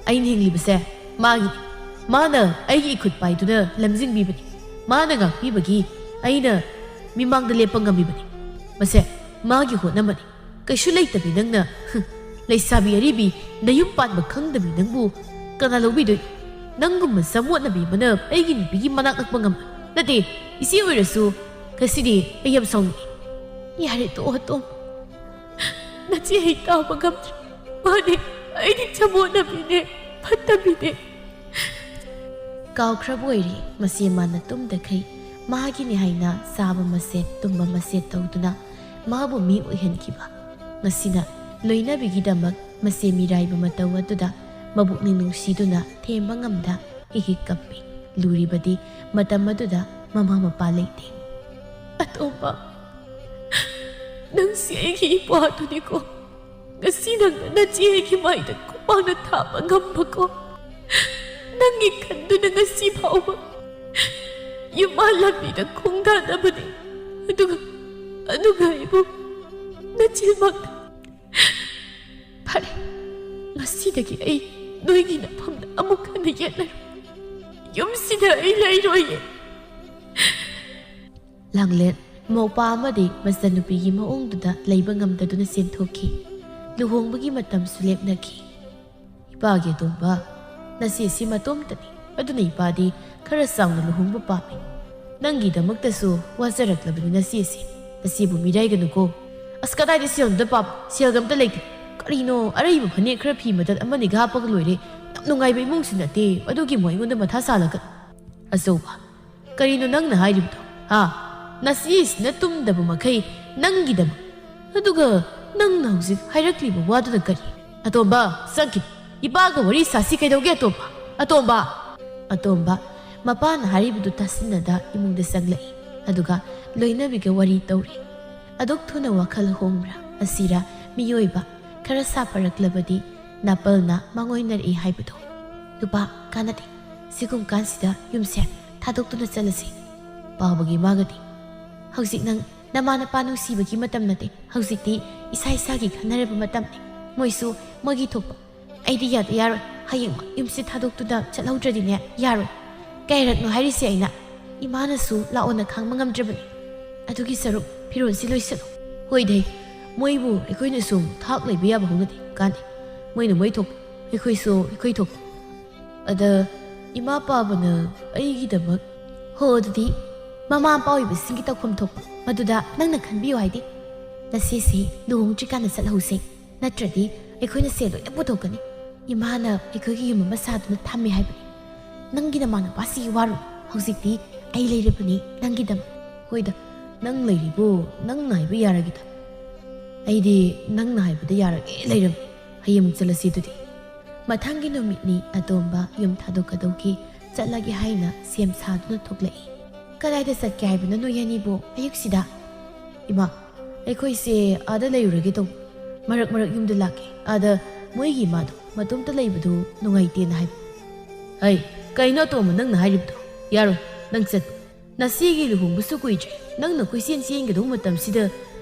ꯑꯩꯅ ꯍꯤꯡꯂꯤꯕꯁꯦ ꯃꯥꯒꯤꯅꯤ꯫ ꯃꯥꯅ ꯑꯩꯒꯤ ꯏꯈꯨꯠ ꯄꯥꯏꯗꯨꯅ ꯂꯝꯖꯤꯡꯕꯤꯕꯅꯤ꯫ ꯃꯥꯅ ꯉꯥꯛꯄꯤꯕꯒꯤ ꯑꯩꯅ ꯃꯤꯃꯥꯡꯗ ꯂꯦꯞꯄ ꯉꯝꯃꯤꯕꯅꯤ꯫ ꯃꯁꯦ ꯃꯥꯒꯤ ꯍꯣꯠꯅꯕꯅꯤ꯫ ꯀꯩꯁꯨ ꯂꯩꯇꯕꯤ ꯅꯪꯅ, ꯍꯨꯝ, ꯂꯩꯁꯥꯕꯤ ꯑꯔꯤꯕꯤ, ꯅꯌꯨꯝ ꯄꯥꯟꯕ ꯈꯪꯗꯕꯤ ꯅꯪꯕꯨ ꯀꯅꯥ ꯂꯧꯕꯤꯗꯣꯏꯅꯣ? ꯅꯪꯒꯨꯝꯕ ꯆꯃꯣꯠꯅꯕꯤ ꯑꯃꯅ ꯑꯩꯒꯤ ꯅꯨꯄꯤꯒꯤ ꯃꯅꯥꯛ ꯅꯛꯄ ꯉꯝꯃꯣꯏ꯫ ꯅꯠꯇꯦ, ꯏꯆꯦ ꯑꯣꯏꯔꯁꯨ ꯉꯁꯤꯗꯤ ꯑꯩ ꯌꯥꯝ ꯁꯥꯎꯅꯤꯡꯉꯤ꯫ ꯌꯥꯔꯦ, ꯇꯣꯛꯑꯣ, ꯇꯣꯛꯑꯣ꯫ ꯅꯆꯦ ꯑꯩ ꯀꯥꯎꯕ ꯉꯝꯗ꯭ꯔꯦ꯫ ꯃꯥꯅꯦ, ꯑꯩꯗꯤ ꯆꯃꯣꯠꯅꯕꯤꯅꯦ, ꯐꯠꯇꯕꯤꯅꯦ꯫ ꯀꯥꯎꯈ꯭ꯔꯕ ꯑꯣꯏꯔꯦ ꯃꯁꯦ ꯃꯥꯅ ꯇꯨꯝꯗꯈꯩ ꯃꯥꯒꯤꯅꯤ ꯍꯥꯏꯅ ꯆꯥꯕ ꯃꯁꯦꯠ, ꯇꯨꯝꯕ ꯃꯁꯦꯠ ꯇꯧꯗꯨꯅ ꯃꯥꯕꯨ ꯃꯤ ꯑꯣꯏꯍꯟꯈꯤꯕ꯫ ꯃꯁꯤꯅ ꯂꯣꯏꯅꯕꯤꯒꯤꯗꯃꯛ ꯃꯁꯦ ꯃꯤꯔꯥꯏꯕ ꯃꯇꯧ ꯑꯗꯨꯗ ꯃꯕꯨꯛꯅꯤꯡ ꯅꯨꯡꯁꯤꯗꯨꯅ ꯊꯦꯝꯕ ꯉꯝꯗ ꯍꯤꯛ ꯍꯤꯛ ꯀꯞꯄꯤ꯫ ꯂꯨꯔꯤꯕꯗꯤ ꯃꯇꯝ ꯑꯗꯨꯗ ꯃꯃꯥ ꯃꯄꯥ ꯂꯩꯇꯦ꯫ ꯑꯇꯣꯝꯕ, ꯅꯪꯁꯤ ꯑꯩꯒꯤ ꯏꯄ꯭ꯋꯥꯗꯨꯅꯤꯀꯣ꯫ ꯉꯁꯤ ꯅꯪꯅ ꯅꯆꯦ ꯑꯩꯒꯤ ꯃꯥꯏꯗ ꯈꯨꯄꯥꯛꯅ ꯊꯥꯕ ꯉꯝꯕꯀꯣ꯫ ꯅꯪꯒꯤ ꯈꯟꯗꯨꯅ ꯉꯁꯤ ꯐꯥꯎꯕ ꯌꯨꯝ ꯂꯝꯕꯤꯗ ꯈꯣꯡꯗꯥꯅꯕꯅꯤ꯫ ꯑꯗꯨꯒ, ꯑꯗꯨꯒ ꯑꯩꯕꯨ ꯅꯆꯤꯟꯃꯛꯇ꯫ ꯐꯔꯦ, ꯉꯁꯤꯗꯒꯤ ꯑꯩ ꯅꯣꯏꯒꯤ ꯅꯐꯝꯗ ꯑꯃꯨꯛ ꯍꯟꯅ ꯌꯦꯠꯂꯔꯣꯏ꯫ ꯌꯨꯝꯁꯤꯗ ꯑꯩ ꯂꯩꯔꯣꯏꯌꯦ꯫ ꯂꯥꯡꯂꯦꯟ ꯃꯧꯄꯥ ꯑꯃꯗꯤ ꯃꯆꯟꯅꯨꯄꯤꯒꯤ ꯃꯑꯣꯡꯗꯨꯗ ꯂꯩꯕ ꯉꯝꯗꯗꯨꯅ ꯆꯦꯟꯊꯣꯛꯈꯤ꯫ ꯂꯨꯍꯣꯡꯕꯒꯤ ꯃꯇꯝꯁꯨ ꯂꯦꯞꯅꯈꯤ꯫ "ꯏꯄꯥꯒꯤ ꯑꯇꯣꯝꯕ, ꯅꯆꯦꯁꯤ ꯃꯇꯣꯝꯇꯅꯤ꯫ ꯑꯗꯨꯅ ꯏꯄꯥꯗꯤ ꯈꯔ ꯆꯥꯎꯅ ꯂꯨꯍꯣꯡꯕ ꯄꯥꯝꯃꯤ꯫ ꯅꯪꯒꯤꯗꯃꯛꯇꯁꯨ ꯋꯥꯖꯔꯛꯂꯕꯅꯤ ꯅꯆꯦꯁꯤ꯫ ꯅꯆꯦꯕꯨ ꯃꯤꯔꯥꯏꯒꯅꯨꯀꯣ꯫" "ꯑꯁ, ꯀꯗꯥꯏꯗ ꯁꯦꯜꯅꯣꯗ ꯄꯥꯞ? ꯁꯦꯜꯒ ꯑꯝꯇ ꯂꯩꯇꯦ꯫ ꯀꯔꯤꯅꯣ, ꯑꯔꯩꯕ ꯐꯅꯦꯛ ꯈꯔ ꯐꯤ ꯃꯇꯠ ꯑꯃꯅꯤꯒ ꯍꯥꯞꯄꯒ ꯂꯣꯏꯔꯦ꯫ ꯌꯥꯝ ꯅꯨꯡꯉꯥꯏꯕ ꯏꯃꯨꯡꯁꯨ ꯅꯠꯇꯦ꯫ ꯑꯗꯨꯒꯤ ꯑꯃꯨꯛ ꯑꯩꯉꯣꯟꯗ ꯃꯊꯥ ꯁꯥꯍꯜꯂꯛꯀꯅꯨ꯫" "ꯑꯆꯧꯕ, ꯀꯔꯤꯅꯣ ꯅꯪꯅ ꯍꯥꯏꯔꯤꯕꯗꯣ? ꯍꯥ? ꯅꯆꯦꯁꯤꯅ ꯇꯨꯝꯗꯕ ꯃꯈꯩ ꯅꯪꯒꯤꯗꯃꯛ꯫ ꯑꯗꯨꯒ ꯅꯪꯅ ꯍꯧꯖꯤꯛ ꯍꯥꯏꯔꯛꯂꯤꯕ ꯋꯥꯗꯨꯅ ꯀꯔꯤ?" "ꯑꯇꯣꯝꯕ, ꯆꯠꯈꯤꯅꯨ꯫ ꯏꯄꯥꯒ ꯋꯥꯔꯤ ꯁꯥꯁꯤ ꯀꯩꯗꯧꯒꯦ, ꯑꯇꯣꯝꯕ? ꯑꯇꯣꯝꯕ!" ꯑꯇꯣꯝꯕ ꯃꯄꯥꯅ ꯍꯥꯏꯔꯤꯕꯗꯨ ꯇꯥꯁꯤꯟꯅꯗ ꯏꯃꯨꯡꯗ ꯆꯪꯂꯛꯏ꯫ ꯑꯗꯨꯒ ꯂꯣꯏꯅꯕꯤꯒ ꯋꯥꯔꯤ ꯇꯧꯔꯦ꯫ ꯑꯗꯨꯛ ꯊꯨꯅ ꯋꯥꯈꯜ ꯍꯣꯡꯕ꯭ꯔꯥ? ꯑꯁꯤꯔ ꯃꯤꯑꯣꯏꯕ ꯈꯔ ꯁꯥꯐꯔꯛꯂꯕꯗꯤ ꯅꯥꯄꯜꯅ ꯃꯥꯡꯑꯣꯏꯅꯔꯛꯏ ꯍꯥꯏꯕꯗꯣ? ꯅꯨꯄꯥ, ꯀꯥꯟꯅꯗꯦ꯫ ꯁꯤꯒꯨꯝ ꯀꯥꯟꯁꯤꯗ ꯌꯨꯝꯁꯦ ꯊꯥꯗꯣꯛꯇꯨꯅ ꯆꯠꯂꯁꯤ꯫ ꯄꯥꯕꯒꯤ ꯃꯥꯒꯗꯤ, "ꯍꯧꯖꯤꯛ ꯅꯪ ꯅꯃꯥ ꯅꯄꯥ ꯅꯨꯡꯁꯤꯕꯒꯤ ꯃꯇꯝ ꯅꯠꯇꯦ꯫ ꯍꯧꯖꯤꯛꯇꯤ ꯏꯁꯥ ꯏꯁꯥꯒꯤ ꯈꯟꯅꯔꯕ ꯃꯇꯝꯅꯤ꯫ ꯃꯣꯏꯁꯨ ꯃꯣꯏꯒꯤ ꯊꯣꯛꯄ꯫ ꯑꯩꯗꯤ ꯌꯥꯗ ꯌꯥꯔꯣꯏ꯫ ꯍꯌꯦꯡꯃꯛ ꯌꯨꯝꯁꯦ ꯊꯥꯗꯣꯛꯇꯨꯅ ꯆꯠꯍꯧꯗ꯭ꯔꯗꯤꯅꯦ ꯌꯥꯔꯣꯏ꯫ ꯀꯌꯥꯔꯛꯅꯣ ꯍꯥꯏꯔꯤꯁꯦ ꯑꯩꯅ? ꯏꯃꯥꯅꯁꯨ ꯂꯥꯛꯑꯣꯅ ꯈꯥꯡꯕ ꯉꯝꯗ꯭ꯔꯕꯅꯤ꯫ ꯑꯗꯨꯒꯤ ꯁꯔꯨꯛ ꯐꯤꯔꯣꯜꯁꯤ ꯂꯣꯏꯁꯜꯂꯨ꯫" "ꯍꯣꯏꯗꯩ, ꯃꯣꯏꯕꯨ ꯑꯩꯈꯣꯏꯅ ꯁꯨꯝ ꯊꯥꯛ ꯂꯩꯕ ꯌꯥꯕ ꯍꯧꯅꯗꯦ꯫ ꯀꯥꯟꯗꯦ꯫ ꯃꯣꯏꯅ ꯃꯣꯏ ꯊꯣꯛꯄ, ꯑꯩꯈꯣꯏꯁꯨ ꯑꯩꯈꯣꯏ ꯊꯣꯛꯄ꯫ ꯑꯗ ꯏꯃꯥ ꯄꯥꯕꯅ ꯑꯩꯒꯤꯗꯃꯛ"꯫ "ꯍꯣ, ꯑꯗꯨꯗꯤ ꯃꯃꯥ ꯃꯄꯥ ꯑꯣꯏꯕꯁꯤꯡꯒꯤ ꯇꯧꯐꯝ ꯊꯣꯛꯄ ꯃꯗꯨꯗ ꯅꯪꯅ ꯈꯟꯕꯤꯌꯨ ꯍꯥꯏꯗꯤ꯫ ꯅꯆꯦꯁꯤ ꯂꯨꯍꯣꯡꯗ꯭ꯔꯤꯀꯥꯟꯗ ꯆꯠꯍꯧꯁꯦ꯫ ꯅꯠꯇ꯭ꯔꯗꯤ ꯑꯩꯈꯣꯏꯅ ꯁꯦꯜ ꯂꯣꯏꯅ ꯄꯨꯊꯣꯛꯀꯅꯤ꯫ ꯏꯃꯥꯅ ꯑꯩꯈꯣꯏꯒꯤ ꯌꯨꯝ ꯑꯃ ꯁꯥꯗꯨꯅ ꯊꯝꯃꯦ ꯍꯥꯏꯕꯅꯤ꯫ ꯅꯪꯒꯤ ꯅꯃꯥꯟꯅꯕꯁꯤꯒꯤ ꯋꯥꯔꯨ꯫ ꯍꯧꯖꯤꯛꯇꯤ ꯑꯩ ꯂꯩꯔꯕꯅꯤ ꯅꯪꯒꯤꯗꯃꯛ꯫" "ꯍꯣꯏꯗ, ꯅꯪ ꯂꯩꯔꯤꯕꯨ ꯅꯪꯅ ꯍꯥꯏꯕ ꯌꯥꯔꯒꯦꯗ꯫ ꯑꯩꯗꯤ ꯅꯪꯅ ꯍꯥꯏꯕꯗ ꯌꯥꯔꯒꯦ ꯂꯩꯔꯕꯅꯤ꯫ ꯍꯌꯦꯡꯃꯨꯛ ꯆꯠꯂꯁꯤ ꯑꯗꯨꯗꯤ꯫" ꯃꯊꯪꯒꯤ ꯅꯨꯃꯤꯠꯅꯤ ꯑꯇꯣꯝꯕ ꯌꯨꯝ ꯊꯥꯗꯣꯛꯀꯗꯧꯒꯤ ꯆꯠꯂꯒꯦ ꯍꯥꯏꯅ ꯁꯦꯝ ꯁꯥꯗꯨꯅ ꯊꯣꯛꯂꯛꯏ꯫ "ꯀꯗꯥꯏꯗ ꯆꯠꯀꯦ ꯍꯥꯏꯕꯅꯣ ꯅꯣꯏ ꯑꯅꯤꯕꯨ ꯑꯌꯨꯛꯁꯤꯗ?" "ꯏꯃꯥ, ꯑꯩꯈꯣꯏꯁꯦ ꯑꯥꯗ ꯂꯩꯔꯨꯔꯒꯦ ꯇꯧꯕ꯫ ꯃꯔꯛ ꯃꯔꯛ ꯌꯨꯝꯗ ꯂꯥꯛꯀꯦ꯫ ꯑꯥꯗ ꯃꯣꯏꯒꯤ ꯏꯃꯥꯗꯣ ꯃꯇꯣꯝꯇ ꯂꯩꯕꯗꯨ ꯅꯨꯡꯉꯥꯏꯇꯦꯅ ꯍꯥꯏꯕ꯫" "ꯍꯩ, ꯀꯩꯅꯣ ꯑꯇꯣꯝꯕ ꯅꯪꯅ ꯍꯥꯏꯔꯤꯕꯗꯣ? ꯌꯥꯔꯣꯏ, ꯅꯪ ꯆꯠ꯫ ꯅꯆꯦꯒꯤ ꯂꯨꯍꯣꯡꯕꯁꯨ ꯀꯨꯏꯗ꯭ꯔꯦ꯫ ꯅꯪꯅ ꯀꯣꯏꯆꯦꯟ ꯆꯦꯟꯒꯗꯧꯕ ꯃꯇꯝꯁꯤꯗ꯫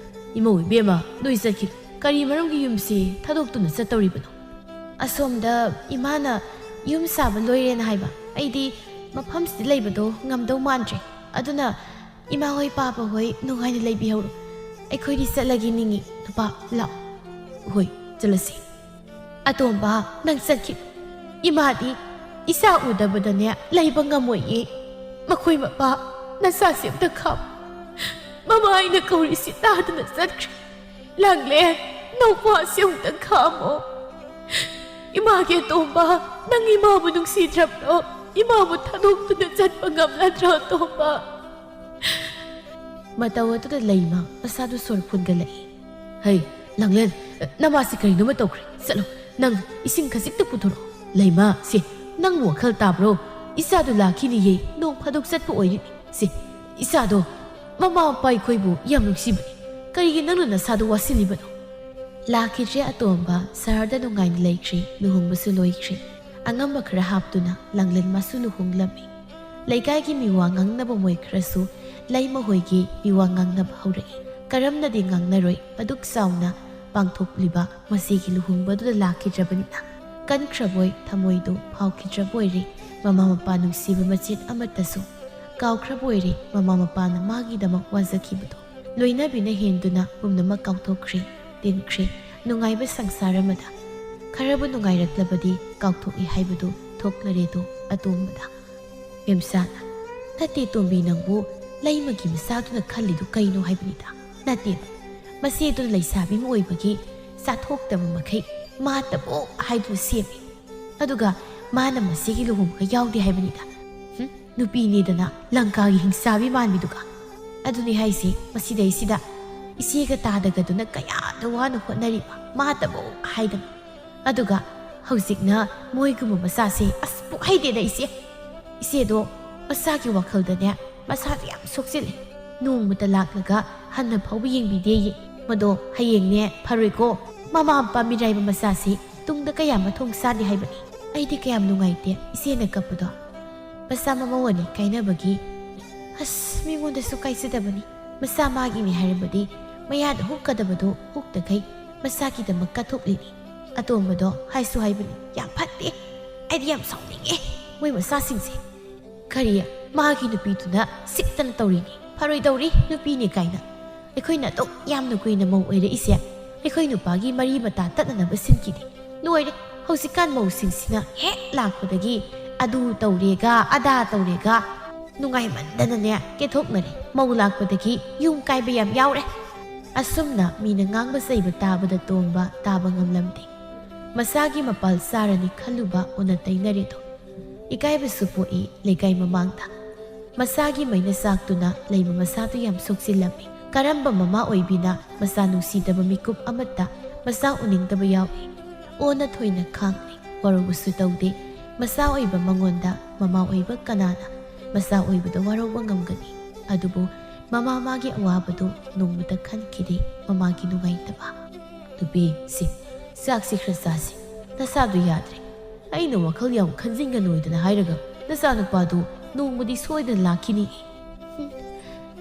ꯏꯃꯧ ꯏꯕꯦꯝꯃ, ꯅꯣꯏ ꯆꯠꯈꯤꯕ ꯀꯔꯤ ꯃꯔꯝꯒꯤ ꯌꯨꯝꯁꯤ ꯊꯥꯗꯣꯛꯇꯨꯅ ꯆꯠꯇꯧꯔꯤꯕꯅꯣ?" "ꯑꯁꯣꯝꯗ ꯏꯃꯥꯅ ꯌꯨꯝ ꯁꯥꯕ ꯂꯣꯏꯔꯦꯅ ꯍꯥꯏꯕ꯫ ꯑꯩꯗꯤ ꯃꯐꯝꯁꯤꯗ ꯂꯩꯕꯗꯣ ꯉꯝꯗꯧ ꯃꯥꯟꯗ꯭ꯔꯦ꯫ ꯑꯗꯨꯅ ꯏꯃꯥ ꯍꯣꯏ ꯄꯥꯕ ꯍꯣꯏ ꯅꯨꯡꯉꯥꯏꯅ ꯂꯩꯕꯤꯍꯧꯔꯣ꯫ ꯑꯩꯈꯣꯏꯗꯤ ꯆꯠꯂꯒꯦ ꯅꯤꯡꯉꯤ꯫ ꯅꯨꯄꯥ, ꯂꯥꯛꯑꯣ꯫" "ꯍꯣꯏ, ꯆꯠꯂꯁꯤ꯫" "ꯑꯇꯣꯝꯕ, ꯅꯪ ꯆꯠꯈꯤ꯫ ꯏꯃꯥꯗꯤ ꯏꯆꯥ ꯎꯗꯕꯗꯅꯦ ꯂꯩꯕ ꯉꯝꯃꯣꯏꯌꯦ꯫ ꯃꯈꯣꯏ ꯃꯄꯥ ꯅꯆꯥꯁꯤ ꯑꯝꯇ ꯈꯥꯝ꯫ ꯃꯃꯥ ꯑꯩꯅ ꯀꯧꯔꯤꯁꯤ ꯇꯥꯗꯅ ꯆꯠꯈ꯭ꯔꯦ꯫ ꯂꯥꯡꯂꯦ, ꯅꯧꯄꯥꯁꯤ ꯑꯃꯨꯛꯇ ꯈꯥꯝꯃꯣ꯫ ꯏꯃꯥꯒꯤ ꯑꯇꯣꯝꯕ, ꯅꯪ ꯏꯃꯥꯕꯨ ꯅꯨꯡꯁꯤꯗ꯭ꯔꯕ꯭ꯔꯣ? ꯏꯃꯥꯕꯨ ꯊꯥꯗꯣꯛꯇꯨꯅ ꯆꯠꯄ ꯉꯝꯂꯗ꯭ꯔꯣ, ꯑꯇꯣꯝꯕ?" ꯃꯇꯧ ꯑꯗꯨꯗ ꯂꯩꯃ ꯃꯁꯥꯗꯨ ꯁꯣꯔ ꯐꯨꯟꯒꯠꯂꯛꯏ꯫ "ꯍꯩ, ꯂꯥꯡꯂꯦꯟ, ꯅꯃꯥꯁꯤ ꯀꯔꯤꯅꯣꯃ ꯇꯧꯈ꯭ꯔꯦ꯫ ꯆꯠꯂꯣ, ꯅꯪ ꯏꯁꯤꯡ ꯈꯖꯤꯛꯇ ꯄꯨꯊꯣꯔꯛꯑꯣ꯫" "ꯂꯩꯃ, ꯁꯦ, ꯅꯪ ꯋꯥꯈꯜ ꯇꯥꯕ꯭ꯔꯣ? ꯏꯆꯥꯗꯨ ꯂꯥꯛꯈꯤꯅꯤꯌꯦ, ꯅꯣꯡ ꯐꯥꯗꯣꯛ ꯆꯠꯄ ꯑꯣꯏꯔꯤꯅꯤ꯫ ꯁꯦ, ꯏꯆꯥꯗꯣ, ꯃꯃꯥ ꯃꯄꯥ ꯑꯩꯈꯣꯏꯕꯨ ꯌꯥꯝ ꯅꯨꯡꯁꯤꯕꯅꯤ꯫ ꯀꯔꯤꯒꯤ ꯅꯪꯅ ꯅꯁꯥꯗꯣ ꯋꯥꯁꯤꯜꯂꯤꯕꯅꯣ? ꯂꯥꯛꯈꯤꯗ꯭ꯔꯦ ꯑꯇꯣꯝꯕ, ꯁꯍꯔꯗ ꯅꯨꯡꯉꯥꯏꯅ ꯂꯩꯈ꯭ꯔꯦ, ꯂꯨꯍꯣꯡꯕꯁꯨ ꯂꯣꯏꯈ꯭ꯔꯦ꯫ ꯑꯉꯝꯕ ꯈꯔ ꯍꯥꯞꯇꯨꯅ ꯂꯥꯡꯂꯦꯟ ꯃꯥꯁꯨ ꯂꯨꯍꯣꯡꯂꯝꯃꯤ꯫ ꯂꯩꯀꯥꯏꯒꯤ ꯃꯤꯋꯥ ꯉꯥꯡꯅꯕ ꯃꯣꯏ ꯈꯔꯁꯨ ꯂꯩꯃ ꯍꯣꯏꯒꯤ ꯃꯤꯋꯥ ꯉꯥꯡꯅꯕ ꯍꯧꯔꯛꯏ꯫ ꯀꯔꯝꯅꯗꯤ ꯉꯥꯡꯅꯔꯣꯏ, ꯑꯗꯨꯛ ꯆꯥꯎꯅ ꯄꯥꯡꯊꯣꯛꯂꯤꯕ ꯃꯁꯤꯒꯤ ꯂꯨꯍꯣꯡꯕꯗꯨꯗ ꯂꯥꯛꯈꯤꯗ꯭ꯔꯕꯅꯤꯅ꯫ ꯀꯟꯈ꯭ꯔꯕꯣꯏ, ꯊꯃꯣꯏꯗꯨ ꯐꯥꯎꯈꯤꯗ꯭ꯔꯕꯣꯏꯔꯦ, ꯃꯃꯥ ꯃꯄꯥ ꯅꯨꯡꯁꯤꯕ ꯃꯆꯦꯠ ꯑꯃꯠꯇꯁꯨ꯫ ꯀꯥꯎꯈ꯭ꯔꯕ ꯑꯣꯏꯔꯦ ꯃꯃꯥ ꯃꯄꯥꯅ ꯃꯥꯒꯤꯗꯃꯛ ꯋꯥꯖꯈꯤꯕꯗꯣ꯫ ꯂꯣꯏꯅꯕꯤꯅ ꯍꯦꯟꯗꯨꯅ ꯄꯨꯝꯅꯃꯛ ꯀꯥꯎꯊꯣꯛꯈ꯭ꯔꯦ, ꯇꯤꯟꯈ꯭ꯔꯦ꯫ ꯅꯨꯡꯉꯥꯏꯕ ꯁꯪꯁꯥꯔ ꯑꯃꯗ ꯈꯔꯕꯨ ꯅꯨꯡꯉꯥꯏꯔꯛꯂꯕꯗꯤ ꯀꯥꯎꯊꯣꯛꯏ ꯍꯥꯏꯕꯗꯨ ꯊꯣꯛꯂꯔꯦꯗꯣ ꯑꯇꯣꯝꯕꯗ꯫ ꯃꯦꯝꯁꯥꯅ, "ꯅꯠꯇꯦ ꯇꯣꯝꯕꯤ, ꯅꯪꯕꯨ ꯂꯩꯃꯒꯤ ꯃꯆꯥꯗꯨꯅ ꯈꯜꯂꯤꯗꯨ ꯀꯩꯅꯣ ꯍꯥꯏꯕꯅꯤꯗ?" "ꯅꯠꯇꯦꯕ, ꯃꯆꯦꯗꯨꯅ ꯂꯩꯁꯥꯕꯤ ꯑꯃ ꯑꯣꯏꯕꯒꯤ ꯆꯥꯊꯣꯛꯇꯕ ꯃꯈꯩ ꯃꯥꯇꯕꯨ ꯍꯥꯏꯗꯨꯅ ꯁꯦꯝꯃꯤ꯫ ꯑꯗꯨꯒ ꯃꯥꯅ ꯃꯁꯤꯒꯤ ꯂꯨꯍꯣꯡꯕꯒ ꯌꯥꯎꯗꯦ ꯍꯥꯏꯕꯅꯤꯗ꯫ ꯍꯨꯝ, ꯅꯨꯄꯤꯅꯦꯗꯅ ꯂꯪꯀꯥꯒꯤ ꯍꯤꯡꯆꯥꯕꯤ ꯃꯥꯟꯕꯤꯗꯨꯒ꯫ ꯑꯗꯨꯅꯤ ꯍꯥꯏꯁꯦ, ꯃꯁꯤꯗꯩꯁꯤꯗ ꯏꯆꯦꯒ ꯇꯥꯗꯒꯗꯨꯅ ꯀꯌꯥꯗ ꯋꯥꯅ ꯍꯣꯠꯅꯔꯤꯕ, ꯃꯥꯇꯕꯨ ꯍꯥꯏꯗꯅ꯫ ꯑꯗꯨꯒ ꯍꯧꯖꯤꯛꯅ ꯃꯣꯏꯒꯨꯝꯕ ꯃꯆꯥꯁꯦ, ꯑꯁ, ꯄꯣꯛꯍꯩꯗꯦꯗ ꯏꯆꯦ꯫ ꯏꯆꯦꯗꯣ ꯃꯆꯥꯒꯤ ꯋꯥꯈꯜꯗꯅꯦ, ꯃꯁꯥꯗ ꯌꯥꯝ ꯁꯣꯛꯆꯤꯜꯂꯦ꯫ ꯅꯣꯡꯃꯇ ꯂꯥꯛꯂꯒ ꯍꯟꯅ ꯐꯥꯎꯕ ꯌꯦꯡꯕꯤꯗꯦꯌꯦ꯫ ꯃꯗꯣ ꯍꯌꯦꯡꯅꯦ ꯐꯔꯣꯏꯀꯣ꯫ ꯃꯃꯥ ꯃꯄꯥ ꯃꯤꯔꯥꯏꯕ ꯃꯆꯥꯁꯤ ꯇꯨꯡꯗ ꯀꯌꯥ ꯃꯊꯣꯡ ꯆꯥꯗꯦ ꯍꯥꯏꯕꯅꯤ꯫ ꯑꯩꯗꯤ ꯀꯌꯥꯝ ꯅꯨꯡꯉꯥꯏꯇꯦ ꯏꯆꯦꯅ ꯀꯞꯄꯗꯣ꯫ ꯃꯆꯥ ꯃꯃꯧ ꯑꯅꯤ ꯀꯥꯏꯅꯕꯒꯤ꯫ ꯑꯁ, ꯃꯤꯉꯣꯟꯗꯁꯨ ꯀꯥꯏꯖꯗꯕꯅꯤ꯫ ꯃꯆꯥ ꯃꯥꯒꯤꯅꯤ ꯍꯥꯏꯔꯕꯗꯤ ꯃꯌꯥꯗ ꯍꯨꯛꯀꯗꯕꯗꯣ ꯍꯨꯛꯇꯈꯩ ꯃꯆꯥꯒꯤꯗꯃꯛ ꯀꯠꯊꯣꯛꯂꯤꯅꯤ꯫ ꯑꯇꯣꯝꯕꯗꯣ ꯍꯥꯏꯁꯨ ꯍꯥꯏꯕꯅꯤ, ꯌꯥꯝ ꯐꯠꯇꯦ꯫ ꯑꯩꯗꯤ ꯌꯥꯝ ꯁꯥꯎꯅꯤꯡꯉꯦ ꯃꯣꯏ ꯃꯆꯥꯁꯤꯡꯁꯦ꯫ ꯀꯔꯤ? ꯃꯥꯒꯤ ꯅꯨꯄꯤꯗꯨꯅ ꯁꯤꯠꯇꯅ ꯇꯧꯔꯤꯅꯤ, ꯐꯔꯣꯏꯗꯧꯔꯤ ꯅꯨꯄꯤꯅꯤ ꯀꯥꯏꯅ꯫ ꯑꯩꯈꯣꯏꯅ ꯑꯗꯨꯛ ꯌꯥꯝꯅ ꯀꯨꯏꯅ ꯃꯧ ꯑꯣꯏꯔꯛꯏꯁꯦ ꯑꯩꯈꯣꯏ ꯅꯨꯄꯥꯒꯤ ꯃꯔꯤ ꯃꯇꯥ ꯇꯠꯅꯅꯕ ꯁꯤꯟꯈꯤꯅꯤ꯫ ꯂꯣꯏꯔꯦ, ꯍꯧꯖꯤꯛꯀꯥꯟ ꯃꯧꯁꯤꯡꯁꯤꯅ ꯍꯦꯛ ꯂꯥꯛꯄꯗꯒꯤ ꯑꯗꯨ ꯇꯧꯔꯦꯒ ꯑꯗꯥ ꯇꯧꯔꯦꯒ ꯅꯨꯡꯉꯥꯏꯃꯟꯗꯅꯅꯦ ꯀꯦꯊꯣꯛꯅꯔꯦ꯫ ꯃꯧ ꯂꯥꯛꯄꯗꯒꯤ ꯌꯨꯝ ꯀꯥꯏꯕ ꯌꯥꯝ ꯌꯥꯎꯔꯦ꯫ ꯑꯁꯨꯝꯅ ꯃꯤꯅ ꯉꯥꯡꯕ ꯆꯩꯕ ꯇꯥꯕꯗ ꯇꯣꯝꯕ ꯇꯥꯕ ꯉꯝꯂꯝꯗꯦ꯫ ꯃꯆꯥꯒꯤ ꯃꯄꯥꯜ ꯆꯥꯔꯅꯤ ꯈꯜꯂꯨꯕ ꯑꯣꯟꯅ ꯇꯩꯅꯔꯦꯗꯣ꯫ ꯏꯀꯥꯏꯕꯁꯨ ꯄꯣꯛꯏ ꯂꯩꯀꯥꯏ ꯃꯃꯥꯡꯗ꯫ ꯃꯆꯥꯒꯤ ꯃꯩꯅ ꯆꯥꯛꯇꯨꯅ ꯂꯩꯕ ꯃꯆꯥꯗꯨ ꯌꯥꯝ ꯁꯣꯛꯆꯤꯜꯂꯝꯃꯤ꯫ ꯀꯔꯝꯕ ꯃꯃꯥ ꯑꯣꯏꯕꯤꯅ ꯃꯆꯥ ꯅꯨꯡꯁꯤꯗꯕ ꯃꯤꯀꯨꯞ ꯑꯃꯠꯇ ꯃꯆꯥ ꯎꯅꯤꯡꯗꯕ ꯌꯥꯎꯏ꯫ ꯑꯣꯟꯅ ꯊꯣꯏꯅ ꯈꯥꯡꯂꯤ, ꯋꯥꯔꯧꯕꯁꯨ ꯇꯧꯗꯦ꯫ ꯃꯆꯥ ꯑꯣꯏꯕ ꯃꯉꯣꯟꯗ ꯃꯃꯥ ꯑꯣꯏꯕ ꯀꯅꯥꯅ ꯃꯆꯥ ꯑꯣꯏꯕꯗ ꯋꯥꯔꯧꯕ ꯉꯝꯒꯅꯤ? ꯑꯗꯨꯕꯨ ꯃꯃꯥ ꯃꯥꯒꯤ ꯑꯋꯥꯕꯗꯨ ꯅꯣꯡꯃꯇ ꯈꯟꯈꯤꯗꯦ꯫ ꯃꯃꯥꯒꯤ ꯅꯨꯡꯉꯥꯏꯇꯕ꯫ "ꯅꯨꯄꯤ, ꯁꯤ ꯆꯥꯛꯁꯤ ꯈꯔ ꯆꯥꯁꯤ꯫ ꯅꯁꯥꯗꯨ ꯌꯥꯗ꯭ꯔꯦ꯫ ꯑꯩꯅ ꯋꯥꯈꯜ ꯌꯥꯝ ꯈꯟꯖꯤꯟꯒꯅꯨꯗꯅ ꯍꯥꯏꯔꯒ ꯅꯆꯥꯅꯨꯄꯥꯗꯨ ꯅꯣꯡꯃꯗꯤ ꯁꯣꯏꯗꯅ ꯂꯥꯛꯈꯤꯅꯤ꯫" "ꯎꯝ,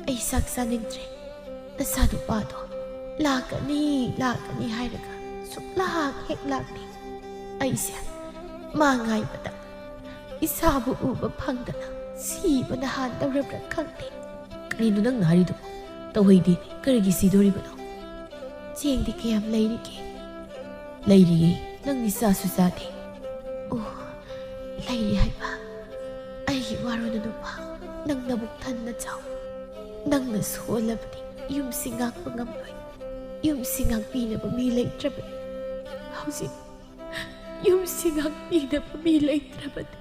ꯑꯩ ꯆꯥꯛ ꯆꯥꯅꯤꯡꯗ꯭ꯔꯦ꯫ ꯅꯆꯥꯅꯨꯄꯥꯗꯣ ꯂꯥꯛꯀꯅꯤ, ꯂꯥꯛꯀꯅꯤ ꯍꯥꯏꯔꯒ ꯁꯨꯛꯂꯥꯛ ꯍꯦꯛ ꯂꯥꯛꯇꯦ꯫ ꯑꯩꯁꯦ ꯃꯥ ꯉꯥꯏꯕꯗ ꯏꯁꯥꯕꯨ ꯎꯕ ꯐꯪꯗꯅ ꯁꯤꯕꯅ ꯍꯥꯟꯗꯧꯔꯕ꯭ꯔꯥ ꯈꯪꯗꯦ꯫" "ꯀꯔꯤꯅꯣ ꯅꯪꯅ ꯍꯥꯏꯔꯤꯗꯨꯕꯨ? ꯇꯧꯍꯩꯗꯦ꯫ ꯀꯔꯤꯒꯤ ꯁꯤꯗꯣꯔꯤꯕꯅꯣ?" "ꯆꯦꯡꯗꯤ ꯀꯌꯥꯝ ꯂꯩꯔꯤꯒꯦ?" "ꯂꯩꯔꯤꯌꯦ, ꯅꯪꯗꯤ ꯆꯥꯁꯨ ꯆꯥꯗꯦ꯫" "ꯑꯣ, ꯂꯩꯔꯤ ꯍꯥꯏꯕ꯫ ꯑꯩꯒꯤ ꯋꯥꯔꯣꯅ ꯅꯨꯄꯥ, ꯅꯪ ꯅꯕꯨꯛ ꯊꯟꯅ ꯆꯥꯎ꯫ ꯅꯪꯅ ꯁꯣꯜꯂꯕꯗꯤ ꯌꯨꯝꯁꯤ ꯉꯥꯛꯄ ꯉꯝꯂꯣꯏ꯫ ꯌꯨꯝꯁꯤ ꯉꯥꯛꯄꯤꯅꯕ ꯃꯤ ꯂꯩꯇ꯭ꯔꯕꯅꯤ꯫ ꯍꯧꯖꯤꯛ ꯌꯨꯝꯁꯤ ꯉꯥꯛꯄꯤꯅꯕ ꯃꯤ ꯂꯩꯇ꯭ꯔꯕꯅꯤ꯫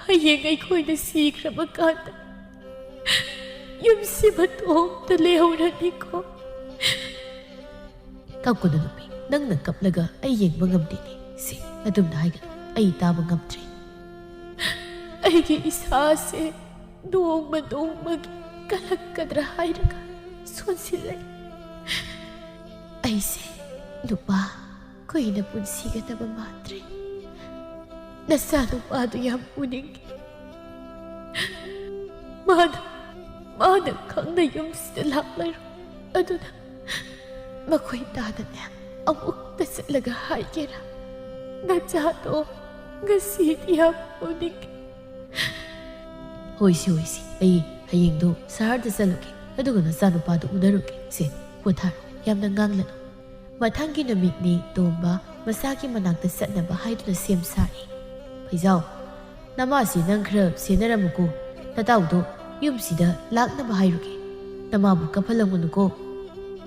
ꯍꯌꯦꯡ ꯑꯩꯈꯣꯏꯅ ꯁꯤꯈ꯭ꯔꯕ ꯀꯥꯟꯗ ꯌꯨꯝꯁꯤ ꯃꯇꯣꯝꯇ ꯂꯩꯍꯧꯔꯅꯤꯀꯣ꯫" "ꯀꯞꯀꯅꯨ ꯅꯨꯄꯤ, ꯅꯪꯅ ꯀꯞꯂꯒ ꯑꯩ ꯌꯦꯡꯕ ꯉꯝꯗꯦꯅꯦ꯫ ꯁꯤ ꯑꯗꯨꯝꯅ ꯍꯥꯏꯒꯅꯨ, ꯑꯩ ꯇꯥꯕ ꯉꯝꯗ꯭ꯔꯦ꯫" "ꯑꯩꯒꯤ ꯏꯁꯥꯁꯦ ꯅꯣꯡꯃ ꯅꯣꯡꯃꯒꯤ ꯀꯜꯂꯛꯀꯗ꯭ꯔꯥ ꯍꯥꯏꯔꯒ ꯁꯣꯟꯁꯤꯜꯂꯦ꯫ ꯑꯩꯁꯦ ꯅꯨꯄꯥ ꯀꯨꯏꯅ ꯄꯨꯟꯁꯤꯒꯗꯕ ꯃꯥꯟꯗ꯭ꯔꯦ꯫ ꯅꯆꯥꯅꯨꯄꯥꯗꯨ ꯌꯥꯝ ꯎꯅꯤꯡꯉꯤ꯫ ꯃꯥꯅ, ꯃꯥꯅ ꯈꯪꯅ ꯌꯨꯝꯁꯤꯗ ꯂꯥꯛꯂꯔꯣꯏ꯫ ꯑꯗꯨꯅ ꯃꯈꯣꯏ ꯇꯥꯗꯅꯦ ꯑꯃꯨꯛꯇ ꯆꯠꯂꯒ ꯍꯥꯏꯒꯦꯔꯥ? ꯅꯆꯥꯗꯣ ꯉꯁꯤꯗꯤ ꯌꯥꯝ ꯎꯅꯤꯡꯉꯤ꯫" "ꯍꯣꯏꯁꯤ, ꯍꯣꯏꯁꯤ, ꯑꯩ ꯍꯌꯦꯡꯗꯣ ꯁꯍꯔꯗ ꯆꯠꯂꯨꯒꯦ, ꯑꯗꯨꯒ ꯅꯆꯥꯅꯨꯄꯥꯗꯨ ꯎꯅꯔꯨꯒꯦ꯫ ꯁꯦ, ꯄꯣꯊꯥꯔꯣ, ꯌꯥꯝꯅ ꯉꯥꯡꯂꯅꯨ꯫" ꯃꯊꯪꯒꯤ ꯅꯨꯃꯤꯠꯅꯤ꯫ ꯇꯣꯝꯕ ꯃꯆꯥꯒꯤ ꯃꯅꯥꯛꯇ ꯆꯠꯅꯕ ꯍꯥꯏꯗꯨꯅ ꯁꯦꯝ ꯁꯥꯔꯤ꯫ "ꯐꯩꯖꯥꯎ, ꯅꯃꯥꯁꯤ ꯅꯪ ꯈꯔ ꯁꯦꯟꯅꯔꯝꯃꯨꯀꯣ꯫ ꯅꯇꯥꯎꯗꯣ ꯌꯨꯝꯁꯤꯗ ꯂꯥꯛꯅꯕ ꯍꯥꯏꯔꯨꯒꯦ꯫ ꯅꯃꯥꯕꯨ ꯀꯞꯍꯜꯂꯝꯒꯅꯨꯀꯣ꯫"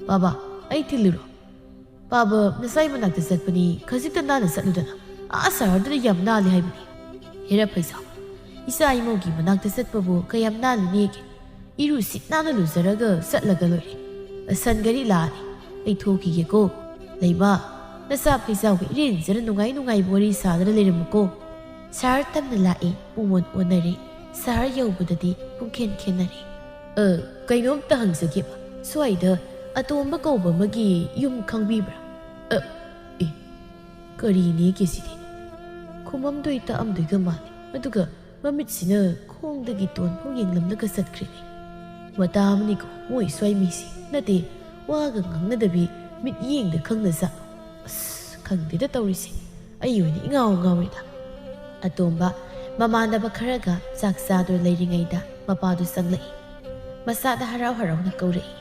"ꯕꯥꯕꯥ, ꯑꯩ ꯊꯤꯜꯂꯨꯔꯣ?" "ꯕꯥꯕꯥ, ꯅꯆꯥꯏ ꯃꯅꯥꯛꯇ ꯆꯠꯄꯅꯤ, ꯈꯖꯤꯛꯇ ꯅꯥꯟꯅ ꯆꯠꯂꯨꯗꯅ꯫ ꯑꯥ ꯁꯍꯔꯗꯨꯗ ꯌꯥꯝ ꯅꯥꯜꯂꯤ ꯍꯥꯏꯕꯅꯤ꯫" "ꯍꯦꯔꯥ ꯐꯩꯖꯥꯎ, ꯏꯆꯥ ꯏꯃꯧꯒꯤ ꯃꯅꯥꯛꯇ ꯆꯠꯄꯕꯨ ꯀꯌꯥꯝ ꯅꯥꯜꯂꯨꯅꯦꯒꯦ? ꯏꯔꯨ ꯁꯤꯠ ꯅꯥꯟꯅ ꯂꯨꯖꯔꯒ ꯆꯠꯂꯒ ꯂꯣꯏꯔꯦ꯫ ꯑꯁꯟ ꯒꯥꯔꯤ ꯂꯥꯛꯑꯅꯤ, ꯑꯩ ꯊꯣꯛꯈꯤꯒꯦꯀꯣ꯫ ꯂꯩꯃ, ꯅꯆꯥ ꯐꯩꯖꯥꯎꯒ ꯏꯔꯦꯟꯖꯅ ꯅꯨꯡꯉꯥꯏ ꯅꯨꯡꯉꯥꯏꯕ ꯋꯥꯔꯤ ꯁꯥꯗꯅ ꯂꯩꯔꯝꯃꯨꯀꯣ꯫" ꯁꯍꯔ ꯇꯝꯅ ꯂꯥꯛꯏ꯫ ꯄꯨꯡ ꯑꯣꯟ ꯑꯣꯟꯅꯔꯦ꯫ ꯁꯍꯔ ꯌꯧꯕꯗꯗꯤ ꯄꯨꯡꯈꯦꯟ ꯈꯦꯟꯅꯔꯦ꯫ "ꯑ, ꯀꯩꯅꯣꯝꯇ ꯍꯪꯖꯒꯦꯕ, ꯁ꯭ꯋꯥꯏꯗ ꯑꯇꯣꯝꯕ ꯀꯧꯕ ꯑꯃꯒꯤ ꯌꯨꯝ ꯈꯪꯕꯤꯕ꯭ꯔꯥ?" "ꯑ, ꯑꯦ, ꯀꯔꯤꯅꯦꯒꯦ ꯁꯤꯗꯤ?" ꯈꯨꯝꯃꯝꯗꯣꯏ ꯇꯥꯛꯑꯝꯗꯣꯏꯒ ꯃꯥꯜꯂꯤ꯫ ꯑꯗꯨꯒ ꯃꯃꯤꯠꯁꯤꯅ ꯈꯣꯡꯗꯒꯤ ꯇꯣꯟꯐꯥꯎ ꯌꯦꯡꯂꯝꯂꯒ ꯆꯠꯈ꯭ꯔꯦꯅꯦ꯫ ꯃꯇꯥ ꯑꯃꯅꯤꯀꯣ ꯃꯣꯏ ꯁ꯭ꯋꯥꯏ ꯃꯤꯁꯤ꯫ ꯅꯠꯇꯦ, ꯋꯥꯒ ꯉꯥꯡꯅꯗꯕꯤ, ꯃꯤꯠꯌꯦꯡꯗ ꯈꯪꯅ ꯖꯥꯠꯂꯣ? ꯑꯁ, ꯈꯪꯗꯦꯗ ꯇꯧꯔꯤꯁꯦ꯫ ꯑꯩ ꯑꯣꯏꯅ ꯏꯉꯥꯎ ꯉꯥꯎꯔꯦꯗ꯫ ꯑꯇꯣꯝꯕ ꯃꯃꯥꯟꯅꯕ ꯈꯔꯒ ꯆꯥꯛ ꯆꯥꯗꯨꯅ ꯂꯩꯔꯤꯉꯩꯗ ꯃꯄꯥꯗꯨ ꯆꯪꯂꯛꯏ꯫ ꯃꯆꯥꯗ ꯍꯔꯥꯎ ꯍꯔꯥꯎꯅ ꯀꯧꯔꯛꯏ꯫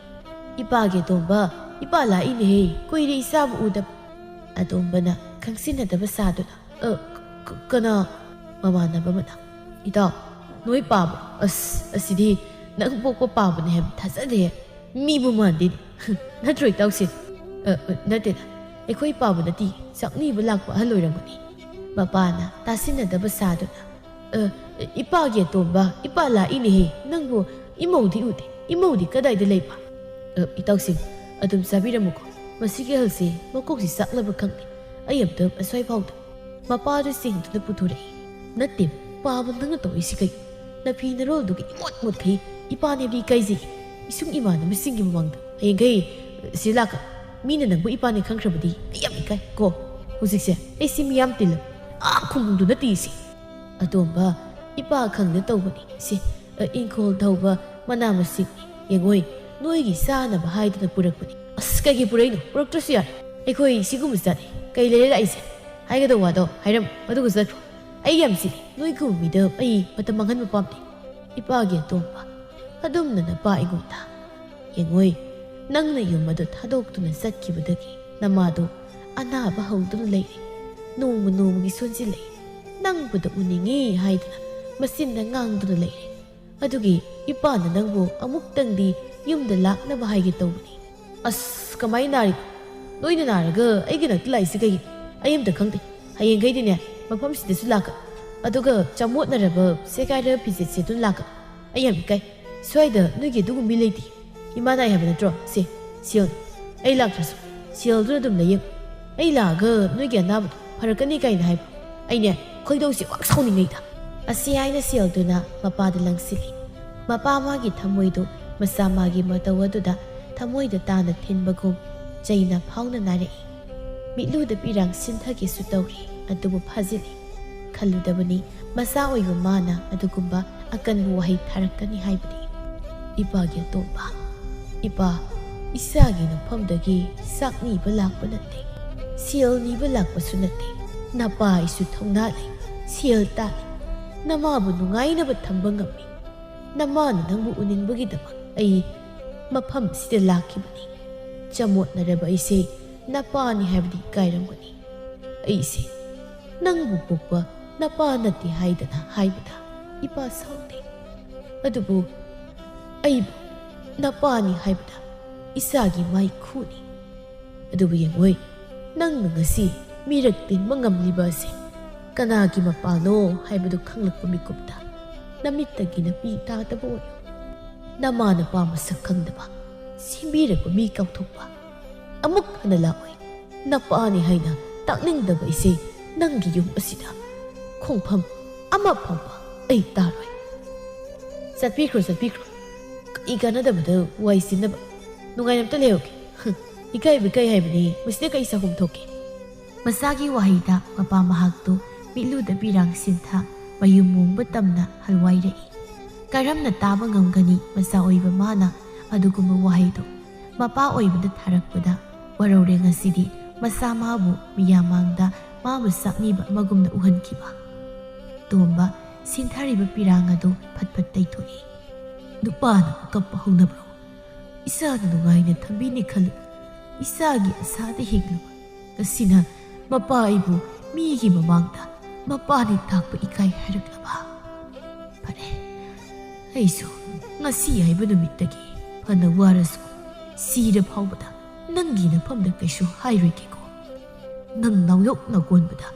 "ꯏꯄꯥꯒꯤ ꯑꯇꯣꯝꯕ, ꯏꯄꯥ ꯂꯥꯛꯏꯅꯦꯍꯦ, ꯀꯨꯏꯔꯦ ꯏꯆꯥꯕꯨ ꯎꯗꯕ꯫" ꯑꯇꯣꯝꯕꯅ ꯈꯪꯁꯤꯟꯅꯗꯕ ꯁꯥꯗꯨꯅ, "ꯑ, ꯀ-, ꯀꯅꯥ?" ꯃꯃꯥꯟꯅꯕ ꯑꯃꯅ, "ꯏꯇꯥꯎ, ꯅꯣꯏ ꯄꯥꯕ? ꯑꯁ, ꯑꯁꯤꯗꯤ ꯅꯪ ꯄꯣꯛꯄ ꯄꯥꯕꯅꯦ ꯍꯥꯏꯕ ꯊꯥꯖꯗꯦ꯫ ꯃꯤꯕꯨ ꯃꯥꯟꯗꯦ꯫" "ꯅꯠꯇ꯭ꯔꯣ ꯏꯇꯥꯎꯁꯦ?" "ꯑ, ꯑ, ꯅꯠꯇꯦꯗ, ꯑꯩꯈꯣꯏ ꯄꯥꯕ ꯅꯠꯇꯦ, ꯆꯥꯛꯅꯤꯕ ꯂꯥꯛꯄ ꯑꯍꯜ ꯑꯣꯏꯔꯝꯒꯅꯤ꯫" ꯃꯄꯥꯅ ꯇꯥꯁꯤꯟꯅꯗꯕ ꯁꯥꯗꯨꯅ, "ꯑ, ꯏꯄꯥꯒꯤ ꯑꯇꯣꯝꯕ, ꯏꯄꯥ ꯂꯥꯛꯏꯅꯦꯍꯦ, ꯅꯪꯕꯨ ꯏꯃꯧꯗꯤ ꯎꯗꯦ, ꯏꯃꯧꯗꯤ ꯀꯗꯥꯏꯗ ꯂꯩꯕ?" "ꯑ, ꯏꯇꯥꯎꯁꯤꯡ, ꯑꯗꯨꯝ ꯆꯥꯕꯤꯔꯝꯃꯨꯀꯣ, ꯃꯁꯤꯒꯤ ꯑꯍꯜꯁꯦ ꯃꯀꯣꯛꯁꯤ ꯆꯥꯛꯂꯕ ꯈꯪꯗꯦ, ꯑꯩ ꯑꯝꯇ ꯑꯁ꯭ꯋꯥꯏ ꯐꯥꯎꯗ꯫" ꯃꯄꯥꯗꯨ ꯆꯤꯡꯗꯨꯅ ꯄꯨꯊꯣꯔꯛꯏ꯫ "ꯅꯠꯇꯦ, ꯄꯥꯕ, ꯅꯪꯅ ꯇꯧꯔꯤꯁꯤ ꯀꯩ? ꯅꯐꯤ ꯅꯔꯣꯜꯗꯨꯒ ꯏꯃꯣꯠ ꯃꯣꯠꯈꯩ ꯏꯄꯥꯅꯦꯕꯗꯤ ꯏꯀꯥꯏꯖꯩ, ꯏꯁꯨꯡ ꯏꯃꯥꯟꯅꯕꯁꯤꯡꯒꯤ ꯃꯃꯥꯡꯗ꯫ ꯍꯌꯦꯡꯈꯩ ꯁꯤ ꯂꯥꯛꯀ, ꯃꯤꯅ ꯅꯪꯕꯨ ꯏꯄꯥꯅꯦ ꯈꯪꯈ꯭ꯔꯕꯗꯤ ꯑꯩ ꯌꯥꯝ ꯏꯀꯥꯏ ꯀꯣ꯫ ꯍꯧꯖꯤꯛꯁꯦ ꯑꯩ ꯁꯤ ꯃꯤꯌꯥꯝ ꯇꯤꯜꯂ, ꯑꯥ, ꯈꯨꯡꯒꯪꯗꯨ ꯅꯠꯇꯦ ꯁꯤ꯫" "ꯑꯇꯣꯝꯕ, ꯏꯄꯥ ꯈꯪꯗ ꯇꯧꯕꯅꯤ ꯁꯤ, ꯑ, ꯏꯪꯈꯣꯜ ꯊꯧꯕ ꯃꯅꯥ ꯃꯁꯤꯡꯅꯤ꯫ ꯌꯦꯡꯉꯣꯏ, ꯅꯣꯏꯒꯤ ꯆꯥꯅꯕ ꯍꯥꯏꯗꯨꯅ ꯄꯨꯔꯛꯄꯅꯤ꯫" "ꯑꯁ, ꯀꯩꯒꯤ ꯄꯨꯔꯛꯏꯅꯣ? ꯄꯨꯔꯛꯇ꯭ꯔꯁꯨ ꯌꯥꯔꯦ꯫ ꯑꯩꯈꯣꯏ ꯁꯤꯒꯨꯝꯕ ꯆꯥꯅꯩ꯫ ꯀꯩ ꯂꯩꯔꯦ ꯂꯥꯛꯏꯁꯦ? ꯍꯥꯏꯒꯗꯧꯕ ꯋꯥꯗꯣ ꯍꯥꯏꯔꯝꯃꯣ, ꯑꯗꯨꯒ ꯆꯠꯈ꯭ꯔꯣ꯫ ꯑꯩ ꯌꯥꯝ ꯆꯤꯜꯂꯤ꯫ ꯅꯣꯏꯒꯨꯝꯕ ꯃꯤꯗ ꯑꯩ ꯃꯇꯝ ꯃꯥꯡꯍꯟꯕ ꯄꯥꯝꯗꯦ꯫ ꯏꯄꯥꯒꯤ ꯑꯇꯣꯝꯕ, ꯑꯗꯨꯝꯅ ꯅꯄꯥ ꯑꯩꯉꯣꯟꯗ꯫ ꯌꯦꯡꯉꯣꯏ, ꯅꯪꯅ ꯌꯨꯝ ꯑꯗꯨ ꯊꯥꯗꯣꯛꯇꯨꯅ ꯆꯠꯈꯤꯕꯗꯒꯤ ꯅꯃꯥꯗꯣ ꯑꯅꯥꯕ ꯍꯧꯗꯨꯅ ꯂꯩꯔꯦ꯫ ꯅꯣꯡꯃ ꯅꯣꯡꯃꯒꯤ ꯁꯣꯟꯖꯤꯜꯂꯛꯏ꯫ ꯅꯪꯕꯨꯗ ꯎꯅꯤꯡꯉꯤ ꯍꯥꯏꯗꯨꯅ ꯃꯆꯤꯟꯗ ꯉꯥꯡꯗꯨꯅ ꯂꯩꯔꯦ꯫ ꯑꯗꯨꯒꯤ ꯏꯄꯥꯅ ꯅꯪꯕꯨ ꯑꯃꯨꯛꯇꯪꯗꯤ ꯌꯨꯝꯗ ꯂꯥꯛꯅꯕ ꯍꯥꯏꯒꯦ ꯇꯧꯕꯅꯤ꯫" "ꯑꯁ, ꯀꯃꯥꯏꯅ ꯅꯥꯔꯤꯅꯣ? ꯅꯣꯏꯅ ꯅꯥꯔꯒ ꯑꯩꯒꯤ ꯅꯥꯛꯇ ꯂꯥꯛꯏꯁꯤ ꯀꯩꯒꯤꯅꯣ? ꯑꯩ ꯑꯝꯇ ꯈꯪꯗꯦ꯫ ꯍꯌꯦꯡꯈꯩꯗꯤꯅꯦ, ꯃꯐꯝꯁꯤꯗꯁꯨ ꯂꯥꯛꯀꯅꯨ꯫ ꯑꯗꯨꯒ ꯆꯃꯣꯠꯅꯔꯕ, ꯁꯦꯒꯥꯏꯔꯕ ꯐꯤꯖꯦꯠ ꯁꯦꯠꯇꯨꯅ ꯂꯥꯛꯀꯅꯨ꯫ ꯑꯩ ꯌꯥꯝ ꯏꯀꯥꯏ꯫ ꯁ꯭ꯋꯥꯏꯗ ꯅꯣꯏꯒꯤ ꯑꯗꯨꯒꯨꯝꯕ ꯃꯤ ꯂꯩꯇꯦ꯫ ꯏꯃꯥ ꯅꯥꯏ ꯍꯥꯏꯕ ꯅꯠꯇ꯭ꯔꯣ? ꯁꯦ, ꯁꯦꯜ꯫ ꯑꯩ ꯂꯥꯛꯇ꯭ꯔꯁꯨ ꯁꯦꯜꯗꯨꯅ ꯑꯗꯨꯝ ꯂꯥꯌꯦꯡꯉꯨ꯫ ꯑꯩ ꯂꯥꯛꯑꯒ ꯅꯣꯏꯒꯤ ꯑꯅꯥꯕꯗꯣ ꯐꯔꯛꯀꯅꯤ ꯀꯥꯏꯅ ꯍꯥꯏꯕ꯫ ꯑꯩꯅꯦ, ꯈꯣꯏꯗꯧꯁꯤ ꯋꯥꯛ ꯁꯥꯎꯅꯤꯡꯉꯩꯗ꯫" ꯑꯁꯤ ꯍꯥꯏꯅ ꯁꯦꯜꯗꯨꯅ ꯃꯄꯥꯗ ꯂꯪꯁꯤꯜꯂꯤ꯫ ꯃꯄꯥ ꯃꯥꯒꯤ ꯊꯃꯣꯏꯗꯨ ꯃꯆꯥ ꯃꯥꯒꯤ ꯃꯇꯧ ꯑꯗꯨꯗ ꯊꯃꯣꯏꯗ ꯇꯥꯅ ꯊꯤꯟꯕꯒꯨꯝ ꯆꯩꯅ ꯐꯥꯎꯅ ꯅꯥꯔꯛꯏ꯫ ꯃꯤꯠꯂꯨꯗ ꯄꯤꯔꯥꯡ ꯁꯤꯟꯊꯒꯦꯁꯨ ꯇꯧꯔꯤ, ꯑꯗꯨꯕꯨ ꯐꯥꯖꯤꯜꯂꯤ꯫ ꯈꯜꯂꯨꯗꯕꯅꯤ ꯃꯆꯥ ꯑꯣꯏꯕ ꯃꯥꯅ ꯑꯗꯨꯒꯨꯝꯕ ꯑꯀꯟꯕ ꯋꯥꯍꯩ ꯊꯥꯔꯛꯀꯅꯤ ꯍꯥꯏꯕꯗꯤ꯫ "ꯏꯄꯥꯒꯤ ꯑꯇꯣꯝꯕ, ꯏꯄꯥ, ꯏꯆꯥꯒꯤ ꯅꯐꯝꯗꯒꯤ ꯆꯥꯛ ꯅꯤꯕ ꯂꯥꯛꯄ ꯅꯠꯇꯦ, ꯁꯦꯜ ꯅꯤꯕ ꯂꯥꯛꯄꯁꯨ ꯅꯠꯇꯦ꯫ ꯅꯄꯥ ꯑꯩꯁꯨ ꯊꯧꯅꯥ ꯂꯩ, ꯁꯦꯜ ꯇꯥꯜꯂꯤ, ꯅꯃꯥꯕꯨ ꯅꯨꯡꯉꯥꯏꯅꯕ ꯊꯝꯕ ꯉꯝꯃꯤ꯫ ꯅꯃꯥꯅ ꯅꯪꯕꯨ ꯎꯅꯤꯡꯕꯒꯤꯗꯃꯛ ꯑꯩ ꯃꯐꯝꯁꯤꯗ ꯂꯥꯛꯈꯤꯕꯅꯤ꯫ ꯆꯃꯣꯠꯅꯔꯕ ꯑꯩꯁꯦ ꯅꯄꯥꯅꯤ ꯍꯥꯏꯕꯗꯤ ꯏꯀꯥꯏꯔꯝꯒꯅꯤ꯫ ꯑꯩꯁꯦ ꯅꯪꯕꯨ ꯄꯣꯛꯄ ꯅꯄꯥ ꯅꯠꯇꯦ ꯍꯥꯏꯗꯅ ꯍꯥꯏꯕꯗ ꯏꯄꯥ ꯁꯥꯎꯗꯦ꯫ ꯑꯗꯨꯕꯨ ꯑꯩꯕꯨ ꯅꯄꯥꯅꯤ ꯍꯥꯏꯕꯗ ꯏꯆꯥꯒꯤ ꯃꯥꯏ ꯈꯨꯅꯤ꯫ ꯑꯗꯨꯕꯨ ꯌꯦꯡꯉꯣꯏ, ꯅꯪꯅ ꯉꯁꯤ ꯃꯤꯔꯛ ꯇꯤꯟꯕ ꯉꯝꯂꯤꯕ ꯑꯁꯤ ꯀꯅꯥꯒꯤ ꯃꯄꯥꯅꯣ ꯍꯥꯏꯕꯗꯨ ꯈꯪꯂꯛꯄ ꯃꯤꯀꯨꯞꯇ ꯅꯃꯤꯠꯇꯒꯤ ꯅꯄꯤ ꯇꯥꯗꯕ ꯑꯣꯏꯌꯨ꯫ ꯅꯃꯥ ꯅꯄꯥ ꯃꯁꯛ ꯈꯪꯗꯕ, ꯁꯤꯕꯤꯔꯛꯄ ꯃꯤ ꯀꯥꯎꯊꯣꯛꯄ, ꯑꯃꯨꯛ ꯍꯟꯅ ꯂꯥꯛꯑꯣꯏ꯫ ꯅꯄꯥꯅꯤ ꯍꯥꯏꯅ ꯇꯥꯛꯅꯤꯡꯗꯕ ꯏꯆꯦ, ꯅꯪꯒꯤ ꯌꯨꯝ ꯑꯁꯤꯗ ꯈꯣꯡꯐꯝ ꯑꯃ ꯐꯥꯎꯕ ꯑꯩ ꯇꯥꯔꯣꯏ꯫ ꯆꯠꯄꯤꯈ꯭ꯔꯣ, ꯆꯠꯄꯤꯈ꯭ꯔꯣ꯫ ꯀꯔꯤ ꯀꯥꯟꯅꯗꯕꯗ ꯋꯥꯏ ꯁꯤꯟꯅꯕ? ꯅꯨꯡꯉꯥꯏꯅ ꯑꯝꯇ ꯂꯩꯍꯧꯒꯦ꯫ ꯏꯀꯥꯏꯕ ꯏꯀꯥꯏ ꯍꯥꯏꯕꯅꯤ, ꯃꯁꯤꯗ ꯀꯔꯤ ꯆꯥꯛꯈꯨꯝ ꯊꯣꯛꯀꯦ? ꯃꯆꯥꯒꯤ ꯋꯥꯍꯩꯗ ꯃꯄꯥ ꯃꯍꯥꯛꯇꯨ ꯃꯤꯠꯂꯨꯗ ꯄꯤꯔꯥꯡ ꯁꯤꯟꯊ ꯃꯌꯨꯝ ꯃꯣꯡꯕ ꯇꯝꯅ ꯍꯜꯋꯥꯏꯔꯛꯏ꯫ ꯀꯔꯝꯅ ꯇꯥꯕ ꯉꯝꯒꯅꯤ ꯃꯆꯥ ꯑꯣꯏꯕ ꯃꯥꯅ ꯑꯗꯨꯒꯨꯝꯕ ꯋꯥꯍꯩꯗꯨ? ꯃꯄꯥ ꯑꯣꯏꯕꯗ ꯊꯥꯔꯛꯄꯗ ꯋꯥꯔꯧꯔꯦ ꯉꯁꯤꯗꯤ ꯃꯆꯥ ꯃꯥꯕꯨ ꯃꯤꯌꯥꯝ ꯃꯥꯡꯗ ꯃꯥꯕꯨ ꯆꯥꯛꯅꯤꯕ ꯑꯃꯒꯨꯝꯅ ꯎꯍꯟꯈꯤꯕ꯫ ꯇꯣꯝꯕ ꯁꯤꯟꯊꯔꯤꯕ ꯄꯤꯔꯥꯡ ꯑꯗꯨ ꯐꯠ ꯐꯠ ꯇꯩꯊꯣꯛꯏ꯫ ꯅꯨꯄꯥꯅ ꯀꯞꯄ ꯍꯧꯅꯕ꯭ꯔꯣ? ꯏꯆꯥꯅ ꯅꯨꯡꯉꯥꯏꯅ ꯊꯝꯕꯤꯅꯤ ꯈꯜꯂꯨ꯫ ꯏꯆꯥꯒꯤ ꯑꯁꯥꯗ ꯍꯤꯡꯂꯨ꯫ ꯉꯁꯤꯅ ꯃꯄꯥ ꯑꯩꯕꯨ ꯃꯤꯒꯤ ꯃꯃꯥꯡꯗ ꯃꯄꯥꯅꯤ ꯇꯥꯛꯄ ꯏꯀꯥꯏ ꯍꯥꯏꯔꯛꯂꯕ? ꯐꯔꯦ, ꯑꯩꯁꯨ ꯉꯁꯤ ꯍꯥꯏꯕ ꯅꯨꯃꯤꯠꯇꯒꯤ ꯐꯅ ꯋꯥꯔꯁꯨ ꯁꯤꯔ ꯐꯥꯎꯕꯗ ꯅꯪꯒꯤ ꯅꯐꯝꯗ ꯀꯩꯁꯨ ꯍꯥꯏꯔꯣꯏꯒꯦꯀꯣ꯫ ꯅꯪ ꯅꯥꯎꯌꯣꯛ ꯅꯥꯒꯣꯟꯕꯗ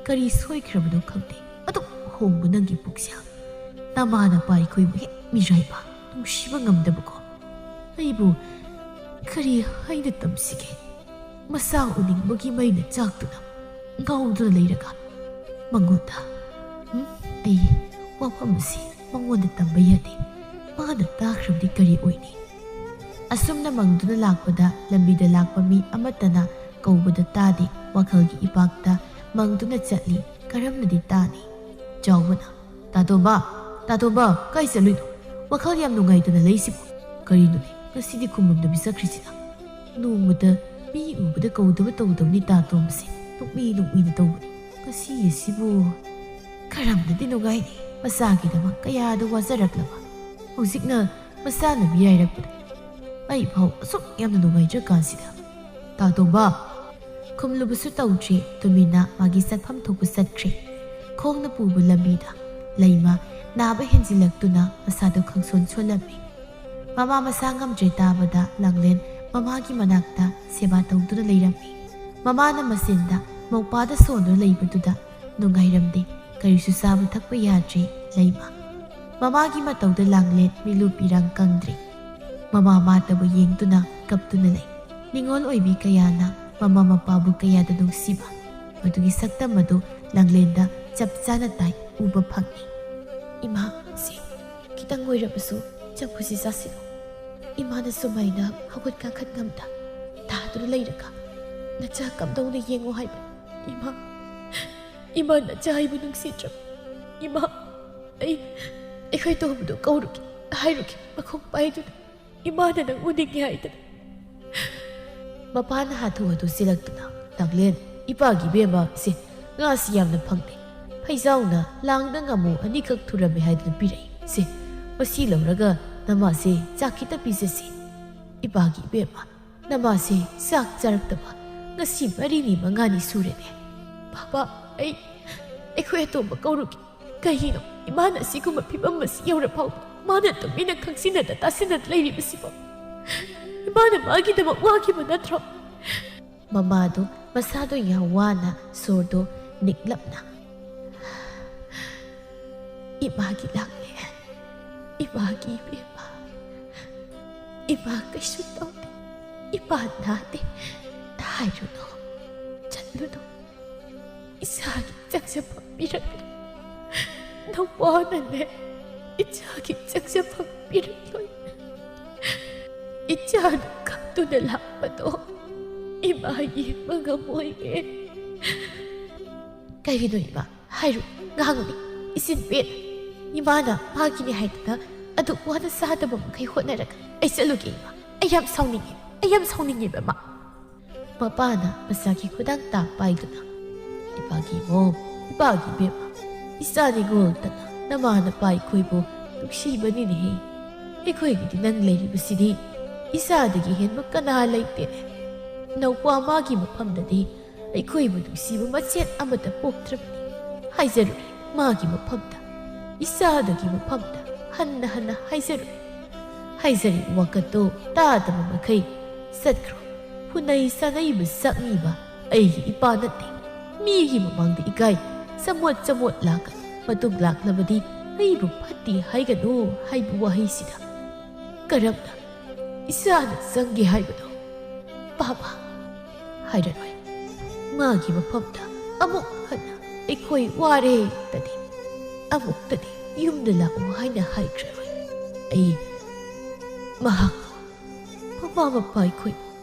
ꯀꯔꯤ ꯁꯣꯏꯈ꯭ꯔꯕꯅꯣ ꯈꯪꯗꯦ, ꯑꯗꯨꯛ ꯍꯣꯡꯕ ꯅꯪꯒꯤ ꯄꯨꯛꯆꯦꯜ꯫ ꯅꯃꯥ ꯅꯄꯥ ꯑꯩꯈꯣꯏꯕꯨ ꯍꯦꯛ ꯃꯤꯔꯥꯏꯕ ꯅꯨꯡꯁꯤꯕ ꯉꯝꯗꯕꯀꯣ꯫ ꯑꯩꯕꯨ ꯀꯔꯤ ꯍꯥꯏꯅ ꯇꯝꯁꯤꯒꯦ? ꯃꯆꯥ ꯎꯅꯤꯡꯕꯒꯤ ꯃꯩꯅ ꯆꯥꯛꯇꯨꯅ ꯉꯥꯎꯗꯨꯅ ꯂꯩꯔꯒ ꯃꯉꯣꯟꯗ, ꯎꯝ, ꯑꯩ ꯋꯥꯐꯝ ꯑꯁꯤ ꯃꯉꯣꯟꯗ ꯇꯝꯕ ꯌꯥꯗꯦ꯫ ꯃꯥꯅ ꯇꯥꯈ꯭ꯔꯕꯗꯤ ꯀꯔꯤ ꯑꯣꯏꯅꯤ? ꯑꯁꯨꯝꯅ ꯃꯪꯗꯨꯅ ꯂꯥꯛꯄꯗ ꯂꯝꯕꯤꯗ ꯂꯥꯛꯄ ꯃꯤ ꯑꯃꯠꯇꯅ ꯀꯧꯕꯗ ꯇꯥꯗꯦ꯫ ꯋꯥꯈꯜꯒꯤ ꯏꯄꯥꯛꯇ ꯃꯪꯗꯨꯅ ꯆꯠꯂꯤ꯫ ꯀꯔꯝꯅꯗꯤ ꯇꯥꯅꯤ? ꯆꯥꯎꯕꯅ, "ꯇꯥꯇꯣꯝꯕ, ꯇꯥꯇꯣꯝꯕ, ꯀꯥꯏ ꯆꯠꯂꯨꯏꯅꯣ? ꯋꯥꯈꯜ ꯌꯥꯝ ꯅꯨꯡꯉꯥꯏꯇꯅ ꯂꯩꯁꯤꯕꯣ? ꯀꯔꯤꯅꯣꯅꯦ ꯉꯁꯤꯗꯤ ꯈꯨꯝꯃꯝꯗꯕꯤ ꯆꯠꯈ꯭ꯔꯤꯁꯤꯅ? ꯅꯣꯡꯃꯇ ꯃꯤ ꯎꯕꯗ ꯀꯧꯗꯕ ꯇꯧꯗꯕꯅꯤ ꯇꯥꯇꯣꯝꯕꯁꯦ꯫ ꯅꯣꯛꯃꯤ ꯅꯣꯛꯃꯤꯅ ꯇꯧꯕꯅꯤ꯫ ꯉꯁꯤ ꯑꯁꯤꯕꯨ ꯀꯔꯝꯅꯗꯤ ꯅꯨꯡꯉꯥꯏꯅꯤ? ꯃꯆꯥꯒꯤꯗꯃꯛ ꯀꯌꯥꯗ ꯋꯥꯖꯔꯛꯂꯕ꯫ ꯍꯧꯖꯤꯛꯅ ꯃꯆꯥꯅ ꯃꯤꯔꯥꯏꯔꯛꯄꯗ ꯑꯩ ꯐꯥꯎ ꯑꯁꯨꯛ ꯌꯥꯝꯅ ꯅꯨꯡꯉꯥꯏꯖ ꯀꯥꯟꯁꯤꯗ꯫ ꯇꯥꯇꯣꯝꯕ!" ꯈꯨꯝꯂꯨꯕꯁꯨ ꯇꯧꯗ꯭ꯔꯦ꯫ ꯇꯨꯃꯤꯟꯅ ꯃꯥꯒꯤ ꯆꯠꯐꯝ ꯊꯣꯛꯄ ꯆꯠꯈ꯭ꯔꯦ꯫ ꯈꯣꯡꯅ ꯄꯨꯕ ꯂꯝꯕꯤꯗ ꯂꯩꯃ ꯅꯥꯕ ꯍꯦꯟꯖꯤꯜꯂꯛꯇꯨꯅ ꯃꯁꯥꯗꯨ ꯈꯪꯁꯣꯟ ꯁꯣꯜꯂꯝꯃꯤ꯫ ꯃꯃꯥ ꯃꯁꯥ ꯉꯝꯗ꯭ꯔꯦ ꯇꯥꯕꯗ ꯂꯥꯡꯂꯦꯟ ꯃꯃꯥꯒꯤ ꯃꯅꯥꯛꯇ ꯁꯦꯕꯥ ꯇꯧꯗꯨꯅ ꯂꯩꯔꯝꯃꯤ꯫ ꯃꯃꯥꯅ ꯃꯆꯤꯟꯗ ꯃꯧꯄꯥꯗ ꯁꯣꯟꯗꯨꯅ ꯂꯩꯕꯗꯨꯗ ꯅꯨꯡꯉꯥꯏꯔꯝꯗꯦ꯫ ꯀꯔꯤꯁꯨ ꯆꯥꯕ ꯊꯛꯄ ꯌꯥꯗ꯭ꯔꯦ ꯂꯩꯃ꯫ ꯃꯃꯥꯒꯤ ꯃꯇꯧꯗ ꯂꯥꯡꯂꯦꯟ ꯃꯤꯠꯂꯨ ꯄꯤꯔꯥꯡ ꯀꯪꯗ꯭ꯔꯦ꯫ ꯃꯃꯥ ꯃꯥꯇꯕꯨ ꯌꯦꯡꯗꯨꯅ ꯀꯞꯇꯨꯅ ꯂꯩ꯫ ꯅꯤꯉꯣꯜ ꯑꯣꯏꯕꯤ ꯀꯌꯥꯅ ꯃꯃꯥ ꯃꯄꯥꯕꯨ ꯀꯌꯥꯗ ꯅꯨꯡꯁꯤꯕ꯫ ꯃꯗꯨꯒꯤ ꯁꯛꯇꯝ ꯑꯗꯨ ꯂꯥꯡꯂꯦꯟꯗ ꯆꯞ ꯆꯥꯅ ꯇꯥꯏ, ꯎꯕ ꯐꯪꯏ꯫ "ꯏꯃꯥ, ꯁꯤ ꯈꯤꯇꯪ ꯑꯣꯏꯔꯕꯁꯨ ꯆꯝꯐꯨꯠꯁꯤ ꯆꯥꯁꯤꯜꯂꯨ꯫ ꯏꯃꯥꯅ ꯁꯨꯃꯥꯏꯅ ꯍꯧꯒꯠ ꯀꯥꯡꯈꯠ ꯉꯝꯗ ꯇꯥꯗꯨꯅ ꯂꯩꯔꯒ ꯅꯆꯥ ꯀꯝꯗꯧꯅ ꯌꯦꯡꯉꯨ ꯍꯥꯏꯕ? ꯏꯃꯥ, ꯏꯃꯥ ꯅꯆꯥ ꯑꯩꯕꯨ ꯅꯨꯡꯁꯤꯗ꯭ꯔꯕ? ꯏꯃꯥ, ꯑꯩ, ꯑꯩꯈꯣꯏ ꯇꯧꯕꯗꯨ ꯀꯧꯔꯨꯒꯦ, ꯍꯥꯏꯔꯨꯒꯦ, ꯃꯈꯣꯡ ꯄꯥꯏꯗꯨꯅ ꯏꯃꯥꯅ ꯅꯪ ꯎꯅꯤꯡꯉꯦ ꯍꯥꯏꯗꯅ꯫" ꯃꯄꯥꯅ ꯍꯥꯊꯨ ꯍꯥꯊꯨ ꯆꯦꯜꯂꯛꯇꯨꯅ, "ꯂꯥꯡꯂꯦꯟ, ꯏꯄꯥꯒꯤ ꯏꯕꯦꯝꯃ, ꯁꯦ, ꯉꯥꯁꯤ ꯌꯥꯝꯅ ꯐꯪꯂꯦ꯫ ꯐꯩꯖꯥꯎꯅ ꯂꯥꯡꯗ ꯉꯥꯃꯨ ꯑꯅꯤꯈꯛ ꯊꯨꯔꯝꯃꯦ ꯍꯥꯏꯗꯨꯅ ꯄꯤꯔꯛꯏ꯫ ꯁꯦ, ꯃꯁꯤ ꯂꯧꯔꯒ ꯅꯃꯥꯁꯦ ꯆꯥꯛ ꯈꯤꯇ ꯄꯤꯖꯁꯤ꯫ ꯏꯄꯥꯒꯤ ꯏꯕꯦꯝꯃ, ꯅꯃꯥꯁꯦ ꯆꯥꯛ ꯆꯥꯔꯛꯇꯕ ꯉꯁꯤ ꯃꯔꯤꯅꯤ ꯃꯉꯥꯅꯤ ꯁꯨꯔꯦꯅꯦ꯫ ꯕꯥꯕꯥ, ꯑꯩ, ꯑꯩꯈꯣꯏ ꯑꯇꯣꯝꯕ ꯀꯧꯔꯨꯒꯦ꯫ ꯀꯩꯒꯤꯅꯣ ꯏꯃꯥꯅ ꯑꯁꯤꯒꯨꯝꯕ ꯐꯤꯕꯝ ꯑꯁꯤ ꯌꯧꯔ ꯐꯥꯎꯕ ꯃꯥꯅ ꯇꯨꯃꯤꯟꯅ ꯈꯪꯁꯤꯟꯅꯗ ꯇꯥꯁꯤꯟꯅꯗ ꯂꯩꯔꯤꯕꯁꯤꯕꯣ? ꯏꯃꯥꯅ ꯃꯥꯒꯤꯗꯃꯛ ꯋꯥꯈꯤꯕ ꯅꯠꯇ꯭ꯔꯣ?" ꯃꯃꯥꯗꯨ ꯃꯁꯥꯗꯣ ꯌꯥꯝ ꯋꯥꯅ ꯁꯣꯔꯗꯣ ꯅꯤꯛꯂꯞꯅ, "ꯏꯃꯥꯒꯤ ꯂꯥꯡꯂꯦꯟ, ꯏꯃꯥꯒꯤ ꯏꯕꯦꯝꯃ, ꯏꯃꯥ ꯀꯩꯁꯨ ꯇꯧꯗꯦ, ꯏꯃꯥ ꯅꯥꯗꯦ ꯍꯥꯏꯔꯨꯅꯨ, ꯆꯠꯂꯨꯅꯨ꯫ ꯏꯁꯥꯒꯤ ꯆꯪꯖꯐꯝ ꯄꯤꯔꯛꯂꯦ꯫ ꯅꯋꯥꯅꯅꯦ ꯏꯆꯥꯒꯤ ꯆꯪꯖꯐꯝ ꯄꯤꯔꯛꯂꯣꯏ꯫ ꯏꯆꯥꯅ ꯈꯪꯗꯨꯅ ꯂꯥꯛꯄꯗꯣ ꯏꯃꯥ ꯌꯦꯡꯕ ꯉꯝꯃꯣꯏꯌꯦ꯫ ꯀꯔꯤꯅꯣ ꯏꯃꯥ? ꯍꯥꯏꯔꯨ, ꯉꯥꯡꯉꯨꯅꯦ꯫ ꯏꯆꯤꯟ ꯄꯦꯟ꯫ ꯏꯃꯥꯅ ꯃꯥꯒꯤꯅꯦ ꯍꯥꯏꯗꯅ ꯑꯗꯨꯛ ꯋꯥꯅ ꯆꯥꯗꯕ ꯃꯈꯩ ꯍꯣꯠꯅꯔꯒ ꯑꯩ ꯆꯠꯂꯨꯒꯦ ꯏꯃꯥ꯫ ꯑꯩ ꯌꯥꯝ ꯁꯥꯎꯅꯤꯡꯉꯦ꯫ ꯑꯩ ꯌꯥꯝ ꯁꯥꯎꯅꯤꯡꯉꯦꯕ ꯃꯥ꯫ ꯃꯄꯥꯅ ꯃꯆꯥꯒꯤ ꯈꯨꯗꯥꯡ ꯇꯥ ꯄꯥꯏꯗꯨꯅ, "ꯏꯄꯥꯒꯤ ꯃꯣꯝ, ꯏꯄꯥꯒꯤ ꯕꯦꯝꯃ, ꯏꯆꯥ ꯅꯤꯡꯉꯣꯜꯇꯅ ꯅꯃꯥ ꯅꯄꯥ ꯑꯩꯈꯣꯏꯕꯨ ꯅꯨꯡꯁꯤꯕꯅꯤꯅꯦꯍꯦ꯫ ꯑꯩꯈꯣꯏꯒꯤꯗꯤ ꯅꯪ ꯂꯩꯔꯤꯕꯁꯤꯗꯤ ꯏꯆꯥꯗꯒꯤ ꯍꯦꯟꯕ ꯀꯅꯥ ꯂꯩꯇꯦꯅꯦ꯫ ꯅꯧꯄꯥ ꯃꯥꯒꯤ ꯃꯐꯝꯗꯗꯤ ꯑꯩꯈꯣꯏꯕꯨ ꯅꯨꯡꯁꯤꯕ ꯃꯆꯦꯠ ꯑꯃꯠꯇ ꯄꯣꯛꯇ꯭ꯔꯕꯅꯤ꯫ ꯍꯥꯏꯖꯔꯨꯔꯦ ꯃꯥꯒꯤ ꯃꯐꯝꯗ, ꯏꯆꯥꯗꯨꯒꯤ ꯃꯐꯝꯗ ꯍꯟꯅ ꯍꯟꯅ ꯍꯥꯏꯖꯔꯨꯔꯦ꯫ ꯍꯥꯏꯖꯔꯤꯕ ꯋꯥꯀꯠꯇꯨ ꯇꯥꯗꯕ ꯃꯈꯩ ꯆꯠꯈ꯭ꯔꯣ꯫ ꯐꯨꯅꯩ ꯆꯥꯅꯩꯕ ꯆꯥꯛꯅꯤꯕ ꯑꯩꯒꯤ ꯏꯄꯥ ꯅꯠꯇꯦ꯫ ꯃꯤꯒꯤ ꯃꯃꯥꯡꯗ ꯏꯀꯥꯏ ꯆꯃꯣꯠ ꯆꯃꯣꯠ ꯂꯥꯛꯀꯅꯤ꯫ ꯃꯇꯨꯡ ꯂꯥꯛꯂꯕꯗꯤ ꯑꯩꯕꯨ ꯐꯠꯇꯦ ꯍꯥꯏꯒꯅꯨ ꯍꯥꯏꯕ ꯋꯥꯍꯩꯁꯤꯗ ꯀꯔꯝꯅ ꯏꯆꯥꯅ ꯆꯪꯒꯦ ꯍꯥꯏꯕꯅꯣ? ꯄꯥꯕ ꯍꯥꯏꯔꯔꯣꯏ꯫ ꯃꯥꯒꯤ ꯃꯐꯝꯗ ꯑꯃꯨꯛ ꯍꯟꯅ ꯑꯩꯈꯣꯏ ꯋꯥꯔꯦ ꯇꯗꯤ, ꯑꯃꯨꯛꯇꯗꯤ ꯌꯨꯝꯗ ꯂꯥꯛꯎ ꯍꯥꯏꯅ ꯍꯥꯏꯈ꯭ꯔꯔꯣꯏ꯫ ꯑꯩ ꯃꯍꯥꯛ ꯃꯃꯥ ꯃꯄꯥ ꯑꯩꯈꯣꯏ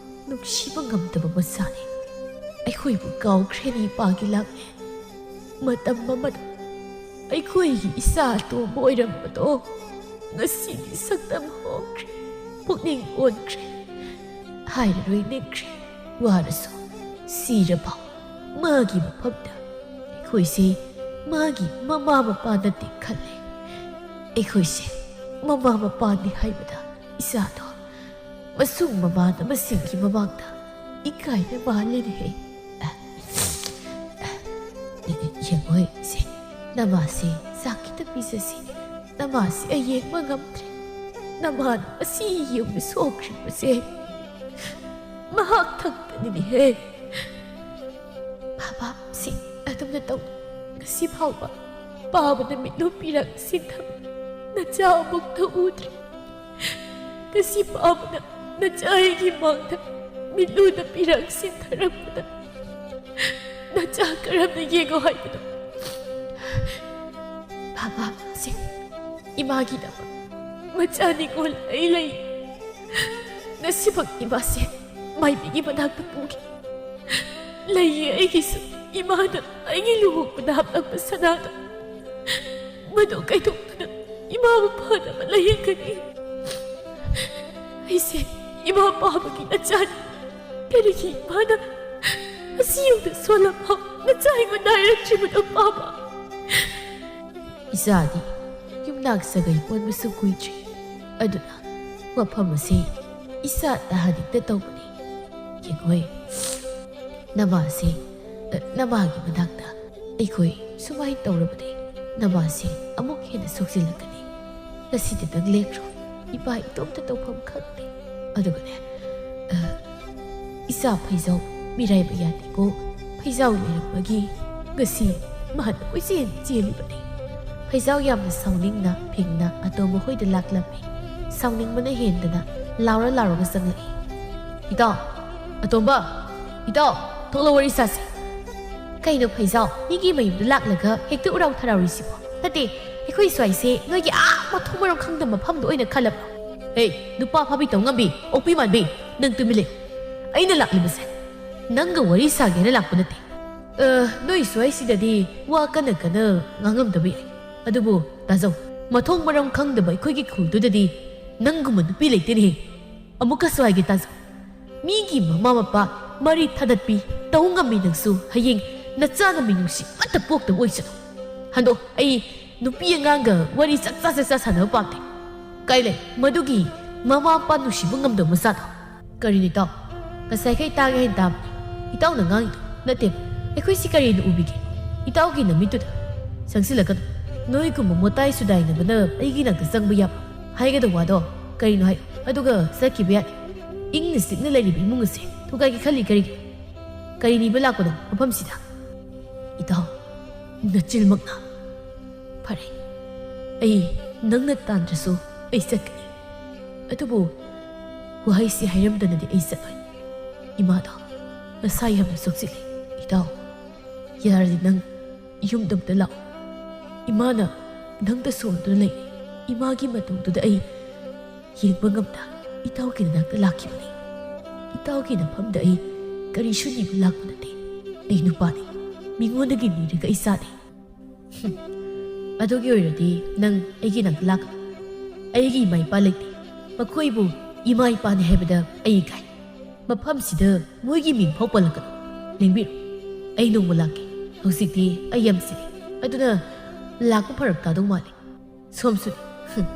ꯅꯨꯡꯁꯤꯕ ꯉꯝꯗꯕ ꯃꯆꯥꯅꯤ꯫ ꯑꯩꯈꯣꯏꯕꯨ ꯀꯥꯎꯈ꯭ꯔꯦꯅꯤ ꯏꯄꯥꯒꯤ ꯂꯥꯡꯂꯦꯟ꯫ ꯃꯇꯝ ꯑꯃꯗ ꯑꯩꯈꯣꯏꯒꯤ ꯏꯆꯥ ꯑꯇꯣꯝꯕ ꯑꯣꯏꯔꯝꯕꯗꯣ ꯉꯁꯤꯗꯤ ꯁꯛꯇꯝ ꯍꯣꯡꯈ꯭ꯔꯦ, ꯄꯨꯛꯅꯤꯡ ꯑꯣꯟꯈ꯭ꯔꯦ꯫ ꯍꯥꯏꯔꯔꯣꯏ ꯅꯤꯡꯈ꯭ꯔꯦ꯫ ꯋꯥꯔꯁꯨ ꯁꯤꯔꯐꯥꯎ ꯃꯥꯒꯤ ꯃꯐꯝꯗ ꯑꯩꯈꯣꯏꯁꯦ ꯃꯥꯒꯤ ꯃꯃꯥ ꯃꯄꯥ ꯅꯠꯇꯦ ꯈꯜꯂꯦ꯫ ꯑꯩꯈꯣꯏꯁꯦ ꯃꯃꯥ ꯃꯄꯥꯅꯤ ꯍꯥꯏꯕꯗ ꯏꯆꯥꯗꯣ ꯃꯁꯨꯡ ꯃꯃꯥꯟꯅꯕꯁꯤꯡꯒꯤ ꯃꯃꯥꯡꯗ ꯏꯀꯥꯏꯅ ꯃꯥꯜꯂꯦꯅꯦꯍꯦ꯫ ꯌꯦꯡꯉꯣꯏ ꯏꯆꯦ, ꯅꯃꯥꯁꯦ ꯆꯥꯛ ꯈꯤꯇ ꯄꯤꯖꯁꯤ꯫ ꯅꯃꯥꯁꯦ ꯑꯩ ꯌꯦꯡꯕ ꯉꯝꯗ꯭ꯔꯦ꯫ ꯅꯃꯥꯅ ꯑꯁꯤ ꯌꯦꯡꯕ ꯁꯣꯛꯈ꯭ꯔꯤꯕꯁꯦ ꯃꯍꯥꯛ ꯊꯛꯇꯅꯤꯅꯦꯍꯦ꯫ ꯕꯥꯕꯥ, ꯁꯤ ꯑꯗꯨꯝꯅ ꯇꯧ꯫ ꯉꯁꯤ ꯐꯥꯎꯕ ꯄꯥꯕꯅ ꯃꯤꯠꯂꯨ ꯄꯤꯔꯛ ꯁꯤꯟꯊꯕ ꯅꯆꯥ ꯑꯃꯨꯛꯇ ꯎꯗ꯭ꯔꯤ꯫ ꯉꯁꯤ ꯄꯥꯕꯅ ꯅꯆꯥ ꯑꯩꯒꯤ ꯃꯥꯡꯗ ꯃꯤꯠꯂꯨꯅ ꯄꯤꯔꯛ ꯁꯤꯟꯊꯔꯛꯄꯗ ꯅꯆꯥ ꯀꯔꯝꯅ ꯌꯦꯡꯉꯣ ꯍꯥꯏꯕꯅꯣ? ꯕꯥꯕꯥ, ꯁꯤ ꯏꯃꯥꯒꯤꯗꯃꯛ ꯃꯆꯥ ꯅꯤꯉꯣꯜ ꯑꯩ ꯂꯩ꯫ ꯉꯁꯤꯃꯛ ꯏꯃꯥꯁꯦ ꯃꯥꯏꯕꯤꯒꯤ ꯃꯅꯥꯛꯇ ꯄꯨꯒꯦ꯫ ꯂꯩꯌꯦ ꯑꯩꯒꯤꯁꯨ꯫ ꯏꯃꯥꯅ ꯑꯩꯒꯤ ꯂꯨꯍꯣꯡꯕꯗ ꯍꯥꯞꯂꯛꯄ ꯁꯅꯥꯗꯣ, ꯃꯗꯨ ꯀꯩꯗꯧꯗꯨꯅ ꯏꯃꯥꯕꯨ ꯐꯅꯕ ꯂꯥꯌꯦꯡꯒꯅꯤ? ꯑꯩꯁꯦ ꯏꯃꯥ ꯄꯥꯝꯕꯒꯤ ꯅꯆꯥꯅꯤ꯫ ꯀꯔꯤꯒꯤ ꯏꯃꯥꯅ ꯑꯁꯤ ꯌꯧꯅ ꯁꯣꯜꯂꯐꯥꯎ ꯅꯆꯥ ꯑꯩꯉꯣꯟꯗ ꯍꯥꯏꯔꯛꯇ꯭ꯔꯤꯕꯅꯣ, ꯄꯥꯕ? ꯏꯆꯥꯗꯤ ꯌꯨꯝꯅꯥꯛ ꯁꯥꯒꯩ ꯑꯣꯟꯕꯁꯨ ꯀꯨꯏꯗ꯭ꯔꯤ, ꯑꯗꯨꯅ ꯋꯥꯐꯝ ꯑꯁꯤ ꯏꯆꯥ ꯇꯥꯍꯟꯅꯤꯡꯗ ꯇꯧꯕꯅꯤ꯫ ꯌꯦꯡꯉꯣꯏ, ꯅꯃꯥꯁꯦ, ꯑ, ꯅꯃꯥꯒꯤ ꯃꯅꯥꯛꯇ ꯑꯩꯈꯣꯏ ꯁꯨꯃꯥꯏꯅ ꯇꯧꯔꯕꯗꯤ ꯅꯃꯥꯁꯦ ꯑꯃꯨꯛ ꯍꯦꯟꯅ ꯁꯣꯛꯆꯤꯜꯂꯛꯀꯅꯤ꯫ ꯉꯁꯤꯗꯤ ꯅꯪ ꯂꯦꯛꯈ꯭ꯔꯣ, ꯏꯄꯥ ꯏꯇꯣꯝꯇ ꯇꯧꯐꯝ ꯈꯪꯗꯦ꯫ ꯑꯗꯨꯒꯅꯦ, ꯑ, ꯏꯆꯥ ꯐꯩꯖꯥꯎ ꯃꯤꯔꯥꯏꯕ ꯌꯥꯗꯦꯀꯣ꯫ ꯐꯩꯖꯥꯎ ꯂꯩꯔꯝꯕꯒꯤ ꯉꯁꯤ ꯃꯍꯟ ꯀꯣꯏꯆꯦꯟ ꯆꯦꯜꯂꯤꯕꯅꯤ꯫ ꯐꯩꯖꯥꯎ ꯌꯥꯝꯅ ꯁꯥꯎꯅꯤꯡꯅ ꯐꯤꯡꯅ ꯑꯇꯣꯝꯕ ꯍꯣꯏꯗ ꯂꯥꯛꯂꯝꯃꯤ꯫ ꯁꯥꯎꯅꯤꯡꯕꯅ ꯍꯦꯟꯗꯅ ꯂꯥꯎꯔ ꯂꯥꯎꯔꯒ ꯆꯪꯂꯛꯏ꯫ "ꯏꯇꯥꯎ, ꯑꯇꯣꯝꯕ, ꯏꯇꯥꯎ, ꯊꯣꯛꯂꯛꯑꯣ, ꯋꯥꯔꯤ ꯁꯥꯁꯤ꯫" "ꯀꯩꯅꯣ ꯐꯩꯖꯥꯎ, ꯃꯤꯒꯤ ꯃꯌꯨꯝꯗ ꯂꯥꯛꯂꯒ ꯍꯦꯛꯇ ꯎꯔꯥꯎ ꯊꯔꯥꯎꯔꯤꯁꯤꯕꯣ? ꯅꯠꯇꯦ, ꯑꯩꯈꯣꯏ ꯁ꯭ꯋꯥꯏꯁꯦ ꯅꯣꯏꯒꯤ ꯑꯥ ꯃꯊꯣꯡ ꯃꯔꯝ ꯈꯪꯗꯕ ꯃꯐꯝꯗꯣ ꯑꯣꯏꯅ ꯈꯜꯂꯕ꯭ꯔꯣ?" "ꯍꯦ, ꯅꯨꯄꯥ ꯐꯥꯕꯤ ꯇꯧ ꯉꯝꯕꯤ, ꯑꯣꯛꯄꯤ ꯃꯥꯟꯕꯤ, ꯅꯪ ꯇꯨꯃꯤꯟ ꯂꯩ꯫ ꯑꯩꯅ ꯂꯥꯛꯂꯤꯕꯁꯦ ꯅꯪꯒ ꯋꯥꯔꯤ ꯁꯥꯒꯦꯅ ꯂꯥꯛꯄ ꯅꯠꯇꯦ꯫ ꯑ, ꯅꯣꯏ ꯁ꯭ꯋꯥꯏꯁꯤꯗꯗꯤ ꯋꯥ ꯀꯟꯅ ꯀꯟꯅ ꯉꯥꯡꯉꯝꯗꯕ ꯌꯥꯏ, ꯑꯗꯨꯕꯨ ꯇꯥꯖꯧ, ꯃꯊꯣꯡ ꯃꯔꯝ ꯈꯪꯗꯕ ꯑꯩꯈꯣꯏꯒꯤ ꯈꯨꯜꯗꯨꯗꯗꯤ ꯅꯪꯒꯨꯝꯕ ꯅꯨꯄꯤ ꯂꯩꯇꯦꯅꯦꯍꯦ꯫ ꯑꯃꯨꯛꯀꯁꯨ ꯍꯥꯏꯒꯦ ꯇꯥꯖꯧ, ꯃꯤꯒꯤ ꯃꯃꯥ ꯃꯄꯥ ꯃꯔꯤ ꯊꯥꯗꯠꯄꯤ ꯇꯧ ꯉꯝꯃꯤ ꯅꯪꯁꯨ ꯍꯌꯦꯡ ꯅꯆꯥꯅ ꯃꯤꯅꯨꯡꯁꯤ ꯑꯃꯠꯇ ꯄꯣꯛꯇꯕ ꯑꯣꯏꯁꯅꯨ꯫ ꯍꯟꯗꯣ, ꯑꯩ ꯅꯨꯄꯤ ꯑꯉꯥꯡꯒ ꯋꯥꯔꯤ ꯆꯥꯛꯆꯥ ꯆꯥꯛꯆꯥ ꯁꯥꯟꯅꯕ ꯄꯥꯝꯗꯦ꯫ ꯀꯥꯏ ꯂꯩ ꯃꯗꯨꯒꯤ ꯃꯃꯥ ꯃꯄꯥ ꯅꯨꯡꯁꯤꯕ ꯉꯝꯗꯕ ꯃꯆꯥꯗꯣ?" "ꯀꯔꯤꯅꯣ ꯏꯇꯥꯎ? ꯉꯁꯥꯏꯈꯩ ꯇꯥꯒꯦ ꯍꯥꯏꯅ ꯇꯥꯕꯅꯤ꯫ ꯏꯇꯥꯎꯅ ꯉꯥꯡꯉꯤꯗꯣ ꯅꯠꯇꯦꯕ꯫ ꯑꯩꯈꯣꯏꯁꯤ ꯀꯔꯤꯅ ꯎꯕꯤꯒꯦ? ꯏꯇꯥꯎꯒꯤ ꯅꯃꯤꯠꯇꯨꯗ ꯆꯪꯁꯤꯜꯂꯛꯀꯅꯨ꯫ ꯅꯣꯏꯒꯨꯝꯕ ꯃꯣꯇꯥꯏ ꯁꯨꯗꯥꯏꯅꯕꯅ ꯑꯩꯒꯤ ꯅꯥꯛꯇ ꯆꯪꯕ ꯌꯥꯕ? ꯍꯥꯏꯒꯗꯧꯕ ꯋꯥꯗꯣ ꯀꯔꯤꯅꯣ ꯍꯥꯏꯌꯨ, ꯑꯗꯨꯒ ꯆꯠꯈꯤꯕ ꯌꯥꯅꯤ꯫ ꯏꯪꯅ ꯆꯤꯛꯅ ꯂꯩꯔꯤꯕ ꯏꯃꯨꯡ ꯑꯁꯦ ꯊꯨꯒꯥꯏꯒꯦ ꯈꯜꯂꯤ ꯀꯔꯤꯒꯤꯅꯣ? ꯀꯔꯤ ꯅꯤꯕ ꯂꯥꯛꯄꯅꯣ ꯃꯐꯝꯁꯤꯗ?" "ꯏꯇꯥꯎ, ꯅꯆꯤꯜꯃꯛꯅ꯫ ꯐꯔꯦ, ꯑꯩ ꯅꯪꯅ ꯇꯥꯟꯗ꯭ꯔꯁꯨ ꯑꯩ ꯆꯠꯀꯅꯤ꯫ ꯑꯗꯨꯕꯨ ꯋꯥꯍꯩꯁꯤ ꯍꯥꯏꯔꯝꯗꯅꯗꯤ ꯑꯩ ꯆꯠꯂꯣꯏ꯫ ꯏꯃꯥꯗꯣ ꯃꯁꯥ ꯌꯥꯝꯅ ꯁꯣꯛꯆꯤꯜꯂꯤ꯫ ꯏꯇꯥꯎ, ꯌꯥꯔꯗꯤ ꯅꯪ ꯌꯨꯝꯗ ꯑꯝꯇ ꯂꯥꯛꯑꯣ꯫ ꯏꯃꯥꯅ ꯅꯪꯇ ꯁꯣꯟꯗꯨꯅ ꯂꯩꯔꯦ꯫" ꯏꯃꯥꯒꯤ ꯃꯇꯧꯗꯨꯗ ꯑꯩ ꯌꯦꯡꯕ ꯉꯝꯗ ꯏꯇꯥꯎꯒꯤ ꯅꯥꯛꯇ ꯂꯥꯛꯈꯤꯕꯅꯤ꯫ ꯏꯇꯥꯎꯒꯤ ꯅꯐꯝꯗ ꯑꯩ ꯀꯔꯤꯁꯨ ꯅꯤꯕ ꯂꯥꯛꯄ ꯅꯠꯇꯦ꯫ ꯑꯩ ꯅꯨꯄꯥꯅꯤ, ꯃꯤꯉꯣꯟꯗꯒꯤ ꯅꯤꯔꯒ ꯑꯩ ꯆꯥꯗꯦ꯫ ꯍꯨꯝ, ꯑꯗꯨꯒꯤ ꯑꯣꯏꯔꯗꯤ ꯅꯪ ꯑꯩꯒꯤ ꯅꯥꯛꯇ ꯂꯥꯛꯀꯅꯨ꯫ ꯑꯩꯒꯤ ꯏꯃꯥ ꯏꯄꯥ ꯂꯩꯇꯦ꯫ ꯃꯈꯣꯏꯕꯨ ꯏꯃꯥ ꯏꯄꯥꯅꯤ ꯍꯥꯏꯕꯗ ꯑꯩ ꯏꯀꯥꯏ꯫ ꯃꯐꯝꯁꯤꯗ ꯃꯣꯏꯒꯤ ꯃꯤꯡ ꯐꯥꯎ ꯄꯜꯂꯛꯀꯅꯨ꯫ ꯂꯦꯡꯕꯤꯔꯣ꯫ ꯑꯩ ꯅꯣꯡꯃ ꯂꯥꯛꯀꯦ꯫ ꯍꯧꯖꯤꯛꯇꯤ ꯑꯩ ꯌꯥꯝ ꯆꯤꯜꯂꯤ꯫ ꯑꯗꯨꯅ ꯂꯥꯛꯄ ꯐꯔꯛ ꯇꯥꯗꯧ ꯃꯥꯜꯂꯤ꯫ ꯁꯣꯝꯁꯨꯅꯤ꯫ ꯍꯨꯝ꯫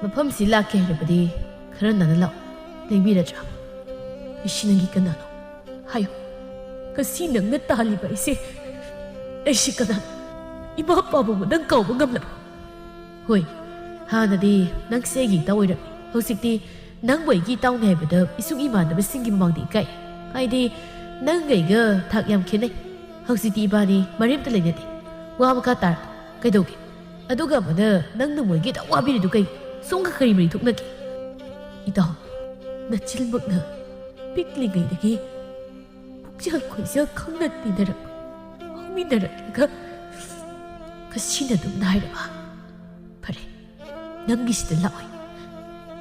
ꯃꯐꯝꯁꯤ ꯂꯥꯛꯀꯦ ꯍꯥꯏꯔꯕꯗꯤ ꯈꯔ ꯅꯥꯟꯅ ꯂꯥꯛꯑꯣ꯫ ꯂꯦꯡꯕꯤꯔꯗ꯭ꯔꯥ? ꯑꯩꯁꯤ ꯅꯪꯒꯤ ꯀꯅꯥꯅꯣ? ꯍꯥꯏꯌꯨ꯫ ꯉꯁꯤ ꯅꯪꯅ ꯇꯥꯜꯂꯤꯕ ꯑꯩꯁꯦ, ꯑꯩꯁꯤ ꯀꯅꯥꯅꯣ? ꯏꯃꯥ ꯏꯄꯥꯕꯨ ꯅꯪ ꯀꯥꯎꯕ ꯉꯝꯂꯕꯣ? ꯍꯣꯏ, ꯍꯥꯟꯅꯗꯤ ꯅꯪꯁꯦ ꯑꯩꯒꯤ ꯏꯇꯥꯎ ꯑꯣꯏꯔꯝꯃꯤ꯫ ꯍꯧꯖꯤꯛꯇꯤ ꯅꯪꯕꯨ ꯑꯩꯒꯤ ꯏꯇꯥꯎꯅꯤ ꯍꯥꯏꯕꯗ ꯏꯁꯨꯡ ꯏꯃꯥꯟꯅꯕꯁꯤꯡꯒꯤ ꯃꯃꯥꯡꯗ ꯏꯀꯥꯏ꯫ ꯍꯥꯏꯗꯤ, ꯅꯪꯒ ꯑꯩꯒ ꯊꯥꯛ ꯌꯥꯝ ꯈꯦꯠꯅꯩ꯫ ꯍꯧꯖꯤꯛꯇꯤ ꯏꯕꯥꯅꯤ ꯃꯔꯤ ꯑꯝꯇ ꯂꯩꯅꯗꯦ꯫ ꯋꯥ ꯃꯈꯥ ꯇꯥꯔꯛꯀꯅꯨ꯫ ꯀꯩꯗꯧꯒꯦ? ꯑꯗꯨꯒ ꯑꯃꯅ ꯅꯪꯅ ꯃꯣꯏꯒꯤꯗ ꯋꯥꯕꯤꯔꯤꯗꯨ ꯀꯩ? ꯁꯣꯝꯒ ꯀꯔꯤ ꯃꯔꯤ ꯊꯣꯛꯅꯒꯦ? ꯏꯇꯥꯎ, ꯅꯆꯤꯜꯃꯛꯅ ꯄꯤꯛꯂꯤꯉꯩꯗꯒꯤ ꯄꯨꯛꯆꯦꯜ ꯈꯣꯏꯖꯦꯜ ꯈꯪꯅ ꯇꯤꯟꯅꯔꯛꯄ, ꯍꯧꯃꯤꯟꯅꯔꯛꯂꯒ ꯉꯁꯤꯅ ꯑꯗꯨꯝ ꯅꯥꯏꯔꯕ? ꯐꯔꯦ, ꯅꯪꯒꯤꯁꯤꯗ ꯂꯥꯛꯑꯣꯏ꯫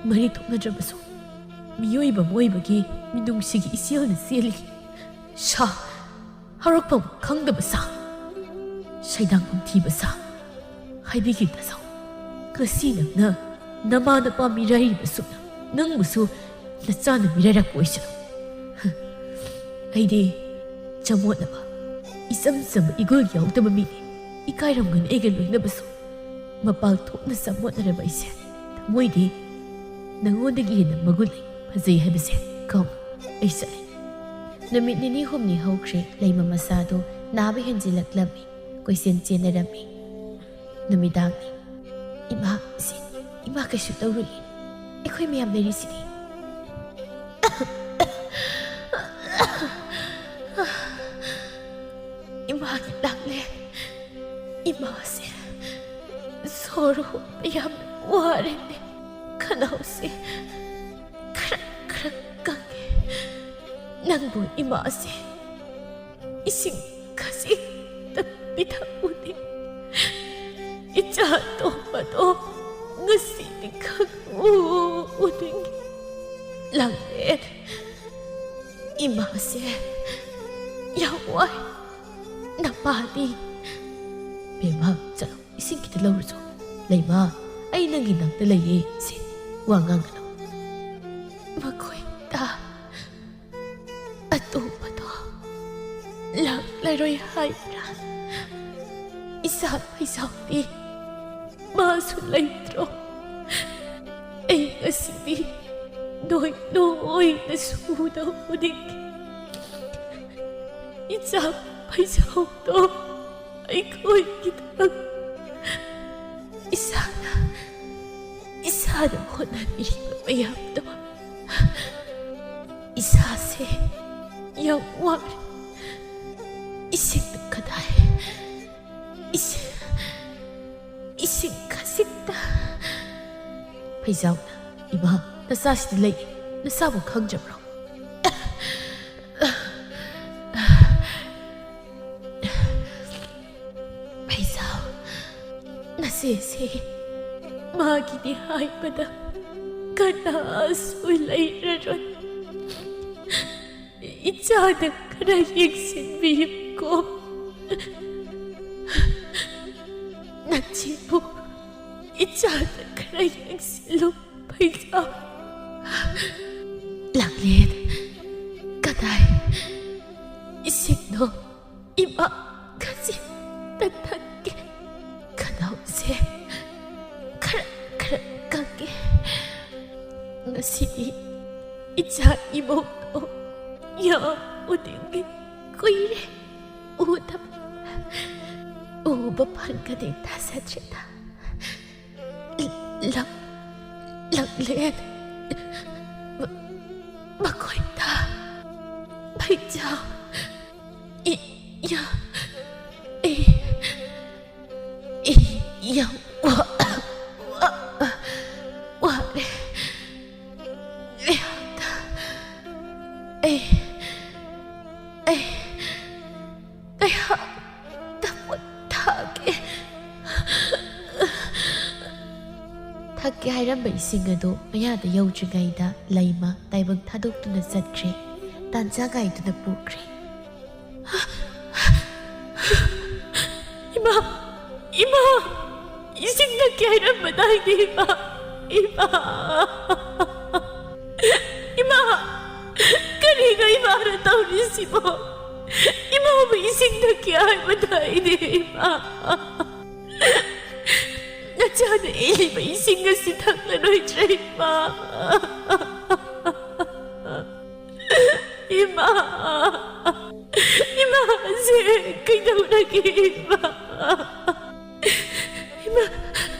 ꯃꯔꯤ ꯊꯣꯛꯅꯗ꯭ꯔꯕꯁꯨ ꯃꯤꯑꯣꯏꯕ ꯑꯃ ꯑꯣꯏꯕꯒꯤ ꯃꯤꯅꯨꯡꯁꯤꯒꯤ ꯏꯆꯦꯜꯅ ꯆꯦꯜꯂꯤ꯫ ꯁꯥ, ꯍꯧꯔꯛꯐꯝ ꯈꯪꯗꯕ ꯁꯥ, ꯁꯩꯗꯥꯡꯐꯝ ꯊꯤꯕ ꯁꯥ꯫ ꯍꯥꯏꯕꯤꯒꯦ ꯇꯥꯖꯧ, ꯉꯁꯤ ꯅꯪꯅ ꯅꯃꯥ ꯅꯄꯥ ꯃꯤꯔꯥꯏꯔꯤꯕꯁꯨ ꯅꯪꯕꯨꯁꯨ ꯅꯆꯥꯅ ꯃꯤꯔꯥꯏꯔꯛꯄ ꯑꯣꯏꯁꯅꯨ꯫ ꯑꯩꯗꯤ ꯆꯃꯣꯠꯅꯕ, ꯏꯆꯝ ꯆꯝꯕ, ꯏꯒꯨꯜ ꯌꯥꯎꯗꯕ ꯃꯤꯅꯤ꯫ ꯏꯀꯥꯏꯔꯝꯒꯅꯤ ꯑꯩꯒ ꯂꯣꯏꯅꯕꯁꯨ꯫ ꯃꯄꯥꯜ ꯊꯣꯛꯅ ꯆꯃꯣꯠꯅꯔꯕ ꯑꯩꯁꯦ ꯊꯃꯣꯏꯗꯤ ꯅꯉꯣꯟꯗꯒꯤ ꯍꯦꯟꯅ ꯃꯒꯨꯟ ꯂꯩ, ꯐꯖꯩ ꯍꯥꯏꯕꯁꯦ ꯀꯥꯎ꯫ ꯑꯩ ꯆꯠꯂꯦ꯫ ꯅꯨꯃꯤꯠ ꯅꯤꯅꯤ ꯍꯨꯝꯅꯤ ꯍꯧꯈ꯭ꯔꯦ꯫ ꯂꯩꯃ ꯃꯆꯥꯗꯨ ꯅꯥꯕ ꯍꯦꯟꯖꯤꯜꯂꯛꯂꯝꯃꯤ꯫ ꯀꯣꯏꯆꯦꯟ ꯆꯦꯟꯅꯔꯝꯃꯤ꯫ ꯅꯨꯃꯤꯗꯥꯡꯅꯤ꯫ ꯏꯃꯥ, ꯁꯤ, ꯏꯃꯥ ꯀꯩꯁꯨ ꯇꯧꯔꯣꯏꯌꯦ꯫ ꯑꯩꯈꯣꯏ ꯃꯌꯥꯝ ꯂꯩꯔꯤꯁꯤꯗꯤ꯫ ꯏꯃꯥꯒꯤ ꯂꯥꯡꯂꯦ꯫ ꯏꯃꯥꯁꯦ ꯁꯣꯔ ꯍꯣꯟꯕ ꯌꯥꯝ ꯋꯥꯔꯦꯅꯦ꯫ ꯈꯅꯥꯎꯁꯦ ꯈꯔ ꯈꯔ ꯀꯪꯉꯦ꯫ ꯅꯪꯕꯨ ꯏꯃꯥꯁꯦ ꯏꯁꯤꯡ ꯈꯖꯤꯛꯇ ꯄꯤꯊꯛꯎꯅꯦ꯫ ꯏꯆꯥ ꯑꯇꯣꯝꯕꯗꯣ ꯉꯁꯤꯗꯤ ꯈꯪꯎ ꯎꯅꯤꯡꯉꯤ꯫ ꯂꯥꯡꯂꯦꯟ, ꯏꯃꯥꯁꯦ ꯌꯥꯝ ꯋꯥꯏ꯫ ꯅꯄꯥꯗꯤ? ꯕꯦꯝꯃ, ꯆꯠꯂꯣ, ꯏꯁꯤꯡ ꯈꯤꯇ ꯂꯧꯔꯨꯆꯣ꯫ ꯂꯩꯃ, ꯑꯩ ꯅꯪꯒꯤ ꯅꯥꯛꯇ ꯂꯩꯌꯦ꯫ ꯁꯦ, ꯋꯥ ꯉꯥꯡꯒꯅꯨ꯫ ꯃꯈꯣꯏꯗ ꯑꯇꯣꯞꯄꯗꯣ ꯂꯥꯛꯂꯔꯣꯏ ꯍꯥꯏꯕ꯭ꯔꯥ? ꯏꯆꯥ ꯐꯩꯖꯥꯎꯗꯤ ꯃꯥꯁꯨ ꯂꯩꯇ꯭ꯔꯣ? ꯑꯩ ꯉꯁꯤꯗꯤ ꯅꯣꯏ ꯂꯣꯏꯅ ꯁꯨꯅ ꯎꯅꯤꯡꯉꯤ꯫ ꯏꯆꯥ ꯐꯩꯖꯥꯎꯗꯣ ꯑꯩꯈꯣꯏꯒꯤꯗꯃꯛ ꯏꯁꯥꯅ, ꯏꯁꯥꯅ ꯍꯣꯠꯅꯕꯤꯔꯤꯕ ꯃꯌꯥꯝꯗꯣ ꯏꯁꯥꯁꯦ ꯌꯥꯝ ꯋꯥꯔꯦ꯫ ꯏꯁꯤꯡꯗꯨ ꯀꯗꯥꯏ? ꯏꯁꯤꯡ, ꯏꯁꯤꯡ ꯈꯖꯤꯛꯇ꯫ ꯐꯩꯖꯥꯎꯅ, ꯏꯃꯥ, ꯅꯆꯥꯁꯤꯗꯤ ꯂꯩ, ꯅꯆꯥꯕꯨ ꯈꯪꯗ꯭ꯔꯕ꯭ꯔꯣ? ꯐꯩꯖꯥꯎ, ꯅꯆꯦꯁꯦ ꯃꯥꯒꯤꯅꯤ ꯍꯥꯏꯕꯗ ꯀꯅꯥꯁꯨ ꯂꯩꯔꯔꯣꯏ꯫ ꯏꯆꯥꯅ ꯈꯔ ꯌꯦꯡꯁꯤꯟꯕꯤꯌꯨꯀꯣ꯫ ꯅꯆꯦꯕꯨ ꯏꯆꯥꯅ ꯈꯔ ꯌꯦꯡꯁꯤꯜꯂꯨ, ꯐꯩꯖꯥꯎ꯫ ꯂꯥꯡꯂꯦꯟ, ꯀꯗꯥꯏ? ꯏꯁꯤꯡꯗꯣ ꯏꯃꯥ ꯈꯖꯤꯛꯇ ꯊꯛꯀꯦ꯫ ꯈꯅꯥꯎꯁꯦ ꯈꯔ ꯈꯔ ꯀꯪꯉꯦ꯫ ꯉꯁꯤꯗꯤ ꯏꯆꯥ ꯏꯃꯧꯗꯣ ꯌꯥꯝ ꯎꯅꯤꯡꯉꯤ꯫ ꯀꯨꯏꯔꯦ ꯎꯗꯕ꯫ ꯎꯕ ꯐꯪꯒꯅꯤ ꯊꯥꯖꯗ꯭ꯔꯦꯗ꯫ ꯂꯝ, ꯂꯝꯂꯦꯟ, ꯃ-, ꯃꯈꯣꯏꯗ ꯐꯩꯖꯥꯎ꯫ ꯏ-, ꯌꯥ-, ꯑꯩ, ꯑꯩ ꯌꯥꯝ ꯋꯥ-, ꯋꯥ-, ꯋꯥꯔꯦ꯫ ꯉꯥꯏꯍꯥꯛꯇ ꯑꯩ, ꯑꯩ ꯉꯥꯏꯍꯥꯛꯇ ꯄꯣꯊꯥꯒꯦ꯫ ꯀꯦ ꯍꯥꯏꯔꯝꯕ ꯏꯁꯤꯡ ꯑꯗꯨ ꯃꯌꯥꯗ ꯌꯧꯗ꯭ꯔꯤꯉꯩꯗ ꯂꯩꯃ ꯇꯥꯏꯕꯪ ꯊꯥꯗꯣꯛꯇꯨꯅ ꯆꯠꯈ꯭ꯔꯦ꯫ ꯇꯥꯟꯖꯥ ꯉꯥꯏꯗꯨꯅ ꯄꯨꯈ꯭ꯔꯦ꯫ "ꯏꯃꯥ! ꯏꯃꯥ! ꯏꯁꯤꯡ ꯊꯛꯀꯦ ꯍꯥꯏꯔꯝꯕꯗꯥꯏꯅꯦ, ꯏꯃꯥ! ꯏꯃꯥ! ꯏꯃꯥ! ꯀꯔꯤꯅꯣ ꯏꯃꯥꯅ ꯇꯧꯔꯤꯁꯤꯕꯣ? ꯏꯃꯥꯕꯨ ꯏꯁꯤꯡ ꯊꯛꯀꯦ ꯍꯥꯏꯕꯗꯥꯏꯅꯦ, ꯏꯃꯥ! ꯅꯆꯥꯅ ꯏꯜꯂꯤꯕ ꯏꯁꯤꯡ ꯑꯁꯤ ꯊꯛꯂꯔꯣꯏꯗ꯭ꯔꯦ, ꯏꯃꯥ!" "ꯏꯃꯥ! ꯏꯃꯥꯁꯦ ꯀꯩꯗꯧꯔꯒꯦ, ꯏꯃꯥ? ꯏꯃꯥ!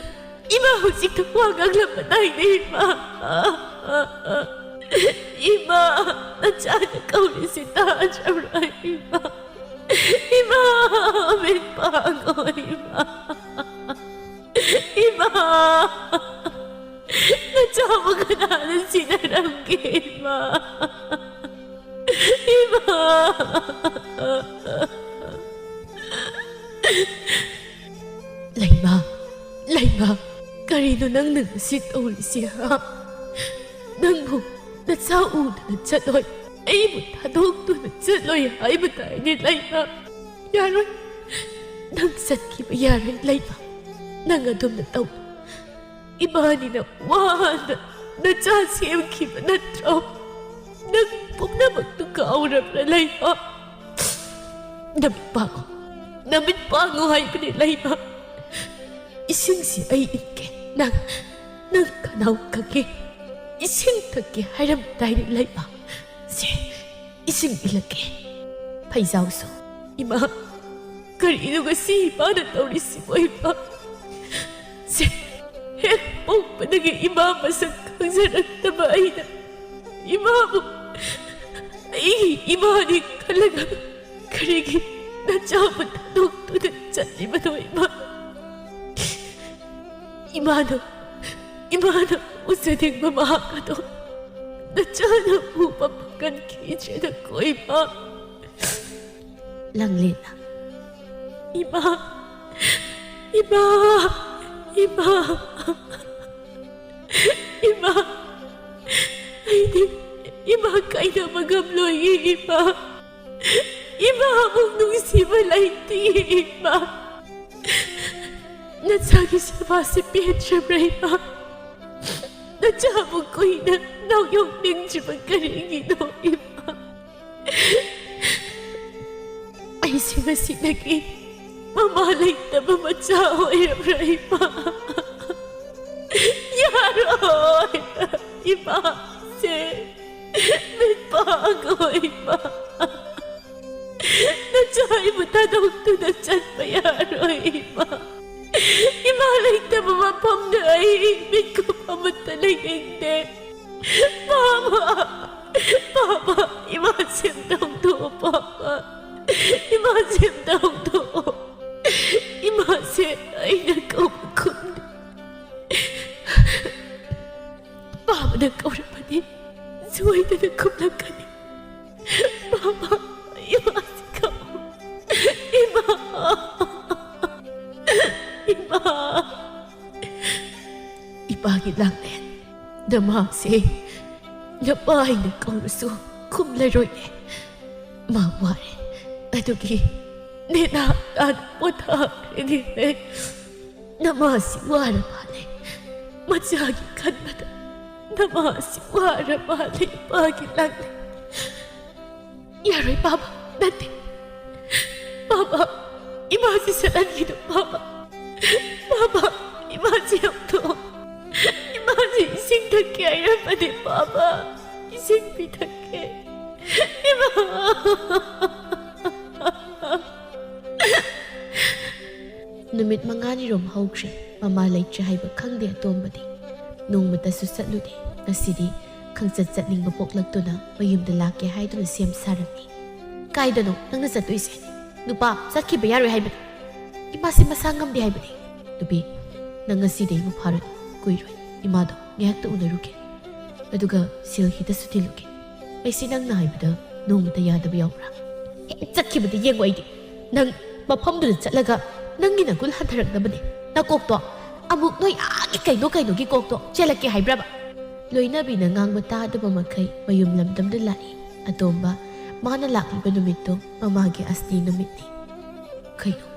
ꯏꯃꯥ ꯍꯧꯖꯤꯛꯇ ꯋꯥ ꯉꯥꯡꯂꯝꯕꯗꯥꯏꯅꯦ, ꯏꯃꯥ! ꯏꯃꯥ! ꯅꯆꯥꯅ ꯀꯧꯔꯤꯁꯤ ꯇꯥꯗ꯭ꯔꯕ꯭ꯔꯥ, ꯏꯃꯥ? ꯏꯃꯥ! ꯃꯤꯠ ꯄꯥꯡꯉꯣ, ꯏꯃꯥ! ꯏꯃꯥ! ꯅꯆꯥꯕꯨ ꯀꯅꯥꯅ ꯁꯤꯟꯅꯔꯝꯒꯦ, ꯏꯃꯥ? ꯏꯃꯥ!" "ꯂꯩꯃ, ꯂꯩꯃ, ꯀꯔꯤꯅꯣ ꯅꯪꯅ ꯉꯁꯤ ꯇꯧꯔꯤꯁꯤ, ꯍꯥ? ꯅꯪꯕꯨ ꯅꯆꯥ ꯎꯗꯅ ꯆꯠꯂꯣꯏ, ꯑꯩꯕꯨ ꯊꯥꯗꯣꯛꯇꯨꯅ ꯆꯠꯂꯣꯏ ꯍꯥꯏꯕꯗꯥꯏꯅꯦ, ꯂꯩꯃ? ꯌꯥꯔꯣꯏ, ꯅꯪ ꯆꯠꯈꯤꯕ ꯌꯥꯔꯣꯏ, ꯂꯩꯃ꯫ ꯅꯪ ꯑꯗꯨꯝꯅ ꯇꯧ꯫ ꯏꯕꯥꯅꯤꯅ ꯋꯥꯅ ꯅꯆꯥ ꯁꯦꯝꯈꯤꯕ ꯅꯠꯇ꯭ꯔꯣ? ꯅꯪ ꯄꯨꯝꯅꯃꯛꯇꯨ ꯀꯥꯎꯔꯕ꯭ꯔꯥ, ꯂꯩꯃ? ꯅꯃꯤꯠ ꯄꯥꯡꯉꯨ, ꯅꯃꯤꯠ ꯄꯥꯡꯉꯨ ꯍꯥꯏꯕꯅꯤ, ꯂꯩꯃ꯫ ꯏꯁꯤꯡꯁꯤ ꯑꯩ ꯏꯟꯒꯦ꯫ ꯅꯪ, ꯅꯪ ꯈꯅꯥꯎ ꯀꯪꯉꯦ, ꯏꯁꯤꯡ ꯊꯛꯀꯦ ꯍꯥꯏꯔꯝꯗꯥꯏꯅꯦ, ꯂꯩꯃ? ꯁꯦ, ꯏꯁꯤꯡ ꯏꯜꯂꯛꯀꯦ꯫ ꯐꯩꯖꯥꯎꯁꯨ꯫ ꯏꯃꯥ, ꯀꯔꯤꯅꯣ ꯉꯁꯤ ꯏꯃꯥꯅ ꯇꯧꯔꯤꯁꯤꯕꯣ, ꯏꯃꯥ? ꯁꯦ, ꯍꯦꯛ ꯄꯣꯛꯄꯗꯒꯤ ꯏꯃꯥ ꯃꯁꯛ ꯈꯪꯖꯔꯛꯇꯕ ꯑꯩꯅ ꯏꯃꯥꯕꯨ ꯑꯩꯒꯤ ꯏꯃꯥꯅꯤ ꯈꯜꯂꯒ ꯀꯔꯤꯒꯤ ꯅꯆꯥꯕꯨ ꯊꯥꯗꯣꯛꯇꯨꯅ ꯆꯠꯂꯤꯕꯅꯣ, ꯏꯃꯥ? ꯏꯃꯥꯅ, ꯏꯃꯥꯅ ꯎꯖꯅꯤꯡꯕ ꯃꯍꯥꯛ ꯑꯗꯣ ꯅꯆꯥꯅ ꯎꯕ ꯐꯪꯍꯟꯈꯤꯗ꯭ꯔꯦꯗꯀꯣ, ꯏꯃꯥ꯫ ꯂꯥꯡꯂꯦꯟꯅ꯫ ꯏꯃꯥ! ꯏꯃꯥ! ꯏꯃꯥ! ꯏꯃꯥ, ꯑꯩꯗꯤ ꯏꯃꯥ ꯀꯥꯏꯅꯕ ꯉꯝꯂꯣꯏꯌꯦ ꯏꯃꯥ꯫ ꯏꯃꯥ ꯑꯃꯨꯛ ꯅꯨꯡꯁꯤꯕ ꯂꯩꯇꯦ ꯏꯃꯥ꯫ ꯅꯆꯥꯒꯤ ꯁꯦꯕꯥꯁꯦ ꯄꯦꯟꯗ꯭ꯔꯕ꯭ꯔꯥ ꯏꯃꯥ? ꯅꯆꯥꯕꯨ ꯀꯨꯏꯅ ꯅꯥꯎ ꯌꯣꯛꯅꯤꯡꯗ꯭ꯔꯤꯕ ꯀꯔꯤꯒꯤꯅꯣ ꯏꯃꯥ? ꯑꯩꯁꯦ ꯉꯁꯤꯗꯒꯤ ꯃꯃꯥ ꯂꯩꯇꯕ ꯃꯆꯥ ꯑꯣꯏꯔꯕ꯭ꯔꯥ ꯏꯃꯥ? ꯌꯥꯔꯣꯏ ꯏꯃꯥꯁꯦ꯫ ꯃꯤꯠ ꯄꯥꯡꯉꯣ ꯏꯃꯥ꯫ ꯅꯆꯥ ꯑꯩꯕꯨ ꯊꯥꯗꯣꯛꯇꯨꯅ ꯆꯠꯄ ꯌꯥꯔꯣꯏ ꯏꯃꯥ꯫ ꯏꯃꯥ ꯂꯩꯇꯕ ꯃꯐꯝꯗ ꯑꯩ ꯃꯤꯠꯀꯨꯞ ꯑꯃꯠꯇ ꯂꯩꯅꯤꯡꯗꯦ꯫ ꯄꯥꯕ, ꯄꯥꯕ, ꯏꯃꯥ ꯁꯦꯝꯗꯣꯛꯑꯣ ꯄꯥꯕ꯫ ꯏꯃꯥ ꯁꯦꯝꯗꯣꯛꯑꯣ꯫ ꯏꯃꯥꯁꯦ ꯑꯩꯅ ꯀꯧꯕ ꯈꯨꯝꯗꯦ꯫ ꯄꯥꯕꯅ ꯀꯧꯔꯕꯗꯤ ꯁꯣꯏꯗꯅ ꯈꯨꯝꯂꯛꯀꯅꯤ꯫ ꯄꯥꯕ, ꯏꯃꯥꯁꯤ ꯀꯧ꯫ ꯏꯃꯥ, ꯏꯃꯥ꯫ ꯏꯄꯥꯒꯤ ꯂꯥꯡꯂꯦꯟ ꯅꯃꯥꯁꯦ ꯅꯄꯥ ꯍꯥꯏꯅ ꯀꯧꯔꯁꯨ ꯈꯨꯝꯂꯔꯣꯏꯅꯦ꯫ ꯃꯥ ꯋꯥꯔꯦ꯫ ꯑꯗꯨꯒꯤ ꯅꯦꯅꯥ ꯇꯥꯅ ꯄꯣꯊꯥꯈ꯭ꯔꯦꯅꯦ꯫ ꯅꯃꯥꯁꯤ ꯋꯥꯔ ꯃꯥꯜꯂꯦ꯫ ꯃꯆꯥꯒꯤ ꯈꯟꯕꯗ ꯅꯃꯥꯁꯤ ꯋꯥꯔ ꯃꯥꯜꯂꯦ ꯏꯄꯥꯒꯤ ꯂꯥꯡꯂꯦꯟ꯫ ꯌꯥꯔꯣꯏ ꯄꯥꯕ, ꯅꯠꯇꯦ꯫ ꯄꯥꯕ, ꯏꯃꯥꯁꯤ ꯁꯠꯍꯟꯈꯤꯅꯨ ꯄꯥꯕ꯫ ꯄꯥꯕ, ꯏꯃꯥꯁꯤ ꯂꯧꯊꯣꯛꯑꯣ꯫ ꯏꯃꯥꯁꯤ ꯏꯁꯤꯡ ꯊꯛꯀꯦ ꯍꯥꯏꯔꯝꯕꯅꯦ ꯄꯥꯕ꯫ ꯏꯁꯤꯡ ꯄꯤꯊꯛꯀꯦ꯫ ꯏꯃꯥ꯫ ꯅꯨꯃꯤꯠ ꯃꯉꯥꯅꯤꯔꯣꯝ ꯍꯧꯈ꯭ꯔꯦ꯫ ꯃꯃꯥ ꯂꯩꯇ꯭ꯔꯦ ꯍꯥꯏꯕ ꯈꯪꯗꯦ ꯑꯇꯣꯝꯕꯗꯤ꯫ ꯅꯣꯡꯃꯇꯁꯨ ꯆꯠꯂꯨꯗꯦ꯫ ꯉꯁꯤꯗꯤ ꯈꯪꯆꯠ ꯆꯠꯅꯤꯡꯕ ꯄꯣꯛꯂꯛꯇꯨꯅ ꯃꯌꯨꯝꯗ ꯂꯥꯛꯀꯦ ꯍꯥꯏꯗꯨꯅ ꯁꯦꯝ ꯁꯥꯔꯝꯃꯤ꯫ "ꯀꯥꯏꯗꯅꯣ ꯅꯪꯅ ꯆꯠꯇꯣꯏꯁꯦ? ꯅꯨꯄꯥ ꯆꯠꯈꯤꯕ ꯌꯥꯔꯣꯏ ꯍꯥꯏꯕꯅꯤ꯫ ꯏꯃꯥꯁꯦ ꯃꯁꯥ ꯉꯝꯗꯦ ꯍꯥꯏꯕꯅꯤ꯫" "ꯅꯨꯄꯤ, ꯅꯪ ꯉꯁꯤꯗꯤ ꯑꯩꯕꯨ ꯐꯥꯔꯨꯅꯨ꯫ ꯀꯨꯏꯔꯣꯏ꯫ ꯏꯃꯥꯗꯣ ꯉꯥꯏꯍꯥꯛꯇ ꯎꯅꯔꯨꯒꯦ꯫ ꯑꯗꯨꯒ ꯁꯤꯜꯍꯤꯗꯁꯨ ꯊꯤꯜꯂꯨꯒꯦ꯫ ꯑꯩꯁꯤ ꯅꯪꯅ ꯍꯥꯏꯕꯗ ꯅꯣꯡꯃꯇ ꯌꯥꯗꯕ ꯌꯥꯎꯕ꯭ꯔꯥ? ꯍꯦꯛ ꯆꯠꯈꯤꯕꯗ ꯌꯦꯡꯉꯣ ꯑꯩꯗꯤ꯫ ꯅꯪ ꯃꯐꯝꯗꯨꯗ ꯆꯠꯂꯒ ꯅꯪꯒꯤ ꯅꯒꯨꯟ ꯍꯟꯊꯔꯛꯅꯕꯅꯦ꯫ ꯅꯀꯣꯛꯇꯣ ꯑꯃꯨꯛ ꯅꯣꯏ ꯑꯥꯒꯤ ꯀꯩꯅꯣ ꯀꯩꯅꯣꯒꯤ ꯀꯣꯛꯇꯣ ꯆꯦꯜꯂꯛꯀꯦ ꯍꯥꯏꯕ꯭ꯔꯕ?" ꯂꯣꯏꯅꯕꯤꯅ ꯉꯥꯡꯕ ꯇꯥꯗꯕ ꯃꯈꯩ ꯃꯌꯨꯝ ꯂꯝꯗꯝꯗ ꯂꯥꯛꯏ꯫ ꯑꯇꯣꯝꯕ, ꯃꯥꯅ ꯂꯥꯛꯂꯤꯕ ꯅꯨꯃꯤꯠꯇꯨ ꯃꯃꯥꯒꯤ ꯑꯁꯅꯤ ꯅꯨꯃꯤꯠꯅꯤ꯫ ꯀꯩꯅꯣ,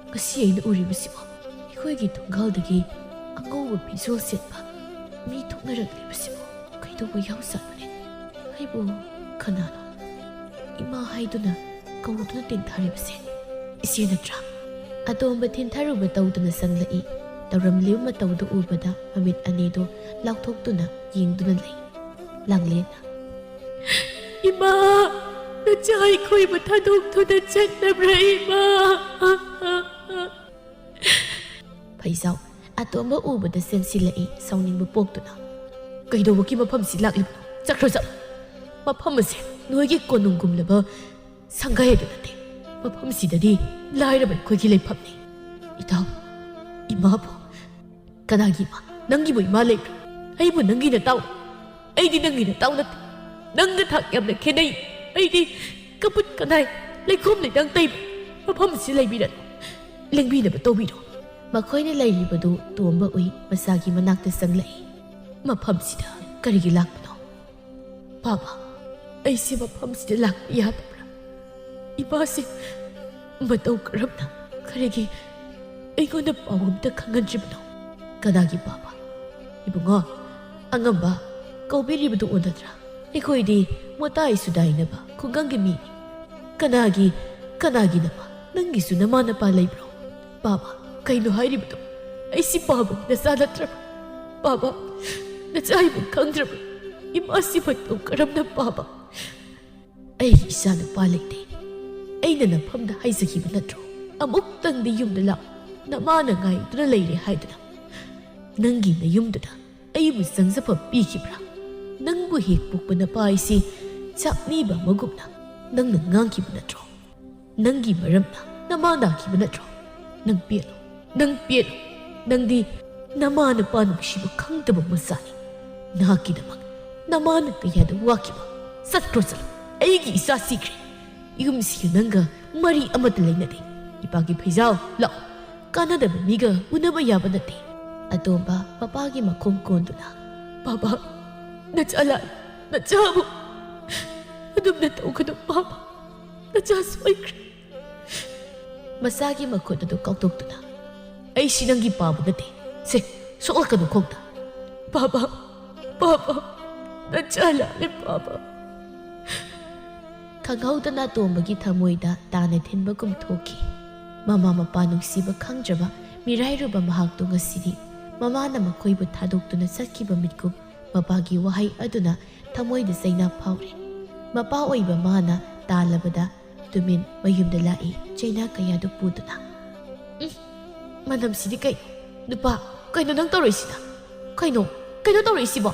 ꯉꯁꯤ ꯑꯩꯅ ꯎꯔꯤꯕꯁꯤꯕꯨ? ꯑꯩꯈꯣꯏꯒꯤ ꯊꯣꯡꯒꯥꯜꯗꯒꯤ ꯑꯉꯧꯕ ꯐꯤꯖꯣꯜ ꯁꯦꯠꯄ ꯃꯤ ꯊꯣꯛꯅꯔꯛꯂꯤꯕꯁꯤꯕꯨ ꯀꯩꯗꯧꯕ ꯌꯥꯎꯖꯥꯠꯅꯣꯅꯦ? ꯑꯩꯕꯨ ꯀꯅꯥꯅꯣ? ꯏꯃꯥ ꯍꯥꯏꯗꯨꯅ ꯀꯧꯗꯨꯅ ꯇꯦꯟꯊꯔꯤꯕꯁꯦ ꯏꯆꯦ ꯅꯠꯇ꯭ꯔꯥ? ꯑꯇꯣꯝꯕ ꯊꯤꯟꯊꯔꯨꯕ ꯇꯧꯗꯨꯅ ꯆꯪꯂꯛꯏ꯫ ꯇꯧꯔꯝꯂꯤꯕ ꯃꯇꯧꯗꯨ ꯎꯕꯗ ꯃꯃꯤꯠ ꯑꯅꯤꯗꯨ ꯂꯥꯎꯊꯣꯛꯇꯨꯅ ꯌꯦꯡꯗꯨꯅ ꯂꯩ꯫ ꯂꯥꯡꯂꯦꯟꯅ, "ꯏꯃꯥ, ꯅꯆꯥ ꯑꯩꯈꯣꯏꯕꯨ ꯊꯥꯗꯣꯛꯇꯨꯅ ꯆꯠꯂꯕ꯭ꯔꯥ ꯏꯃꯥ?" ꯐꯩꯖꯥꯎ, ꯑꯇꯣꯝꯕ ꯎꯕꯗ ꯆꯦꯟꯁꯤꯜꯂꯛꯏ, ꯁꯥꯎꯅꯤꯡꯕ ꯄꯣꯛꯇꯨꯅ꯫ "ꯀꯩꯗꯧꯕꯒꯤ ꯃꯐꯝꯁꯤ ꯂꯥꯛꯂꯤꯕꯅꯣ? ꯆꯠꯈ꯭ꯔꯣ, ꯆꯠꯂꯣ꯫ ꯃꯐꯝ ꯑꯁꯦ ꯅꯣꯏꯒꯤ ꯀꯣꯅꯨꯡꯒꯨꯝꯂꯕ ꯁꯪꯒꯥꯏ ꯑꯗꯨ ꯅꯠꯇꯦ꯫ ꯃꯐꯝꯁꯤꯗꯗꯤ ꯂꯥꯏꯔꯕ ꯑꯩꯈꯣꯏꯒꯤ ꯂꯩꯐꯝꯅꯤ꯫ ꯏꯇꯥꯎ, ꯏꯃꯥꯕꯨ, ꯀꯅꯥꯒꯤ ꯏꯃꯥ? ꯅꯪꯒꯤꯕꯨ ꯏꯃꯥ ꯂꯩꯕ꯭ꯔꯥ? ꯑꯩꯕꯨ ꯅꯪꯒꯤ ꯅꯇꯥꯎ? ꯑꯩꯗꯤ ꯅꯪꯒꯤ ꯅꯇꯥꯎ ꯅꯠꯇꯦ꯫ ꯅꯪꯒ ꯊꯥꯛ ꯌꯥꯝꯅ ꯈꯦꯠꯅꯩ꯫ ꯑꯩꯗꯤ ꯀꯄꯨꯠ ꯀꯅꯥꯏ, ꯂꯩꯈꯣꯝ ꯂꯩꯅꯥꯡ ꯇꯩꯕ ꯃꯐꯝꯁꯤ ꯂꯩꯕꯤꯔꯅꯨ꯫ ꯂꯦꯡꯕꯤꯅꯕ ꯇꯧꯕꯤꯔꯣ꯫" ꯃꯈꯣꯏꯅ ꯂꯩꯔꯤꯕꯗꯨ ꯇꯣꯝꯕ ꯎꯏ꯫ ꯃꯆꯥꯒꯤ ꯃꯅꯥꯛꯇ ꯆꯪꯂꯛꯏ꯫ "ꯃꯐꯝꯁꯤꯗ ꯀꯔꯤꯒꯤ ꯂꯥꯛꯄꯅꯣ?" "ꯕꯥꯕꯥ, ꯑꯩꯁꯦ ꯃꯐꯝꯁꯤꯗ ꯂꯥꯛꯄ ꯌꯥꯗꯕ꯭ꯔꯥ? ꯏꯃꯥꯁꯦ ꯃꯇꯧ ꯀꯔꯝꯅ ꯀꯔꯤꯒꯤ ꯑꯩꯉꯣꯟꯗ ꯄꯥꯎ ꯑꯝꯇ ꯈꯪꯍꯟꯗ꯭ꯔꯤꯕꯅꯣ?" "ꯀꯅꯥꯒꯤ ꯕꯥꯕꯥ?" "ꯏꯕꯨꯡꯉꯣ, ꯑꯉꯝꯕ ꯀꯧꯕꯤꯔꯤꯕꯗꯨ ꯎꯅꯗ꯭ꯔꯥ? ꯑꯩꯈꯣꯏꯗꯤ ꯃꯣꯇꯥꯏ ꯁꯨꯗꯥꯏꯅꯕ ꯈꯨꯡꯒꯪꯒꯤ ꯃꯤꯅꯤ꯫ ꯀꯅꯥꯒꯤ, ꯀꯅꯥꯒꯤ ꯅꯃꯥ? ꯅꯪꯒꯤꯁꯨ ꯅꯃꯥ ꯅꯄꯥ ꯂꯩꯕ꯭ꯔꯣ? ꯕꯥꯕꯥ, ꯀꯩꯅꯣ ꯍꯥꯏꯔꯤꯕꯗꯣ? ꯑꯩꯁꯤ ꯕꯥꯕꯥꯒꯤ ꯅꯆꯥ ꯅꯠꯇ꯭ꯔꯕ? ꯕꯥꯕꯥ, ꯅꯆꯥ ꯑꯩꯕꯨ ꯈꯪꯗ꯭ꯔꯕ? ꯏꯃꯥꯁꯤ ꯃꯇꯧ ꯀꯔꯝꯅ ꯕꯥꯕꯥ?" "ꯑꯩꯒꯤ ꯏꯆꯥ ꯅꯨꯄꯥ ꯂꯩꯇꯦ꯫ ꯑꯩꯅ ꯅꯐꯝꯗ ꯍꯥꯏꯖꯈꯤꯕ ꯅꯠꯇ꯭ꯔꯣ? ꯑꯃꯨꯛꯇꯪꯗꯤ ꯌꯨꯝꯗ ꯂꯥꯛꯎ, ꯅꯃꯥꯅ ꯉꯥꯏꯗꯨꯅ ꯂꯩꯔꯦ ꯍꯥꯏꯗꯨꯅ꯫ ꯅꯪꯒꯤ ꯅꯌꯨꯝꯗꯨꯗ ꯑꯩꯕꯨ ꯆꯪꯖꯐꯝ ꯄꯤꯈꯤꯕ꯭ꯔꯥ? ꯅꯪꯕꯨ ꯍꯦꯛ ꯄꯣꯛꯄ ꯅꯄꯥ ꯑꯩꯁꯤ ꯆꯥꯛꯅꯤꯕ ꯑꯃꯒꯨꯝꯅ ꯅꯪꯅ ꯉꯥꯡꯈꯤꯕ ꯅꯠꯇ꯭ꯔꯣ? ꯅꯪꯒꯤ ꯃꯔꯝꯅ ꯅꯃꯥ ꯅꯥꯈꯤꯕ ꯅꯠꯇ꯭ꯔꯣ? ꯅꯪ ꯄꯦꯜꯂꯣ, ꯅꯪ ꯄꯦꯜꯂꯣ꯫ ꯅꯪꯗꯤ ꯅꯃꯥ ꯅꯄꯥ ꯅꯨꯡꯁꯤꯕ ꯈꯪꯗꯕ ꯃꯆꯥꯅꯤ꯫ ꯅꯍꯥꯛꯀꯤꯗꯃꯛ ꯅꯃꯥꯅ ꯀꯌꯥꯗ ꯋꯥꯈꯤꯕ꯫ ꯆꯠꯈ꯭ꯔꯣ, ꯆꯠꯂꯣ꯫ ꯑꯩꯒꯤ ꯏꯆꯥ ꯁꯤꯈ꯭ꯔꯦ꯫ ꯌꯨꯝꯁꯤꯒ ꯅꯪꯒ ꯃꯔꯤ ꯑꯃꯠꯇ ꯂꯩꯅꯗꯦ꯫ ꯏꯄꯥꯒꯤ ꯐꯩꯖꯥꯎ, ꯂꯥꯛꯑꯣ꯫ ꯀꯥꯟꯅꯗꯕ ꯃꯤꯒ ꯎꯅꯕ ꯌꯥꯕ ꯅꯠꯇꯦ꯫" ꯑꯇꯣꯝꯕ ꯃꯄꯥꯒꯤ ꯃꯈꯣꯡ ꯀꯣꯟꯗꯨꯅ, "ꯕꯥꯕꯥ, ꯅꯆꯥ ꯂꯥꯜꯂꯦ, ꯅꯆꯥꯕꯨ ꯑꯗꯨꯝꯅ ꯇꯧꯒꯅꯨ ꯕꯥꯕꯥ, ꯅꯆꯥ ꯁꯣꯏꯈ꯭ꯔꯦ꯫" ꯃꯆꯥꯒꯤ ꯃꯈꯨꯠ ꯑꯗꯨ ꯀꯥꯎꯊꯣꯛꯇꯨꯅ, "ꯑꯩꯁꯤ ꯅꯪꯒꯤ ꯄꯥꯕꯨ ꯅꯠꯇꯦ, ꯁꯦ, ꯁꯣꯛꯂꯛꯀꯅꯨ ꯈꯣꯡꯗ꯫" "ꯕꯥꯕꯥ, ꯕꯥꯕꯥ, ꯅꯆꯥ ꯂꯥꯜꯂꯦ ꯕꯥꯕꯥ꯫" ꯈꯪꯍꯧꯗꯅ ꯇꯣꯝꯕꯒꯤ ꯊꯃꯣꯏꯗ ꯇꯥꯅ ꯊꯤꯟꯕꯒꯨꯝ ꯊꯣꯛꯈꯤ꯫ ꯃꯃꯥ ꯃꯄꯥ ꯅꯨꯡꯁꯤꯕ ꯈꯪꯗ꯭ꯔꯕ ꯃꯤꯔꯥꯏꯔꯨꯕ ꯃꯍꯥꯛꯇꯨ ꯉꯁꯤꯗꯤ ꯃꯃꯥꯅ ꯃꯈꯣꯏꯕꯨ ꯊꯥꯗꯣꯛꯇꯨꯅ ꯆꯠꯈꯤꯕ ꯃꯤꯠꯀꯨꯞ ꯃꯄꯥꯒꯤ ꯋꯥꯍꯩ ꯑꯗꯨꯅ ꯊꯃꯣꯏꯗ ꯆꯩꯅꯥ ꯐꯥꯎꯔꯦ꯫ ꯃꯄꯥ ꯑꯣꯏꯕ ꯃꯥꯅ ꯇꯥꯜꯂꯕꯗ ꯇꯨꯃꯤꯟ ꯃꯌꯨꯝꯗ ꯂꯥꯛꯏ ꯆꯩꯅꯥ ꯀꯌꯥꯗꯨ ꯄꯨꯗꯨꯅ꯫ "ꯎꯝ, ꯃꯅꯝꯁꯤꯗꯤ ꯀꯩꯅꯣ? ꯅꯨꯄꯥ, ꯀꯩꯅꯣ ꯅꯪ ꯇꯧꯔꯛꯏꯁꯤꯅ? ꯀꯩꯅꯣ, ꯀꯩꯅꯣ ꯇꯧꯔꯛꯏꯁꯤꯕꯣ?"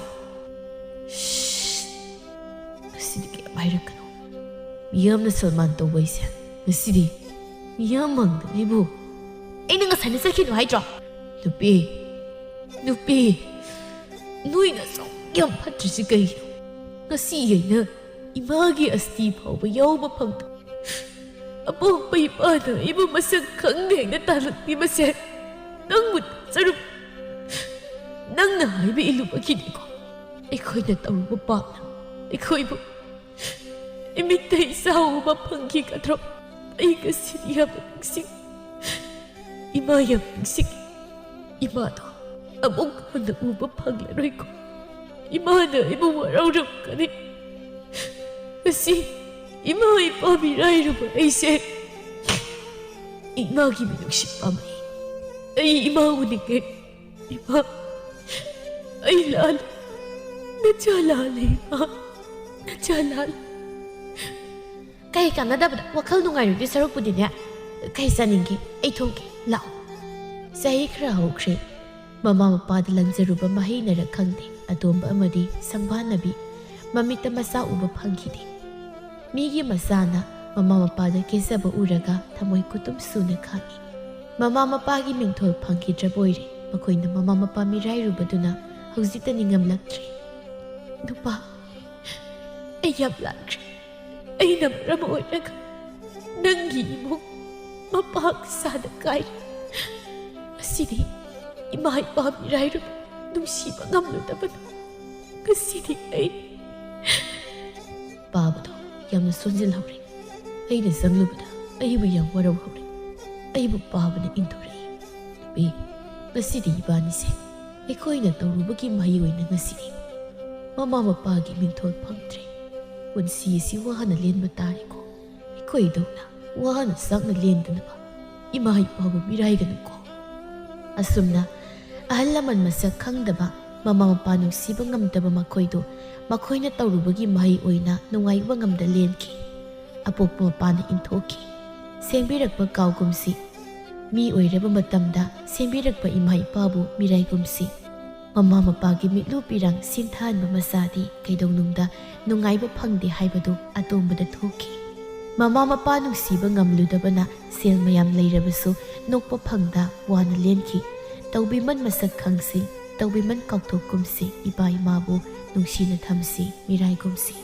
ꯁꯤꯁ, ꯉꯁꯤꯗꯤ ꯀꯌꯥꯝ ꯍꯥꯏꯔꯛꯀꯅꯣ? ꯃꯤꯌꯥꯝꯅ ꯁꯜꯃꯥꯟ ꯇꯧꯕ ꯑꯩꯁꯦ ꯉꯁꯤꯗꯤ ꯃꯤꯌꯥꯝ ꯃꯥꯡꯗ ꯑꯩꯕꯨ ꯑꯩꯅ ꯉꯁꯥꯏꯅ ꯆꯠꯈꯤꯅꯨ ꯍꯥꯏꯗ꯭ꯔꯣ? "ꯅꯨꯄꯤ, ꯅꯨꯄꯤ, ꯅꯣꯏꯅ ꯑꯁꯨꯛ ꯌꯥꯝ ꯐꯠꯇ꯭ꯔꯤꯁꯤ ꯀꯩꯒꯤꯅꯣ? ꯉꯁꯤ ꯑꯩꯅ ꯏꯃꯥꯒꯤ ꯑꯁꯇꯤ ꯐꯥꯎꯕ ꯌꯥꯎꯕ ꯐꯪꯗ, ꯑꯄꯣꯛꯄ ꯏꯄꯥꯅ ꯑꯩꯕꯨ ꯃꯁꯛ ꯈꯪꯗꯦ ꯍꯥꯏꯅ ꯇꯥꯜꯂꯛꯂꯤꯕꯁꯦ ꯅꯪꯕꯨ ꯊꯥꯖꯔꯨ, ꯅꯪꯅ ꯍꯥꯏꯕ ꯏꯜꯂꯨꯕꯒꯤꯅꯤꯀꯣ꯫ ꯑꯩꯈꯣꯏꯅ ꯇꯧꯔꯨꯕ ꯄꯥꯞꯅ ꯑꯩꯈꯣꯏꯕꯨ ꯏꯃꯤꯠꯇ ꯏꯆꯥ ꯎꯕ ꯐꯪꯈꯤꯒꯗ꯭ꯔꯣ? ꯑꯩ ꯉꯁꯤꯗꯤ ꯌꯥꯝꯅ ꯅꯤꯡꯁꯤꯡ, ꯏꯃꯥ ꯌꯥꯝ ꯅꯤꯡꯁꯤꯡ꯫ ꯏꯃꯥꯗꯣ ꯑꯃꯨꯛ ꯍꯟꯅ ꯎꯕ ꯐꯪꯂꯔꯣꯏꯀꯣ꯫ ꯏꯃꯥꯅ ꯑꯩꯕꯨ ꯋꯥꯔꯧꯔꯝꯒꯅꯤ꯫ ꯉꯁꯤ ꯏꯃꯥ ꯏꯄꯥ ꯃꯤꯔꯥꯏꯔꯨꯕ ꯑꯩꯁꯦ ꯏꯃꯥꯒꯤ ꯃꯤꯅꯨꯡꯁꯤ ꯄꯥꯝꯃꯤ꯫ ꯑꯩ ꯏꯃꯥ ꯎꯅꯤꯡꯉꯦ꯫ ꯏꯃꯥ, ꯑꯩ ꯂꯥꯜꯂꯦ꯫ ꯅꯆꯥ ꯂꯥꯜꯂꯦ, ꯏꯃꯥ꯫ ꯅꯆꯥ ꯂꯥꯜꯂꯦ꯫" "ꯀꯩ ꯀꯥꯟꯅꯗꯕꯗ ꯋꯥꯈꯜ ꯅꯨꯡꯉꯥꯏꯔꯣꯏꯗꯣꯏ ꯁꯔꯨꯛꯄꯨꯗꯤꯅꯦ, ꯀꯩ ꯆꯥꯅꯤꯡꯒꯦ? ꯑꯩ ꯊꯣꯡꯒꯦ, ꯂꯥꯛꯑꯣ꯫" ꯆꯍꯤ ꯈꯔ ꯍꯧꯈ꯭ꯔꯦ꯫ ꯃꯃꯥ ꯃꯄꯥꯗ ꯂꯪꯖꯔꯨꯕ ꯃꯍꯩꯅꯔ ꯈꯪꯗꯦ, ꯑꯇꯣꯝꯕ ꯑꯃꯗꯤ ꯁꯪꯕꯥꯅꯕꯤ ꯃꯃꯤꯠꯇ ꯃꯆꯥ ꯎꯕ ꯐꯪꯈꯤꯗꯦ꯫ ꯃꯤꯒꯤ ꯃꯆꯥꯅ ꯃꯃꯥ ꯃꯄꯥꯗ ꯀꯦꯖꯕ ꯎꯔꯒ ꯊꯃꯣꯏ ꯈꯨꯇꯨꯝ ꯁꯨꯅ ꯈꯥꯡꯏ꯫ ꯃꯃꯥ ꯃꯄꯥꯒꯤ ꯃꯤꯡꯊꯣꯜ ꯐꯪꯈꯤꯗ꯭ꯔꯕ ꯑꯣꯏꯔꯦ꯫ ꯃꯈꯣꯏꯅ ꯃꯃꯥ ꯃꯄꯥ ꯃꯤꯔꯥꯏꯔꯨꯕꯗꯨꯅ ꯍꯧꯖꯤꯛꯇ ꯅꯤꯡꯉꯝꯂꯛꯇ꯭ꯔꯦ꯫ "ꯅꯨꯄꯥ, ꯑꯩ ꯌꯥꯝ ꯂꯥꯟꯈ꯭ꯔꯦ꯫ ꯑꯩꯅ ꯃꯔꯝ ꯑꯣꯏꯔꯒ ꯅꯪꯒꯤ ꯏꯃꯨꯡ ꯃꯄꯥꯛ ꯁꯥꯅ ꯀꯥꯏꯔꯦ꯫ ꯉꯁꯤꯗꯤ ꯏꯃꯥ ꯏꯄꯥ ꯃꯤꯔꯥꯏꯔꯨꯕ ꯅꯨꯡꯁꯤꯕ ꯉꯝꯂꯨꯗꯕꯅ ꯉꯁꯤꯗꯤ ꯑꯩ ꯄꯥꯕꯗꯣ ꯌꯥꯝꯅ ꯁꯣꯟꯖꯤꯜꯍꯧꯔꯦ꯫ ꯑꯩꯅ ꯆꯪꯂꯨꯕꯗ ꯑꯩꯕꯨ ꯌꯥꯝ ꯋꯥꯔꯧꯍꯧꯔꯦ꯫ ꯑꯩꯕꯨ ꯄꯥꯕꯅ ꯏꯟꯊꯣꯔꯛꯏ꯫ ꯅꯨꯄꯤ, ꯉꯁꯤꯗꯤ ꯏꯕꯥꯅꯤꯁꯦ ꯑꯩꯈꯣꯏꯅ ꯇꯧꯔꯨꯕꯒꯤ ꯃꯍꯩ ꯑꯣꯏꯅ ꯉꯁꯤꯗꯤ ꯃꯃꯥ ꯃꯄꯥꯒꯤ ꯃꯤꯡꯊꯣꯜ ꯐꯪꯗ꯭ꯔꯦ꯫ ꯄꯨꯟꯁꯤ ꯑꯁꯤ ꯋꯥꯅ ꯂꯦꯟꯕ ꯇꯥꯔꯦꯀꯣ꯫ ꯑꯩꯈꯣꯏꯗꯧꯅ ꯋꯥꯅ ꯆꯥꯛꯅ ꯂꯦꯟꯗꯅꯕ ꯏꯃꯥ ꯏꯄꯥꯕꯨ ꯃꯤꯔꯥꯏꯒꯅꯨꯀꯣ꯫ ꯑꯁꯨꯝꯅ ꯑꯍꯜ ꯂꯃꯟ ꯃꯁꯛ ꯈꯪꯗꯕ, ꯃꯃꯥ ꯃꯄꯥ ꯅꯨꯡꯁꯤꯕ ꯉꯝꯗꯕ ꯃꯈꯣꯏꯗꯨ ꯃꯈꯣꯏꯅ ꯇꯧꯔꯨꯕꯒꯤ ꯃꯍꯩ ꯑꯣꯏꯅ ꯅꯨꯡꯉꯥꯏꯕ ꯉꯝꯗ ꯂꯦꯟꯈꯤ꯫ ꯑꯄꯣꯛꯄ ꯃꯄꯥꯅ ꯏꯟꯊꯣꯛꯈꯤ꯫ ꯁꯦꯝꯕꯤꯔꯛꯄ ꯀꯥꯎꯒꯨꯝꯁꯤ꯫ ꯃꯤ ꯑꯣꯏꯔꯕ ꯃꯇꯝꯗ ꯁꯦꯝꯕꯤꯔꯛꯄ ꯏꯃꯥ ꯏꯄꯥꯕꯨ ꯃꯤꯔꯥꯏꯒꯨꯝꯁꯤ꯫ ꯃꯃꯥ ꯃꯄꯥꯒꯤ ꯃꯤꯠꯂꯨ ꯄꯤꯔꯥꯡ ꯁꯤꯟꯊꯍꯟꯕ ꯃꯆꯥꯗꯤ ꯀꯩꯗꯧꯅꯨꯡꯗ ꯅꯨꯡꯉꯥꯏꯕ ꯐꯪꯗꯦ ꯍꯥꯏꯕꯗꯨ ꯑꯇꯣꯝꯕꯗ ꯊꯣꯛꯈꯤ꯫ ꯃꯃꯥ ꯃꯄꯥ ꯅꯨꯡꯁꯤꯕ ꯉꯝꯂꯨꯗꯕꯅ ꯁꯦꯜ ꯃꯌꯥꯝ ꯂꯩꯔꯕꯁꯨ ꯅꯣꯛꯄ ꯐꯪꯗ ꯋꯥꯅ ꯂꯦꯟꯈꯤ꯫ ꯇꯧꯕꯤꯃꯟ ꯃꯁꯛ ꯈꯪꯁꯤ, ꯇꯧꯕꯤꯃꯟ ꯀꯥꯎꯊꯣꯛꯀꯨꯝꯁꯤ, ꯏꯄꯥ ꯏꯃꯥꯕꯨ ꯅꯨꯡꯁꯤꯅ ꯊꯝꯁꯤ, ꯃꯤꯔꯥꯏꯒꯨꯝꯁꯤ꯫